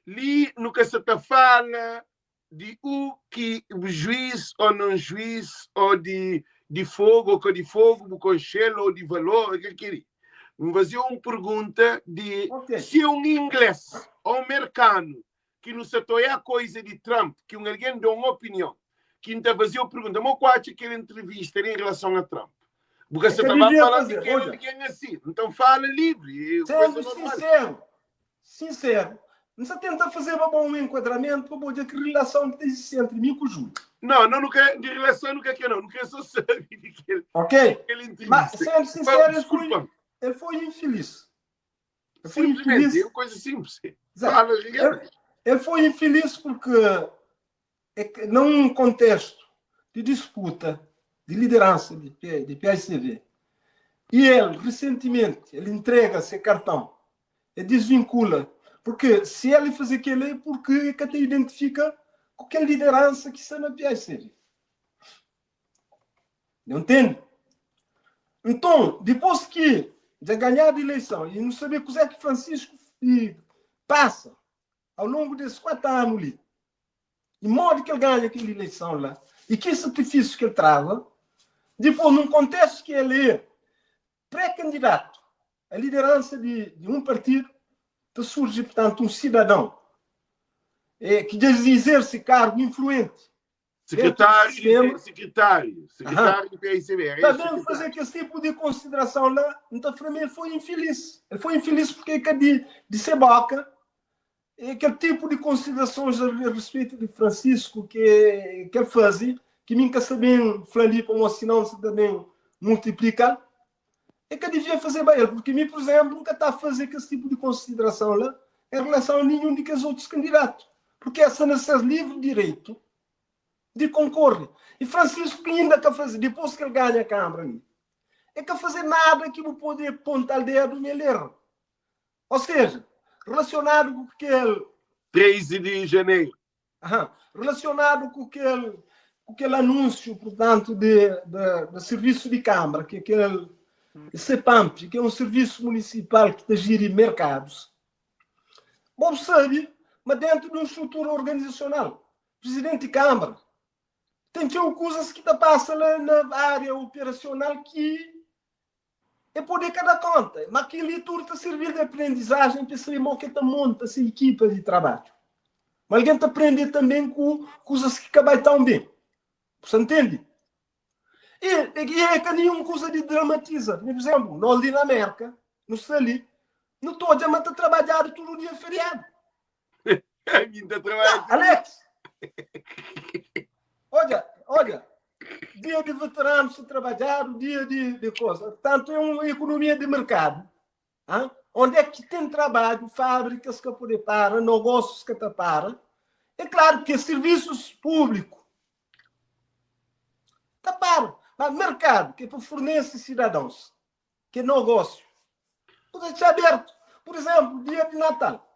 Li nunca se te fala de o que o juiz ou não juiz, ou de fogo, ou de fogo, com shell, ou de valor, o que queria. Me fazia uma pergunta de okay. Se um inglês ou um americano que não se é a coisa de Trump, que um alguém dá uma opinião, que não fazia uma pergunta, mas qual é aquela entrevista em relação a Trump? Porque você estava falando de que alguém assim, então fala livre. Sendo sincero, sinseru, N sta tenta fazeba bo un enkuadramentu pa bo odja ki rilason ki ta izisti entri mi ku Júlio. Não, não, não quer, de relação não quer que não, não quer só saber de que ele, Ok? aquele Mas, entrevista. sendo sincero, ele foi, Desculpa, ele foi infeliz. Ele foi simplesmente, infeliz. é uma coisa simples. Exato. Fala, Ricardo. Ele foi infeliz porque é que num contexto de disputa, de liderança de, P, de PICV, e ele, recentemente, ele entrega seu cartão, ele desvincula, porque se ele fazer aquilo é porque que te identifica com aquela liderança que está na PICV. Não entende? Então, depois que já ganhar a eleição e não saber o que é que Francisco e passa ao longo desses 4 anos ali, e modo que ele ganha aquela eleição lá, e que sacrifício que ele trava, depois, num contexto que ele é pré-candidato à liderança de um partido, te surge, portanto, um cidadão que exerce cargo influente Secretário, sistema. de, secretário, secretário do PICB. É Também secretário. fazer que esse tipo de consideração lá, então para mim ele foi infeliz. Ele foi infeliz porque é de ser boca, é aquele tipo de considerações a respeito de Francisco que ele faz, que nunca sabem falar ali como senão se também multiplica, é que devia fazer bem ele, porque mim, por exemplo, nunca está a fazer esse tipo de consideração lá em relação a nenhum de que os outros candidatos. Porque essa não é livre direito de concorrer. E Francisco que ainda quer fazer, depois que ele ganha a Câmara, ali, é que fazer nada que o poder apontar o dedo nele erro. Ou seja, relacionado com aquele 13 de janeiro. Aham, relacionado com aquele anúncio, portanto, de serviço de Câmara, que é aquele CEPAMP, que é um serviço municipal que te gira mercados. Bom, sabe, mas dentro de uma estrutura organizacional. Presidente de Câmara tem que ter coisas que te passa lá na área operacional que é poder cada conta. Mas aquilo tudo está servir de aprendizagem para saber como que te monta essa equipa de trabalho. Mas alguém te aprende também com coisas que acabam tão bem. Você entende? E é que nenhuma coisa de dramatiza. Por exemplo, nós ali na América, no ali, não estou a mas trabalhar todo dia feriado. Ainda trabalha. Não, Alex! Olha, olha, dia de veteranos se trabalhar, dia de coisa. Portanto, é uma economia de mercado. Hein? Onde é que tem trabalho, fábricas que poder para, negócios que te para. É claro que serviços públicos tá para. Mas mercado, que é para fornecer cidadãos, que é negócio. Tudo está aberto. Por exemplo, dia de Natal.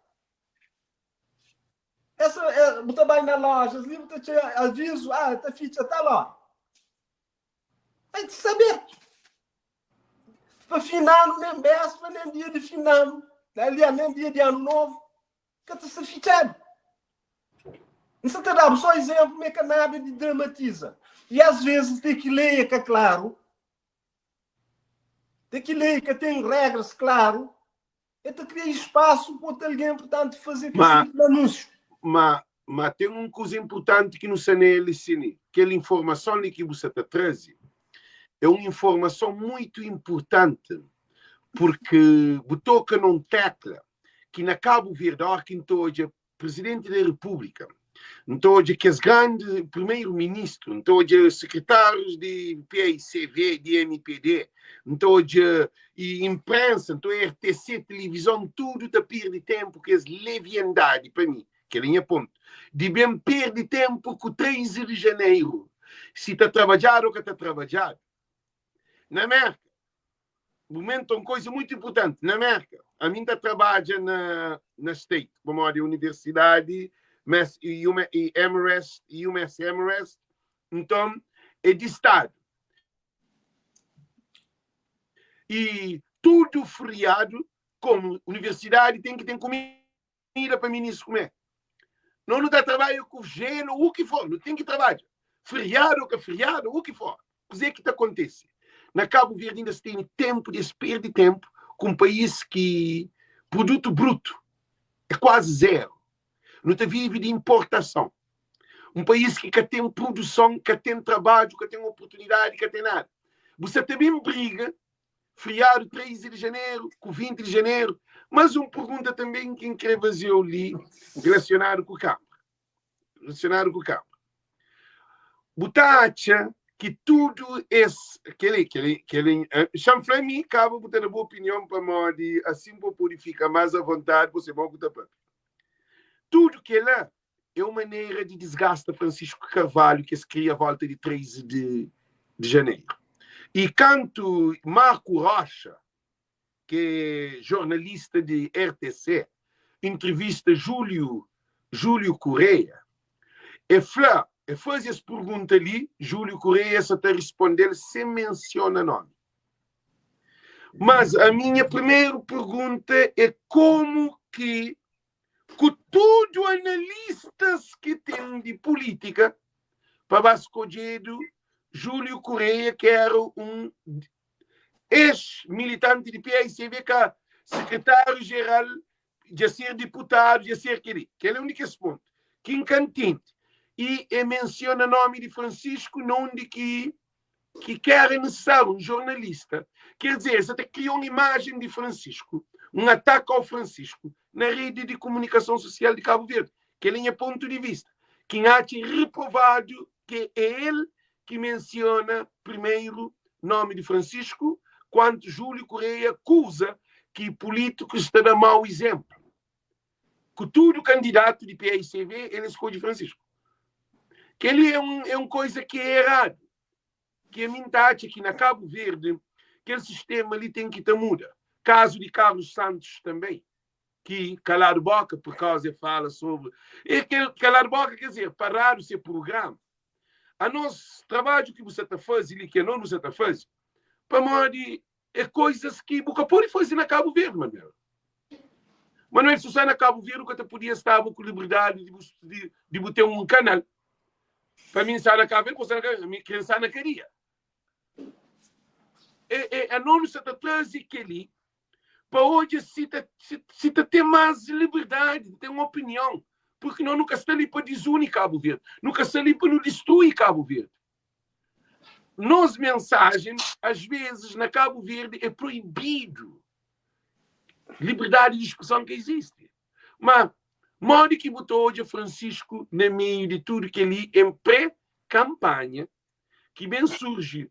Essa, é, você vai na loja, ali, você te aviso, ah, tá ficha, tá lá. Vai te saber. Para final, nem véspera, nem dia de final, aliás, nem dia de ano novo, que está se fechado. Não se te dá só exemplo, mas que nada de dramatiza. E às vezes tem que ler que é claro, tem que ler que tem regras claro, é te criar espaço para alguém, portanto, fazer Mas- esse anúncio. Mas tem uma coisa importante que não se nele, sim, aquela informação ali que você está trazendo é uma informação muito importante, porque toca num tecla que na Cabo Verde, a hora que então hoje presidente da República, então hoje que as grandes primeiro-ministro, então hoje secretários de PICV, de MPD, então hoje e imprensa, então RTC, televisão, tudo está perde tempo que as leviandade para mim, que é linha ponto, de bem perde tempo com o 13 de janeiro, se está trabalhado ou que está trabalhado. Na América, momento é uma coisa muito importante. Na América, a mim está trabalha na State, como a universidade, mas e Amherst, e UMass Amherst, então é de Estado. E tudo feriado, como universidade tem que ter comida para ministro comer. Não, não dá trabalho com gelo, o que for, não tem que trabalhar. Feriado que feriado, o que for. O que é que acontece? Na Cabo Verde ainda se tem tempo de se perder tempo com um país que produto bruto é quase zero. Não te vive de importação. Um país que tem produção, que tem trabalho, que tem oportunidade, que tem nada. Você também briga, feriado 13 de janeiro, com 20 de janeiro. Mas un pergunta tanbê ki N krê faze-u li relasionadu ku Kánmara. Relasionadu ku Kánmara. Bu ta atxa ki tudu es kel-li, kel-li, kel-li, xa-m fla mi, kaba bu ta da bu opinion pamodi asin bu pode fika más avontadi pa se bon ku ta papia. Tudu kel-la é un manera di disgasta Francisco Carvalho ki es kria volta di 13 di, di janeru. I kantu Marco Rocha, ki é jornalista di RTC, intrivista Júlio, Júlio Correia, e fla, e faze es pergunta li, Júlio Correia sa ta responde-l sen mensiona nomi. Mas a minha primeru pergunta é komu ki ku tudu analistas ki ten di pulítika pa ba skodjedu Júlio Correia ki era un ex-militanti di PAICV ka sekretáriu-jeral dja ser diputadu dja ser kel-li. Kel-li é un di kes pontu ki N ka ntende. I e mensiona nomi di Francisco na undi ki ki ka era nisisáriu, un jornalista. Ker dizer, es sa ta kria un imajen di Francisco, un ataki ao Francisco, na redi di komunikason sosial di Kabu Verdi. Kel-li é nha pontu di vista, ki N atxa reprovadu ki é el ki mensiona primeru nomi di Francisco, kuantu Júlio Correia akuza ki pulítikus ta da mau izénplu. Ku tudu kandidatu di paicv, el skodje Francisco. Kel-li é un, é un koisa ki é eradu, ki ami N ta atxa ki na Kabu Verdi kel sistema li ten ki ta muda. Kazu di Carlos Santos tanbê, ki kaladu boka pur kauza e fala sobri e kel kaladu boka, ker dizer, paradu se prugrama. Anos, trabadju ki bu sa ta faze li, ki anos nu sa ta faze, pamodi É coisas ki bu ka pode faze na Cabo Verde, Manuel. Manuel, si sta na Cabo Verde, bu ka ta podia staba ku liberdade di bu, di, di bu ter um canal. Pa mim sta na Cabo Verde, bu sta na Cabo Verde, mi kre sta na cadeia. É, é, a nono sa ta traze keli pa odja si ta, si, si ta ten más liberdade, ten opinião. Porque nós nunca sta ali pa desuni Cabo Verde, nunca sta ali pa nu destrui Cabo Verde. Nos mensajen, as vezes, na Kabu Verdi é proibidu. Liberdadi di spreson ka izisti. Ma, modi ki bu ta odja Francisco na meiu di tudu kel-li en pré-kanpanha ki ben surji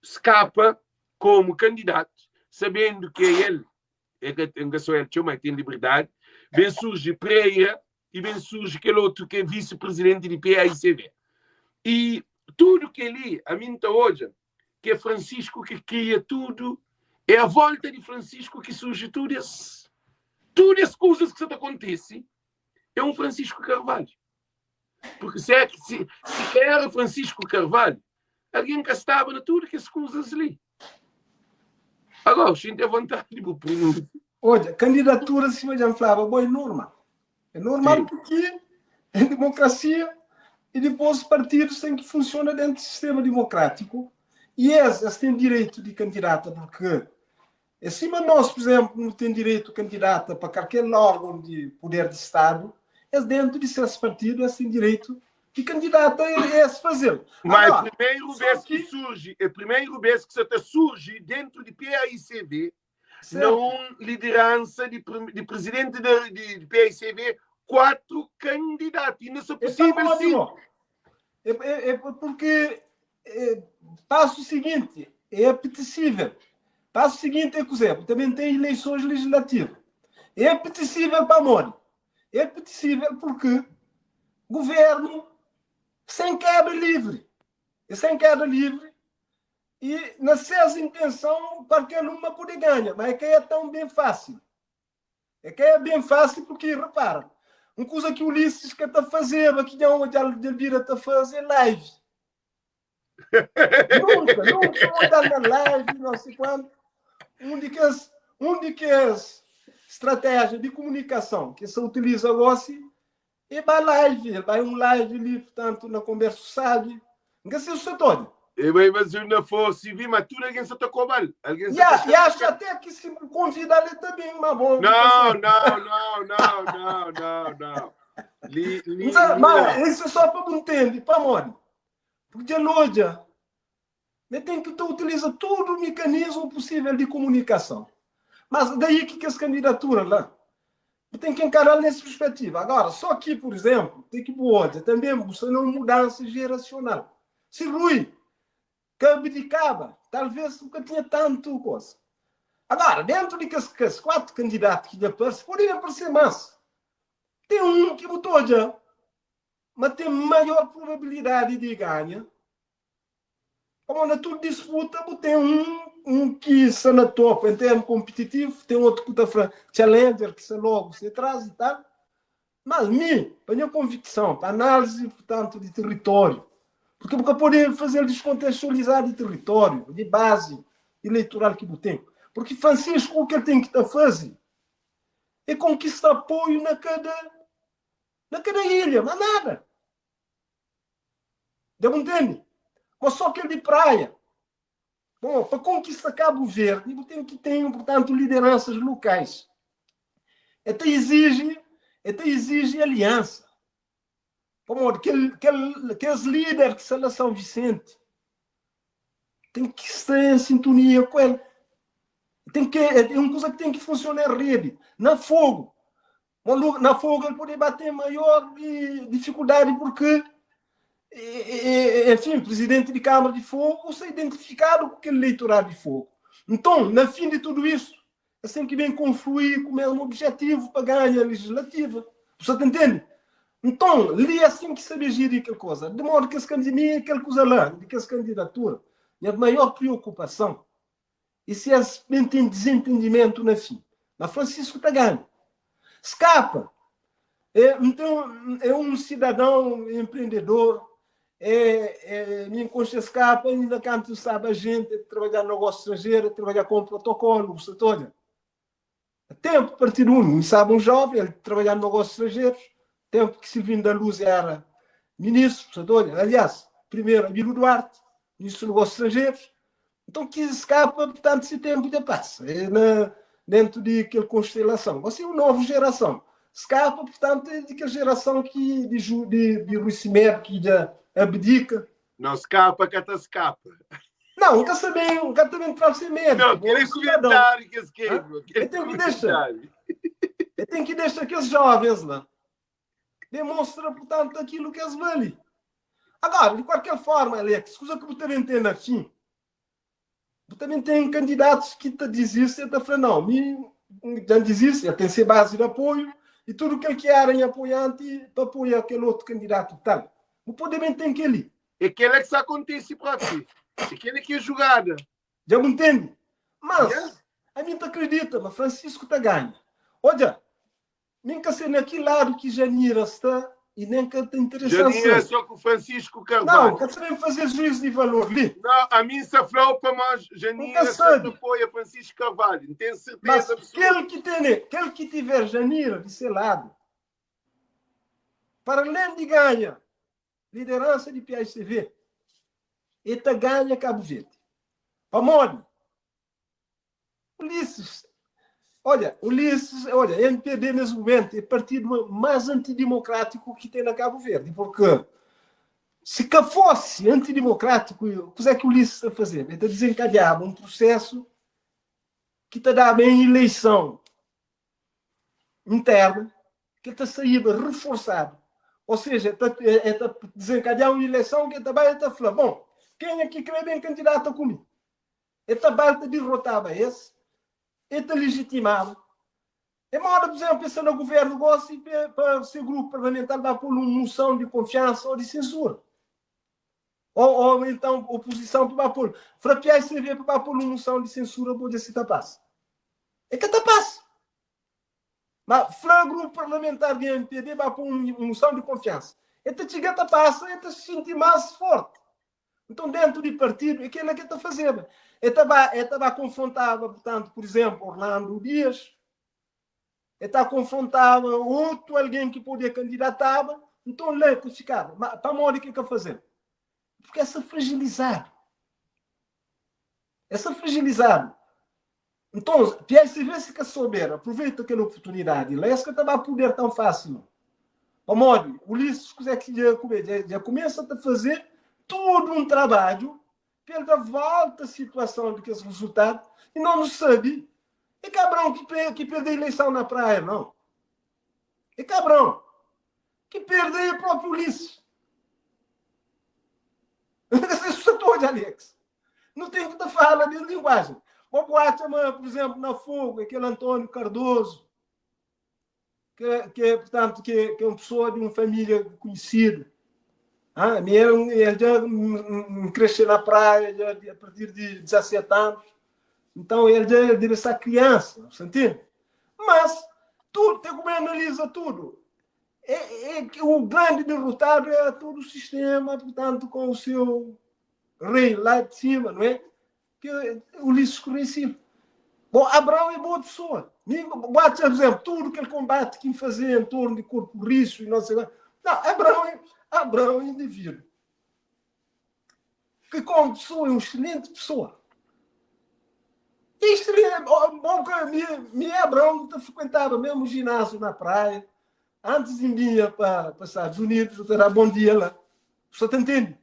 skapa komu kandidatu, sabendu ki é el é ka, N ka sô el txeu, ma el ten liberdadi, ben surji Pereira i ben surji kel otu ki é visi-prizidenti di PAICV. I tudu kel-li, ami N ta odja ki é Francisco ki kria tudu, é a volta di Francisco ki surji tudu es, tudu es kuzas ki sa ta kontise, é un Francisco Carvalho. Porque se, é, se, se ka era Francisco Carvalho, alguém ka staba na tudo kes kuzas li. Agora, xinti a vontade de bu pergunta. Odja, kandidatura sima dja N flaba bo é normal. É normal Sim. porque é demokrasia e dipôs partidus têm ki funciona dentro do sistema democrático e es, es têm direito de candidata porque é sima nós, por exemplo, nu ten direito candidata pa kalker órgão de poder de Estado, es dentro de ses partido es ten direito de candidata e es fazel. Mas é Agora, primeiro só vez que que, surge, é primeiro vez que sa ta surge dentro de PAICV na certo, un lideransa di, de presidente de, de, de PAICV quatro candidatos. Ainda se é possível pamodi, sim. mo, é, é, é porque é, passo seguinte é apetecível. Passo seguinte é que também tem eleições legislativas. É apetecível para onde? É apetecível porque governo sem queda livre. E sem queda livre. E na sua intenção, qualquer uma pode ganhar, mas é que é tão bem fácil. É que é bem fácil porque, repara, uma coisa que o Ulisses que está fazendo, aqui de onde a Elvira está fazendo live. Nunca, nunca vou dar na live, não sei quanto. Um de que as, um de que as estratégia de comunicação que se utiliza agora é para live, vai um live ali, portanto, na conversa sabe. Não sei se todo. E vai fazer na força e vi, mas tudo alguém só tá cobal. Alguém só E, tá e acho até que se convidar ele também, mas bom. Não, não, não, não, não, não, não. Li, li, Mas, li, mas isso é só para entender, para onde? Porque a loja né, tem que utilizar todo o mecanismo possível de comunicação. Mas daí ki kes kandidatura la, bu ten ki enkaral nesse perspetiva. Agora, só ki, por exemplo, tem ki bu odja também bu sta na un mudança geracional. Si Rui ka abdikaba, talvez bu ka tinha tantu koza. Agora, dentro di kes, kes 4 kandidatu ki dja parse, pode ben parse mas. Ten un ki bu ta odja ma ten maior probabilidadi di ganha. Pamodi na tudu disputa bu ten un ki sta na topu en termu konpititivu, ten otu ku ta fla challenger ki sta logu se tras i tal. Mas mi, pa nha konvikson, pa análise, purtantu, di territóriu, purki bu ka pode faze-l diskontestualizadu di territóriu, di bazi ileitoral ki bu ten. Purki Francisco, u ki el ten ki ta faze é konkista apoiu na kada na kada ilha, mas nada. Dja bu ntende? Mas só kel di praia. Bom, pa konkista Kabu Verdi, bu ten ki ten, purtantu, lideransas lukais. E ta iziji, e ta iziji aliansa. Pamodi kel, kel, kes lider ki sta la São Vicente ten ki sta en sintonia ku el. Ten ki, é un kuza ki ten ki funsiona en rede. Na Fogo, Na Fogo el pode ba ten maior difikuldadi purki, enfin, prizidenti di Kâmara di Fogo sta identifikadu ku kel leitoradu di Fogo. Nton, na fin di tudu isu, es ten ki ben konflui ku mesmu objetivu pa ganha legislativa. Bu sta ta ntende? Nton, li es ten ki sabe jiri kel koza. Di modu ki es ka mi kel kuza la, di kes kandidatura, nha maior priokupason E si es ben ten dizentendimentu na fin? Ma Francisco ta ganha. Skapa! É, nton, é un sidadão empreendedor, é, é, mi N konxe Skapa inda kantu N staba ajente, é trabadja na negócio estrangeiro, é trabadja com protocolo, bu sta ta odja. Tempu Partidu Úniku, mi staba un jovem, el trabadja na negócio estrangeiros, tempu ki Silvino da Luz era ministru, bu sta ta odja. Aliás, primeru Abílio Duarte, ministru di negócios estrangeiros, Nton ki skapa, purtantu si tenpu dja pasa, é na dentu di kel konstelason. Gosi é un novu jerason. Skapa, purtantu, é di kel jerason ki di Ju, di, di Rui Simedo ki dja abdika. Não, skapa ka ta skapa. Não, N ka sa ben, N ka ta ben tra-l se méritu. Não, kel é kumentáriu ki es kebra. Kel é ten ki dexa. É ten ki dexa kes jovens la demonstra, purtantu, akilu ki es bali. Agora, di kualker forma, Alex, kuza ki bu ta ben ten na fin, bu ta ben ten kandidatus ki ta dizisti, el ta fla, nau, mi dja N dizisti, el ten se bazi di apoiu, i tudu kel ki era nha apoianti pa apoia kel otu kandidatu tal. Bu pode ben ten kel-li. É kel-la ki sta kontise propi. É kel-la ki é jugada. Dja bu ntende? Mas, ami N ta kridita ma Francisco ta ganha. Odja, Mi N ka sei na ki ladu ki Janira sta i nen ka ta interesa-m Janira sabe. só ku Francisco Nau, Carvalho. N ka ta ben faze juiz di valor li. Nau, ami N sta fla-u pamó N ka Janira sta ta sabe. apoia Francisco Carvalho. N ten serteza Mas absoluta. kel ki tene, kel ki tiver Janira di se ladu, para alen di ganha lideransa di PICV, e ta ganha Kabu Verdi. Pamodi? Ulisses, olha, Ulisses, olha, MPD nesse momento é partido mais antidemocrático que tem na Cabo Verde, porque se que fosse antidemocrático, o que é que Ulisses está fazendo? Ele está desencadeando um processo que está dando em eleição interna, que está saindo reforçado. Ou seja, está, está desencadeando uma eleição que está vai está falando, bom, quem é que crê bem candidato comigo? E ta ba, el ta dirotaba es, e ta lijitimaba. E moda, pur izénplu, es sta na guvérnu gósi pa se grupu parlamentar ba pô-l un muson di konfiansa ô di sensura. Ô, ô então, opozison pa ba pô-l, fla PICV pa ba pô-l un muson di sensura pa odja si ta pasa. E ka ta pasa. Ma fla grupu parlamentar di MPD ba pô un muson di konfiansa. E ta txiga ta pasa, e ta xinti más forti. Nton, dentu di partidu, é kel-la ki el ta fazeba. El ta ba, el ta ba konfrontaba, purtantu, pur izénplu, Orlando Dias, el ta konfrontaba otu algen ki podia kandidataba, nton la el ta fikaba. Ma pamodi ki el ka faze-l? Purki el sta frajilizadu. El sta frajilizadu. Nton, PSV si ka souber aproveita kel oportunidadi la, es ka ta ba puder tan fásil nau. Pamodi, Ulisses kuzé ki dja kume, dja, dja kumesa ta faze tudu un trabadju pa el da volta situason di kes rezultadu i no nu sabe. É ka Abraão ki, ki perde eleição na praia, não. É ka Abraão. Ki perde é próprio Ulisses. Isso todo, Alex. Não tem que te fala de linguagem. O boate, por exemplo, na Fogo, aquele Antônio Cardoso, que, portanto, que é uma pessoa de uma família conhecida. Ah, ele já cresceu na praia já, a partir de 17 anos. Então ele já deve ser criança, você entende? Mas tudo, tem como analisa tudo. É que o grande derrotado é todo o sistema, portanto, com o seu rei lá de cima, não é? Que é Ulisses Correia Silva. Bom, Abraão é boa pessoa. Bate, por exemplo, tudo aquele combate que fazia em torno de corpo riso e não sei o Não, Abraão é um indivíduo que, como pessoa, é uma excelente pessoa. Excelente. Bom, que me Abraão frequentava mesmo o ginásio na praia. Antes de ir para os Estados Unidos, eu dar bom dia lá. Você está entendendo?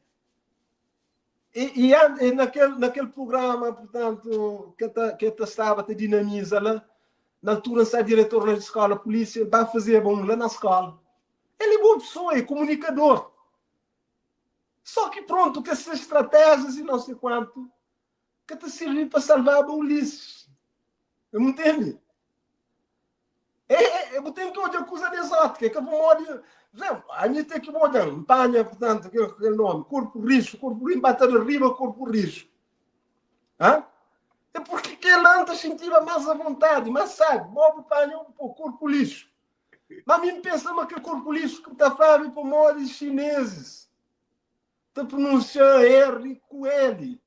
E naquele programa, portanto, que estava a dinamiza lá, na altura, está diretor da escola, polícia, vai fazer bom lá na escola. Ele é boa pessoa, é comunicador. Só que pronto, que essas estratégias e não sei quanto, que te servem para salvar o Ulisses. Eu não entendo. Eu tenho que olhar coisa exótica, que eu vou morrer. A gente tem que olhar, empanha, portanto, aquele nome, corpo rijo, corpo rijo, bater arriba, corpo rijo. Hã? É porque que ele anda sentia mais à vontade, mais sabe, bobo panha o corpo lixo. Mas a mim pensa que corpo lixo que está falando para modos chineses. Está pronunciando R com L.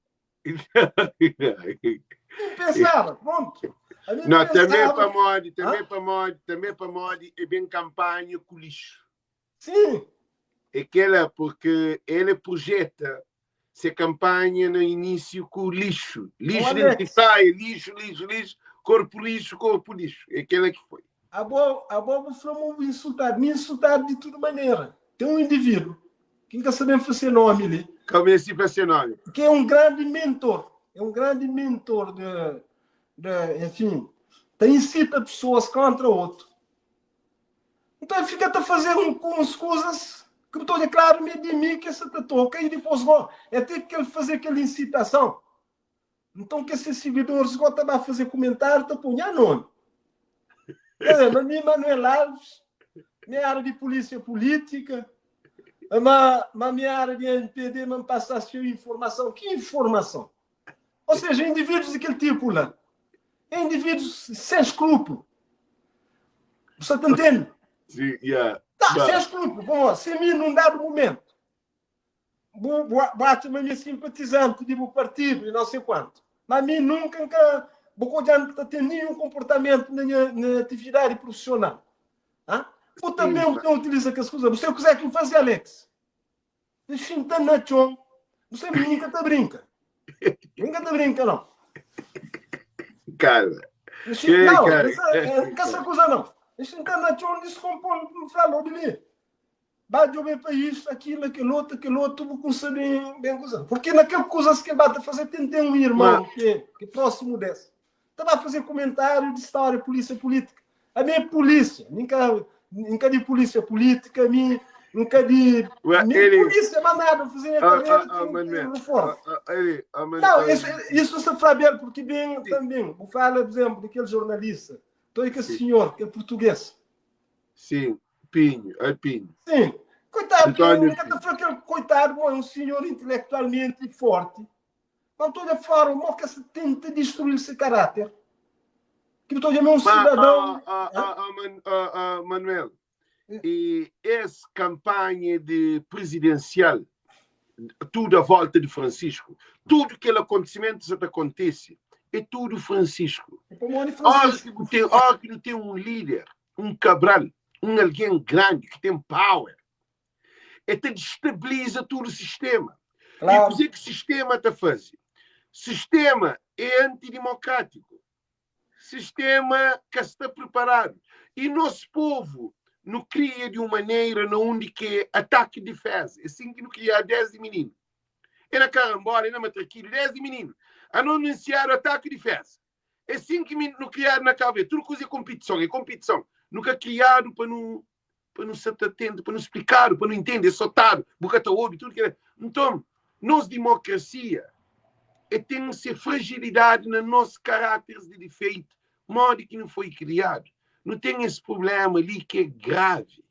Nem pensava, pronto. Não, também para modi, também para modi, também para modi é bem campanha com lixo. Sim. É aquela porque ele projeta se campanha no início com lixo. Lixo dentro de saia, lixo, lixo, lixo, corpo lixo, corpo lixo. É aquela que foi. A boa foi um insultado, me insultado de toda maneira. Tem um indivíduo, que nunca sabemos fazer nome ali. Como é que fazer nome? Que é um grande mentor. É um grande mentor de enfim, tem incita pessoas contra outro. Então ele fica a fazer uns coisas que estou a claro me de mim que essa toca e depois vou. É ter que ele fazer aquela incitação. Então que esses seguidores gostam de fazer comentário, tá punhando nome. Quer dizer, mas mim, Manuel Alves, minha área de polícia política, mas minha área de NPD me passa a sua informação. Que informação? Ou seja, indivíduos daquele tipo lá. Indivíduos sem escrúpulo. Você está entendendo? Sim, yeah. Tá, sem escrúpulo. Bom, se mim num dado momento, bate-me a minha simpatizante de um partido e não sei quanto. Mas a mim nunca, nunca, vou não tem nenhum comportamento na minha atividade profissional. Ah? Vou também não utiliza aquelas coisas. Você quiser que me fazer, Alex. Deixa eu na chão. Você nunca te brinca. Nunca te brinca, não. Cara. Não, essa coisa não. Deixa eu na chão, descompõe, me falou de mim. Vai jogar para isso, aquilo, aquele outro, com saber bem coisa. Porque naquele coisas que ele vai fazer, tem um irmão que é próximo desse. Estava a fazer comentário de história, polícia política. A minha polícia, nunca de polícia política, a minha, nunca de ele, polícia, mas nada, fazer a carreira reforma. Não, isso se fala porque bem também, vou falar, por exemplo, daquele jornalista, todo aquele senhor, que é português. Sim, Pinho, é Pinho. Sim, coitado, aquele coitado, é um senhor intelectualmente forte, mas toda forma, que se tenta destruir esse caráter. Que estou um cidadão. Manuel, e essa campanha de presidencial, tudo à volta de Francisco, tudo aquele acontecimento que acontece, é tudo Francisco. Ora que não tem um líder, um Cabral, um alguém grande que tem power, até destabiliza todo o sistema. Claro. E o que o sistema está a fazer? Sistema é antidemocrático. Sistema que está preparado. E nosso povo não cria de uma maneira onde que é ataque de defesa. É assim que não cria 10 de menino. É na carambola, é na matraquilha, 10 de menino. A não anunciar ataque de defesa. É sin ki mi nu kriadu na Cabo Verde. Tudu kuza é konpitison, é konpitison. Nu ka kriadu pa nu pa nu sa ta tenta, pa nu splikadu, pa nu intende, é sotadu, bu ka ta obi, tudu kila. Nton, nos dimokrasia é ten se fragilidadi na nos karáteris di difeitu, modi ki nu foi kriadu. Nu ten es prubléma li ki é gravi.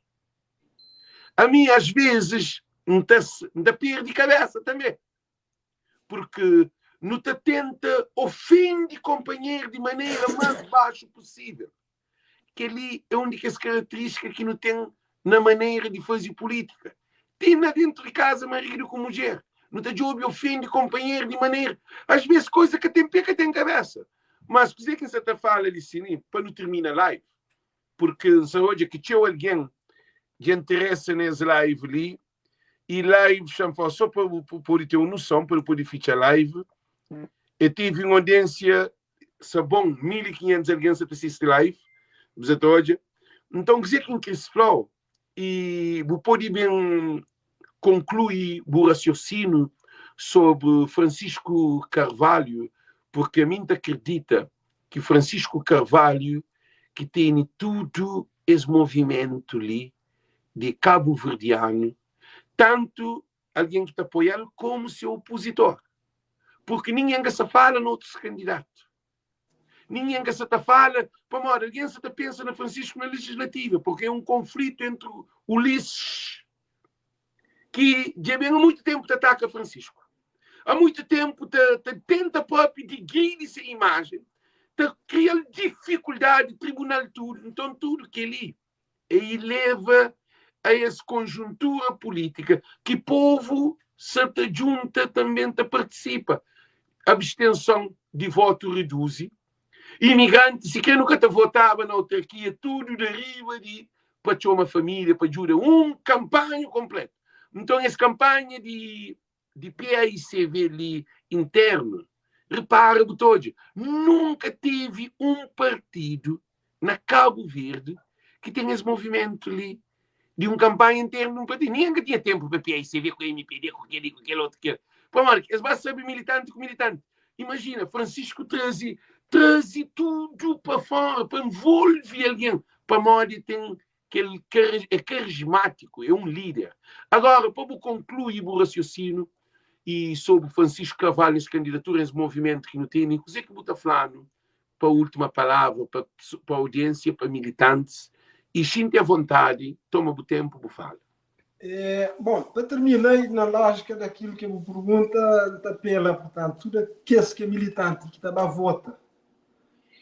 Ami, às vezes, N ta N ta perde kabésa tanbê, porque nu ta tenta ofende konpanheru di manera más baxu pusível. Kel-li é un di kes karaterístika ki nu ten na manera di faze pulítika. Ti na déntu di kaza, maridu ku mudjer, nu ta djobe ofende konpanheru di manera, às vezes, koza ka ten pé ka ten kabésa. Mas kuzê ki N sa ta fala li si li, pa nu tirmina live, purki N sa odja ki txeu algen dja interesa na es live li, i live xa-m fla só pa bu pode ten un noson, pa nu pode fitxa live, e tevi un audiênsia sa bon, 1500 algen sa ta sisti live, bu sa ta odja. Nton, kuzê ki N kris fla-u, i bu pode ben konklui bu rasiosinu sobri Francisco Carvalho, purki ami N ta kridita ki Francisco Carvalho ki tene tudu es movimentu li di kabuverdianu, tantu algen ki ta apoia-l komu se opuzitor, purki ningen ka sa fala na otus kandidatu, ningen ka sa ta fala, pamodi algen sa ta pensa na Francisco na legislativa, purki é un konflitu entri Ulisses ki dja ben a muitu tenpu ta ataka Francisco, a muitu tenpu ta ta tenta propi digridi se imajen, ta kria-l difikuldadi, tribunal tudu, nton tudu keli e ileva a es konjuntura pulítika ki povu sa ta djunta tanben ta partisipa. Abstenson di votu reduzi, imigranti sikrê nu ka ta votaba na autarkia tudu da riba di pa txoma família pa djuda un kanpanha konpletu. Nton es kanpanha di di PAICV li internu, repara bu ta odja, nunka tevi un partidu na Kabu Verdi ki ten es movimentu li di un kanpanha internu di un partidu. Ningen ka tinha tenpu pa PAICV ku MPD ku kel-li ku kel otu kel. Pamodi es ba sabe militanti ku militanti. Imajina, Francisco traze traze tudu pa fora pa envolve algen pamodi ten kel é karismátiku, é un líder. Agora, pa bu konklui bu rasiosinu e sobri Francisco Carvalho nes kandidatura, nes movimentu ki nu tene, kuzê ki bu ta fla-nu pa última palavra pa pa audiênsia, pa militantis e xinti a vontadi, toma bu tenpu bu fala. É, bom, pa termina e na lógica daquilo que bu pergunta, N ta apela, portanto, tudo aqueles que é militante que ta ba vota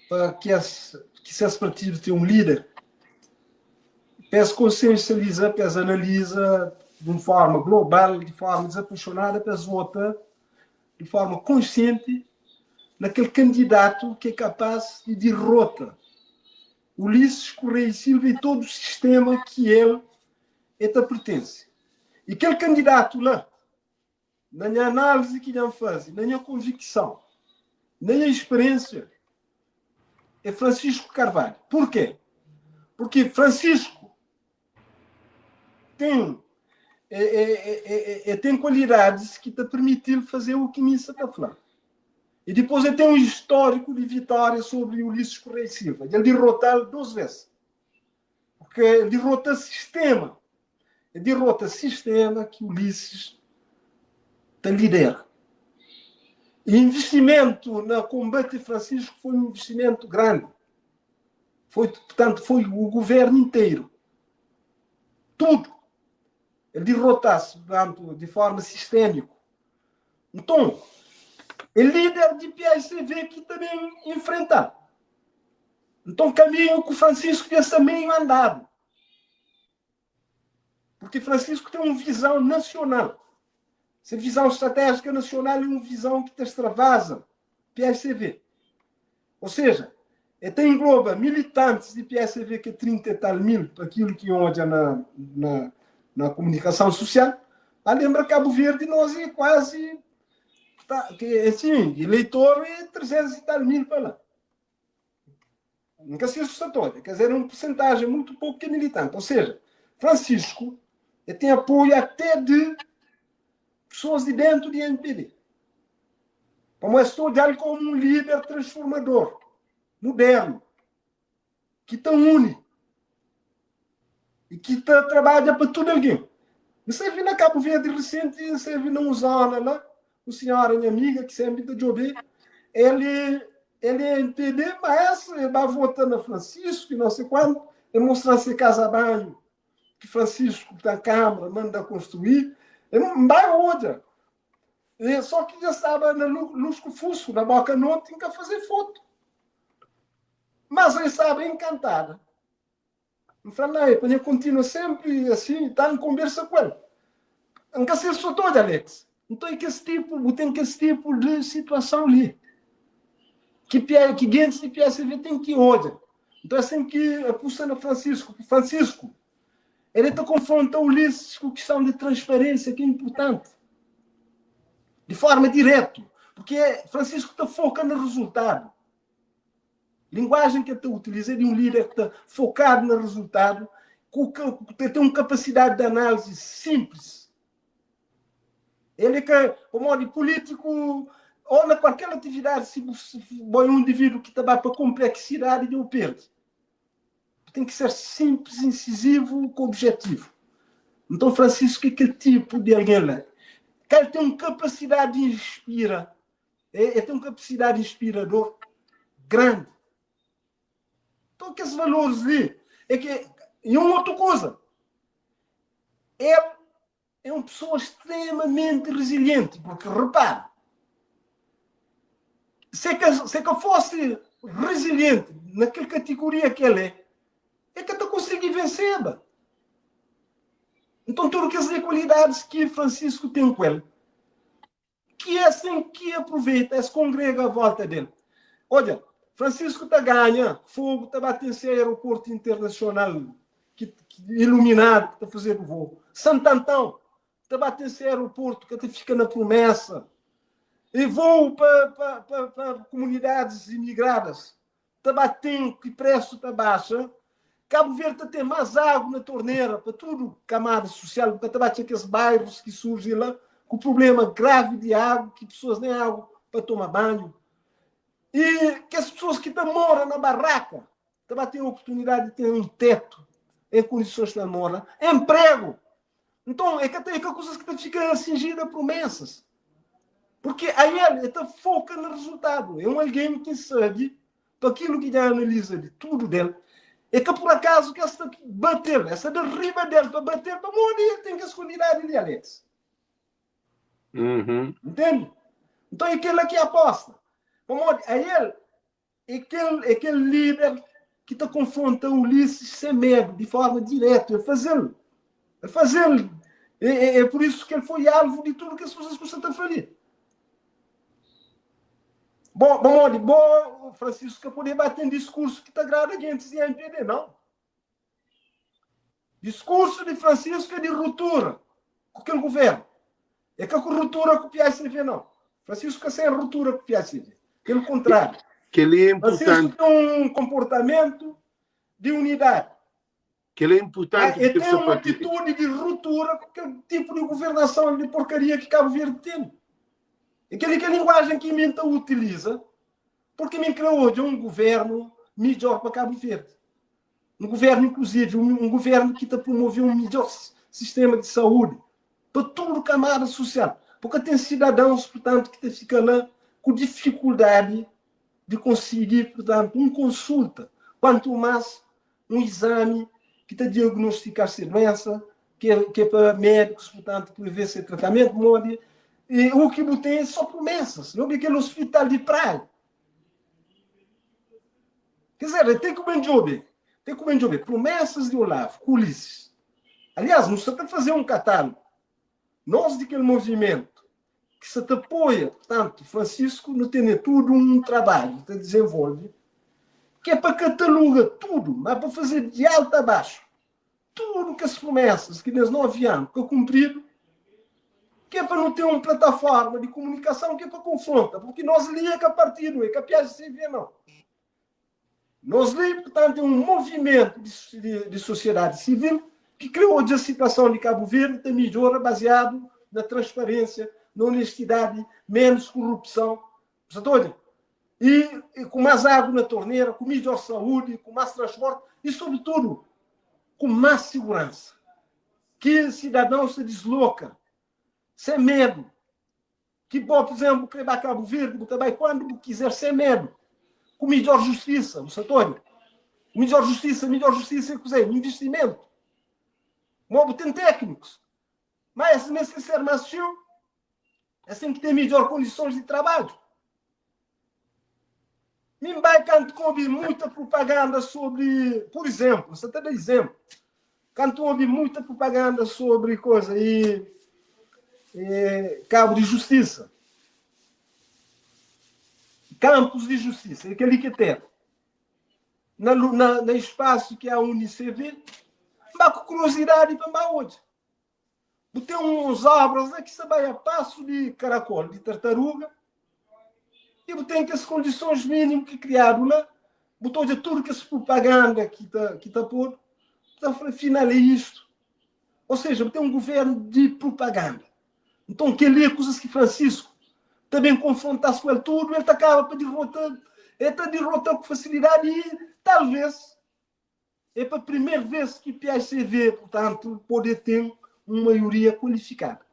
pa kes ki ses partidu ten un líder, pa es konsensializa, pa es analiza di un forma global, di forma dezapaixonada, pa es vota di forma konsienti na kel kandidatu ki é kapaz di dirota Ulisses Correia e Silva e todo sistema ki el e ta pertense. E kel kandidatu la, na nha análise ki dja N faze, na nha konvikson, na nha experiência, é Francisco Carvalho. Porquê? Porque Francisco tem é, é, é, é, tem qualidades que te permitir fazer o que Missa está falando. E depois ele tem um histórico de vitória sobre Ulisses Correia Silva. Ele derrotá-lo duas vezes. Porque ele derrota sistema. Ele derrota sistema que Ulisses te lidera. E investimento na combate Francisco foi um investimento grande. Foi, portanto, foi o governo inteiro. Tudo. Ele derrotasse, portanto, de forma sistêmica. Então, é líder de PSV que também enfrenta. Então, caminho que o Francisco pensa meio andado. Porque Francisco tem uma visão nacional. Essa visão estratégica nacional é uma visão que te extravasa PSV. Ou seja, até engloba militantes de PSV que é 30 e tal mil, aquilo que olha na, na, na comunicação social. A lembra Cabo Verde, nós é quase, tá, que, assim, eleitor é 300 e tal mil para lá. Nunca se assustatório, quer dizer, é uma porcentagem muito pouco que é militante. Ou seja, Francisco ele tem apoio até de pessoas de dentro de MPD. Como estou olhando como um líder transformador. modernu ki ta uni i ki ta trabadja pa tudu algen. N servi na Kabu Verdi risenti, N servi na un zona la, un sinhora nha amiga ki senpri ta djobe, el el é MPD, mas el ba vota na Francisco i não sei quanto, el mostra-m se kaza banhu ki Francisco ki ta Câmara manda construí, N bai odja. E só ki dja staba na lusku-fusku, na boka noti, N ka faze fotu. Mas el staba encantada. N fla, Não, é pa nha kontinua senpri asin, ta N konbersa ku el. N ka ser só toda, Alex. Nton é kes tipu, bu ten kes tipu di situason li ki ki gentis di PSV ten ki odja. Nton es ten ki apusta na Francisco. Francisco, ele ta konfronta Ulisses ku kiston di transparênsia ki é inpurtanti, di forma diretu, porque Francisco ta foka na rezultadu. Linguajen ki el ta utiliza é di un líder ki ta fokadu na rezultadu, ku el ten un kapasidadi di análisi sinplis. El é ka, pamodi pulítiku ô na kualker atividadi, si bu bo é un indivídu ki ta ba pa konpleksidadi dja bu perde. Bu ten ki ser sinplis, insizivu ku objetivu. Nton Francisco é kel tipu di algen la. Ka el ten un kapasidadi di inspira El ten un kapasidadi inspirador grandi. Nton, kes valoris li é ki. I un otu kuza, el é un pesoa stremamenti rezilienti, purki repara, se ka, se ka fosi rezilienti na kel kategoria ki el é, el ka ta konsigi venseba. Nton, tudu kes li kualidadis ki Francisco ten ku el, Ki es ten ki aproveita, es kongrega a volta del. Odja, Francisco ta ganha fogu, ta ba ten se aeroportu internasional ki, ki iluminadu, ki ta fazedu voo. Santantão ta ba ten se aeroportu ka ta fika na promesa. E voo pa, pa, pa, pa komunidadis imigradas ta ba ten ki presu ta baxa, Kabu Verdi ta ten más agu na tornera pa tudu kamada susial, bu ka ta ba txa kes bairus ki surji la ku prublema gravi di agu, ki pesoas nen agu pa toma banhu. I kes pesoas ki ta mora na baraka ta ba ten oportunidadi di ten un tetu en kondisons pa mora, enpregu. Nton, é ka, é ka kuzas ki ta fika sinjida a promesas. Porque a el, el ta foka na rezultadu. É un algen ki sabe pa aquilo ki dja analiza di tudu del. É ka por acaso ki es ta bater, es ta da riba del pa bater, pamodi el ten kes kualidadi li, Alex. Uhum. Entende? Então é aquela que aposta. Pamodi a el É kel, é kel líder ki ta konfronta Ulisses sen medu, di forma diretu. El faze-l. El faze-l. É, é, é por isu ki el foi alvu di tudu kes kuzas ku sa ta fla li. Bo, pamodi bo, Francisco, ka pode ba ten diskursu ki ta agrada gentis di MPD, não. Diskursu di Francisco é di rutura ku kel guvernu. É ka ku rutura ku PAICV, não. Francisco ka sem rutura ku PAICV. Pelo contrário. Kel-li é Francisco importante. tem um comportamento de unidade. Kel-li é importante Ele porque tem sa uma papia. atitude de ruptura com aquele tipo de governação de porcaria que Cabo Verde tem. Aquele que a linguagem que Minta utiliza, porque me crê hoje um governo melhor para Cabo Verde. Um governo inclusive, um, um governo que está promover um melhor sistema de saúde para toda camada social. Porque tem cidadãos, portanto, que ficam lá com dificuldade de conseguir, portanto, uma consulta, quanto mais um exame que está diagnosticar se doença, que é, que é para médicos, portanto, prever esse tratamento, mode, e o que tem é só promessas. Não é aquele hospital de praia. Quer dizer, tem que bem job, tem que bem job, promessas de Olavo, com Ulisses. Aliás, não se está a fazer um catálogo. Nós daquele movimento que se te apoia, portanto, Francisco não tem tudo um trabalho que desenvolve, que é para catalogar tudo, mas para fazer de alto a baixo. Tudo que as promessas que nesses 9 anos que cumprido, que é para não ter uma plataforma de comunicação que é para confronta, porque nós ali é que a partido, é que a PSCV não. Nós ali, portanto, é um movimento de, de, de sociedade civil que criou a situação de Cabo Verde tem melhora baseado na transparência, na honestidade, menos corrupção. Você tá olhando? E, e ku más agu na torneira, ku midjor saúdi, ku más transporti e, sobretudu, ku más siguransa. Ki sidadãus ta disloka sen medu. Ki bo, pur izénplu, bu krê ba Kabu Verdi, bu ta bai kuandu bu kizer sen medu. Ku midjor justisa, bu sa ta odja? Midjor justisa, midjor justisa é kuzê? Investimentu. Mo bu ten téknikus, má es meste ser más txeu, es ten ki ten midjor kondisons di trabadju. Mi N bai kantu N obi muita propaganda sobri, pur izénplu, N sa ta da izénplu, kantu N obi muita propaganda sobri koza i e kabu di justisa, kampus di justisa, é kel-li ki ten na, na, na espasu ki a UNICV, N ba ku kuriozidadi pa N ba odja. Bu ten uns obras la ki sta bai a pasu di karakol, di tartaruga, i bu ten kes kondisons minimu ki kriadu la, bu ta odja tudu kes propaganda ki ta ki ta podu, bu ta fla, final é istu. Ou seja, bu ten un guvernu di propaganda. Nton, kel-li é kuzas ki Francisco ta ben konfronta-s ku el tudu, el ta kaba pa dirota, el ta dirota ku fasilidadi i talvês É pa primer vez ki PAICV, purtantu, pode ten un maioria kualifikada.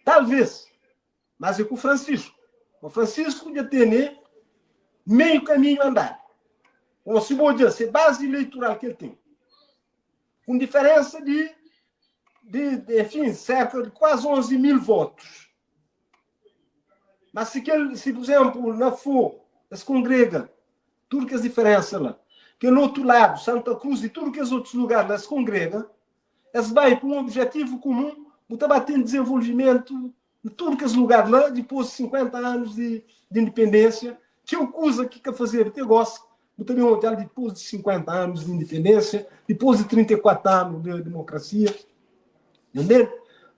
Talvez, mas é ku Francisco. O Francisco dja tene meio kaminhu andadu. Ou si bo odja se bazi eleitoral ki el ten, ku diferensa di, di, di, enfin, serka di kuazi 11 mil votus. Mas si kel, si por exemplu, na Fogo, es kongrega tudu kes diferensa la, kel otu ladu, Santa Cruz i tudu kes otus lugar la, es kongrega, es bai ku un objetivu kumun, bu ta ba ten dizenvolvimentu na tudu kes lugar la, dipôs di 50 anus di, di independênsia, txeu kuza ki ka fazedu te gosi, bu ta ben odjal dipôs di 50 anus di independênsia, dipôs di 34 anu di demokrasia. Entende?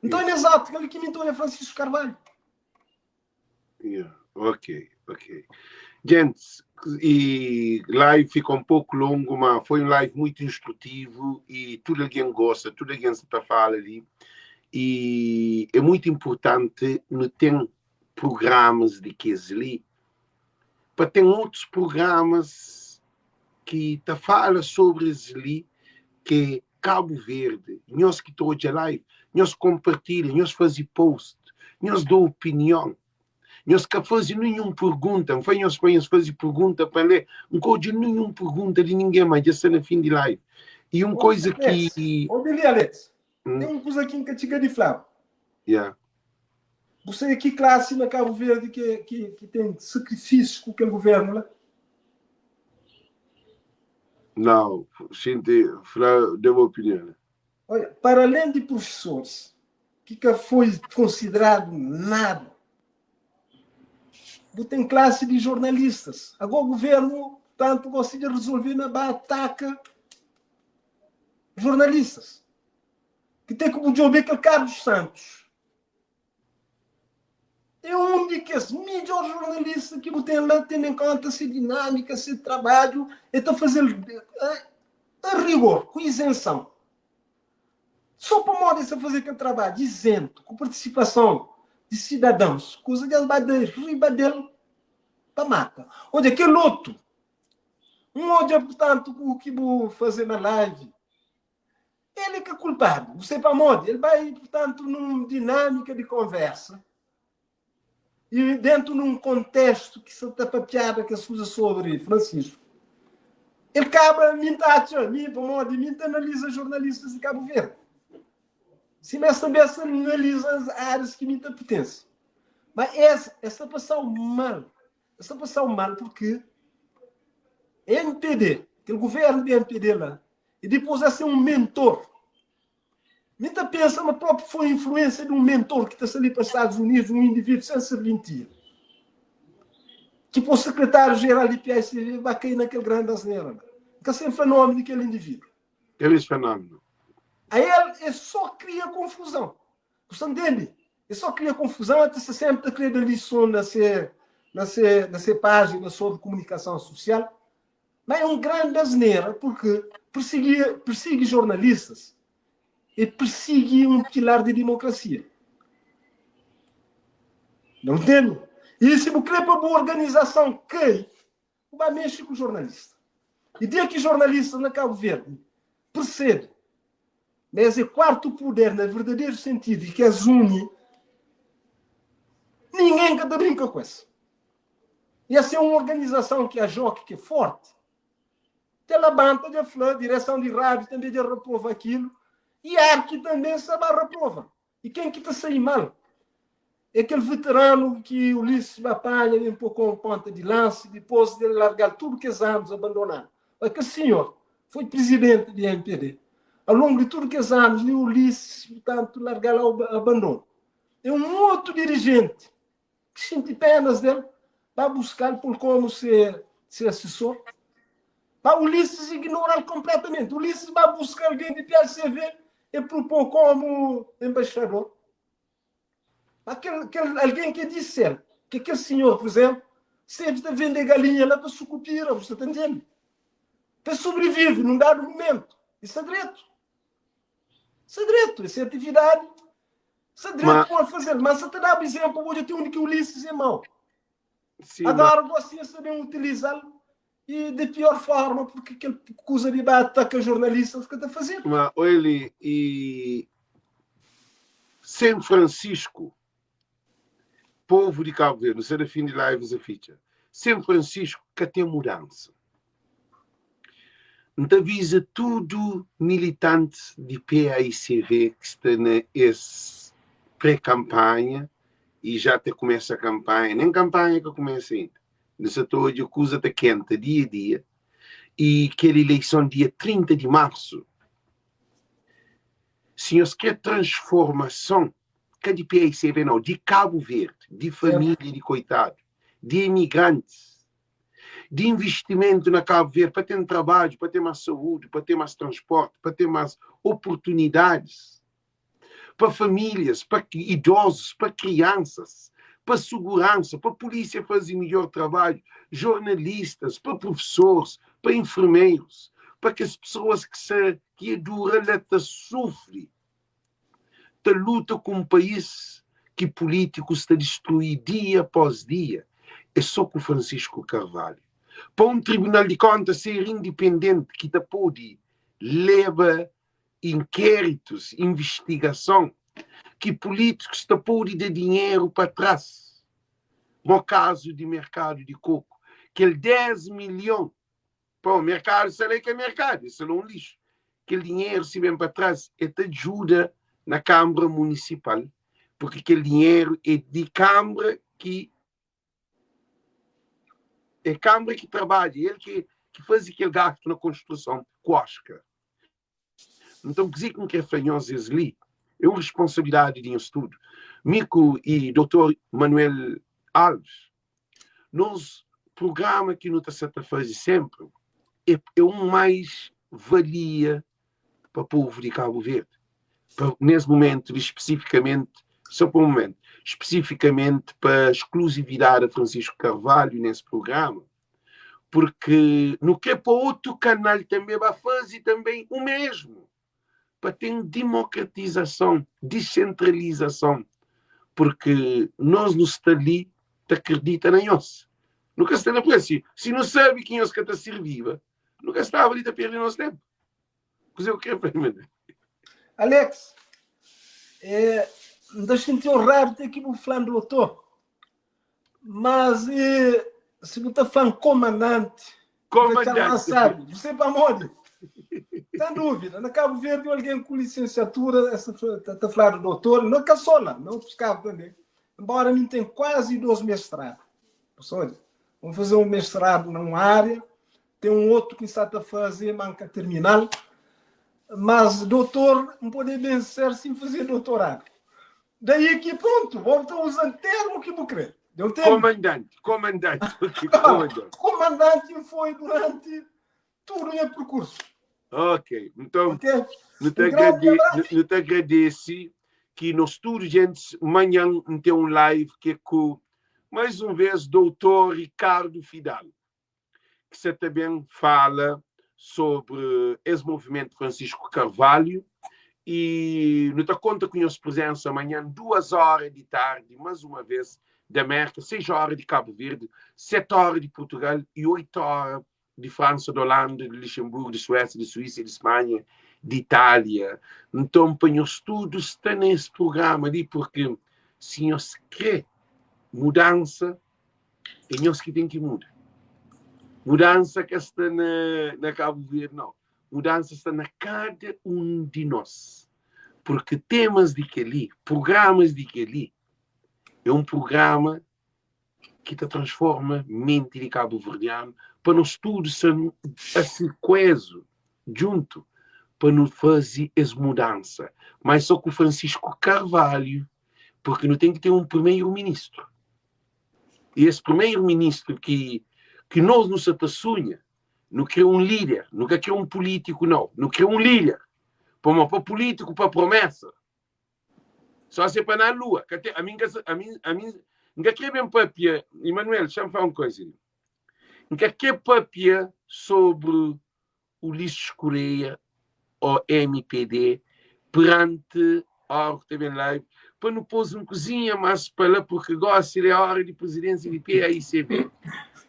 Nton, é nes ótika li ki mi N ta odja Francisco Carvalho. Yeah, ok, ok. Gente, e live fica um pouco longo, mas foi um live muito instrutivo e tudo alguém gosta, tudo alguém está fala ali. E é muito importante não ter programas de que ali, para ter outros programas que ta fala sobre ali que Cabo Verde, nhos ki ta odja live, nhos compartilha, nhos faze post, nhos da opinion. Nhos ka faze ninhun pergunta, N fla nhos pa nhos faze pergunta pa N lé, N ka odja ninhun pergunta di ningen, ma dja sta na fin di live. E un koisa ki. Obi li Alex, ten un kuza ki N ka txiga di fla-bu. Yeah. Bu sabe ki klasi na Cabo Verde ki, ki, ki ten sakrifisius ku kel governu la? Não, xinti, fla, da bu opinion. Olha, para além de professores, que ka foi considerado nada, bu tem classe de jornalistas. Agora o governo, tanto gosta de resolver na ba ataca jornalistas. Que tem que bu djobe kel Carlos Santos. É un di kes midjor jornalista ki bu ten la, tendo en konta se dinâmika, se trabadju, el ta faze-l a rigor, ku izenson. Sô pamodi el sta faze kel trabadju izentu, ku partisipason di sidadãus, kuza dja ba da riba del pa mata. Odja kel otu, N odja purtantu ku ki bu faze na live, El é ka kulpadu. Bu sai pamodi? El bai, purtantu, nun dinâmika di konversa i dentu nun kontestu ki sa ta papiada kes kuza sobri Francisco. El kaba, mi N ta atxa, mi, pamodi mi N ta analiza jornalistas di Kabu Verdi. Sima es tanbe es ta analiza árias ki mi N ta pertense. Ma es, es ta pasau mal. Es ta pasau mal purki MPD, kel guvernu di MPD la, I dipôs el ser un mentor. Mi ta pensa ma própi foi influênsia di un mentor ki ta sta li pa Stadus Unidus, un indivídu sen serventia, ki pô sekretáriu jeral di PICV ba kai na kel grandi asnera la. N ka sen fla nómi di kel indivídu. Kel es fenómenu. A el é só kria konfuzon. Bu sta ntende? É só kria konfuzon, el ta sta sénpri ta kria da lison na se, na se, na se pájina sobri komunikason susial. Má é un grandi asnera purki pirsigi pirsigi jornalistas é pirsigi un pilar di dimokrasia. Não ntende? E si bu kre pa bu organizason kai, bu ba mexe ku jornalista. E dia ki jornalistas na Cabo Verde percebe ma es é kuartu puder na verdaderu sentidu e ki es uni, ninguém ka ta brinka ku es. E es é un organizason ki AJOC ki é forti, Te labanta dja fla, direson di rádiu tanbe dja raprova akilu, i arki tanbe sta ba raprova. I ken ki ta sai mal? É kel veteranu ki Ulisses ba panha ben pô komu ponta di lansa dipôs di el larga-l tudu kes anus abandonadu. Ba kel sinhor foi prizidenti di MPD ao longu di tudu kes anus li Ulisses, purtantu, larga-l ao abandonu. É un otu dirijenti ki xinti penas del, ba buskal pul komu se se asesor. Ba Ulisses ignoral kompletamenti. Ulisses ba buska algen di PLCV e propô komu embaixador. Ba kel kel algen ke di sel, ke kel sinhor, por exemplo, sebe ta vende galinha la pa Sucupira, bu sta ta ntende? Pa sobrevive num dadu momento. E sta dretu. Sta dretu, esse atividade Sta dretu pode fazer, mas sa ta daba exemplo hoje tem onde que Ulisses é mau. Sim, Agora mas... você está bem utilizá-lo e de pior forma, porque aquele coisa de ataca jornalistas que está fazendo. Mas ele e São Francisco, povo de Cabo Verde, não sei da fim de lives a ficha. São Francisco que tem mudança. N ta aviza tudu militantis di paicv ki sta na es pré-kanpanha y já ta kumesa kanpanha, nen kanpanha ka kumesa inda, nu sa ta odja kuza ta kenta dia dia y kel ileison dia 30 di marsu, si nhos kre transformason, ka di paicv nau, di Kabu Verdi, di família di koitadu, di imigrantis, di investimentu na Kabu Verdi pa ten trabadju, pa ten más saúdi, pa ten más transporti, pa ten más oportunidadis pa famílias, pa idozus, pa kriansas, pa suguransa, pa pulísia faze midjór trabadju, jornalistas, pa profesoris, pa enfermerus, pa kes pesoas ki sa ki é dura la ta sufri. Ta luta ku un país ki pulítikus ta distrui dia após dia é só ku Francisco Carvalho. Pa un Tribunal di Kontas ser indipendenti ki ta pode leba inkéritus, invistigason, ki pulítikus ta pode da dinheru pa trás, mo kazu di merkadu di koku, kel 10 milhon Pô, merkadu sa la é ka merkadu, é sa la un lixu. Kel dinheru si ben pa tras, é ta djuda na Kanbra Munisipal, purki kel dinheru é di Kanbra ki é Kanbra ki trabadja, el ki ki faze kel gastu na konstruson ku Oscar. Nton, kuzê ki N krê fla nhos es li é un responsabilidadi di nhos tudu. Mi ku i Dotor Manuel Alves, nos prugrama ki nu ta sa ta faze sénpri é é un mais valia pa povu di Kabu Verdi. Pa nes mumentu li spesifikamenti, só pa un mumentu, spesifikamenti pa skluzividadi Francisco Carvalho nes prugrama, porque nu kre pa otu kanal tanbe ba faze tanbe u mesmu, pa ten dimokratizason, disentralizason, porque nos nu sta li ta kridita na nhos, nu ka sta na pui si, si nu sabe ki nhos ka ta sirbiba, nu ka staba li ta perde nos tenpu. Kuze ku kre fla, Manuel? Alex, eh, N ta xinti onradu te ki bu fla-m dotor. Mas e, se bu ta fla-m komandanti, Komandanti. sabe, você pamodi? Sem dúvida, na Cabo Verde alguém com licenciatura essa tá, tá falando doutor, não é só lá, não outros cabos também. Embora mim tenha quase dois mestrados. Pessoal, vamos fazer um mestrado numa área, tem um outro que está a fazer manca terminal, mas doutor não pode bem ser sem fazer doutorado. Daí que pronto, volta usando termo que bu crê. Deu tempo? Comandante, comandante, ok, comandante. Comandante foi durante todo o meu percurso. Ok, então, Ok? nu ta Um grande agrade, abraço. nu ta agradece que nos tudo gente manhã tem um live que é com mais um vez doutor Ricardo Fidalgo que se também fala sobre esse movimento Francisco Carvalho e nu ta conta com a presença amanhã 2 horas de tarde mais uma vez. da Mérka, 6 óra di Kabu Verdi, 7 óra di Purtugal y 8 óra di Fransa, di Olanda, di Luxemburgu, di Suésia, di Suísa, di Spanha, di Itália. Nton, pa nhos tudu sta na es prugrama li, purki si nhos krê mudansa, é nhos ki ten ki muda. Mudansa ka sta na, na Kabu Verdi, nau. Mudansa sta na kada un di nos. Purki temas di kel-li, prugramas di kel-li, é un prugrama ki ta transforma menti di kabuverdianu pa nos tudu ser asi koezu, djuntu, pa nu faze es mudansa. Mas so ku Francisco Carvalho, purki nu ten ki ten un primeru-ministru. E es primeru-ministru ki ki nos nu sa ta sunha, nu kre un lider, nu ka kre un pulítiku nau, nu kre un lider. Pamodi pa pulítiku, pa promesa, Só se pa na lua. Ka ten, ami nka, ami, ami nka kre ben papia, Emanuel, xa-m fla un koisa li. Nka kre papia sobri Ulisses Correia o MPD perante ora ku ta ben live pa nu pôs un kuzinha más pa la porque gosi li é ora di presidência di PAICV.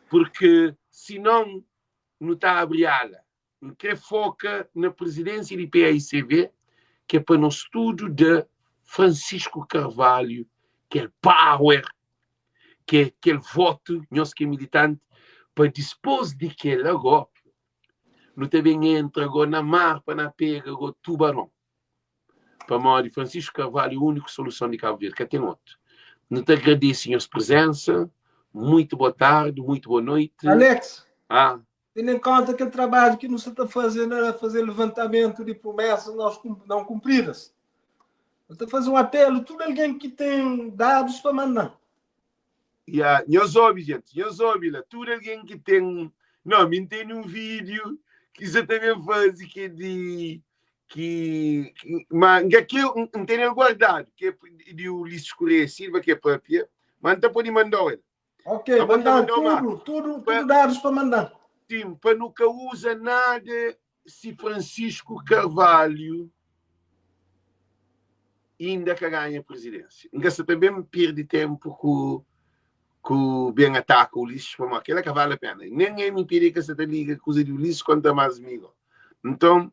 Porque sinon nu ta abri ala. N kre foka na presidência di PAICV, ki é pa nos tudu da Francisco Carvalho kel power, ki é kel votu, nhos ki é militanti, pa dispôs di kel agó, nu ta ben entra agó na mar pa na pega agó tubaron. Pamodi Francisco Carvalho é úniku soluson di Cabo Verde, ka ten otu. Nu ta agradese nhos presensa, muito boa tarde, muito boa noite. Alex, Ah. Tendo em conta aquele trabalho que nos está fazendo era fazer levantamento de promessas não cumpridas. Eu estou fazendo um apelo, todo alguém que tem dados para mandar. Yeah, nhos obi, gente, nhos obi lá, tudo alguém que tem. Não, me tem um vídeo que já também faz que é de que, que mas que eu tenho ele guardado, que é de Ulisses Correia Silva, que é própria, mas não pode mandar ele. Ok, mandar tudo, tudo, tudo dados para mandar. Sim, para nunca usa nada se Francisco Carvalho ainda que ganha a presidência. Nunca se também perde tempo com com bem ataca o Ulisses para aquela que vale a pena. Nem MPD que se te liga coisa de Ulisses conta mais amigo. Então,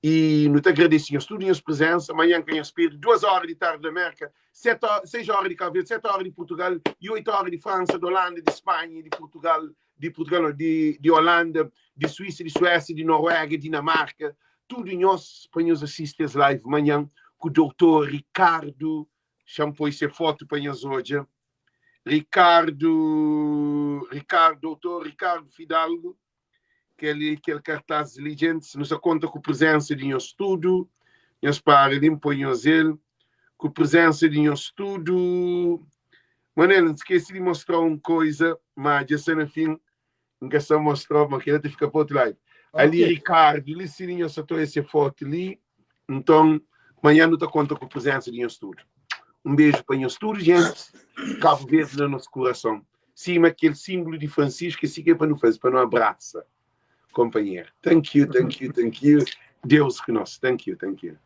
e não te agradeço nhos tudo nhos presença. Amanhã que nhos perde 2 horas de tarde da América, 7 horas, 6 horas de Cabo Verde, 7 horas de Portugal e 8 horas de França, de Holanda, de Espanha, de Portugal, de Portugal, não, de Holanda, de Suíça, de Suécia, de Noruega, Dinamarca, tudo nós para nos assistir esse live amanhã com o doutor Ricardo, já pôs essa foto para nós hoje. Ricardo, Ricardo, doutor Ricardo Fidalgo, kel, kel cartaz li, gente, nos conta com a presença de nhos tudo, nhos para ali, põe nhos ele, com a presença de nhos tudo. Manel, não esqueci de mostrar uma coisa, mas já está no fim, nunca só mostrou, mas queria te ficar para outro lado. Ali, Ricardo, ali, se nhos só essa foto ali, então, amanhã não te conta com a presença de nhos tudo. Um beijo para nhos tudo, gente. Cabo Verde no nosso coração. Cima aquele símbolo de Francisco, assim que é para não fazer, para não abraça, companheiro. Thank you, thank you, thank you. Deus que nós. Thank you, thank you.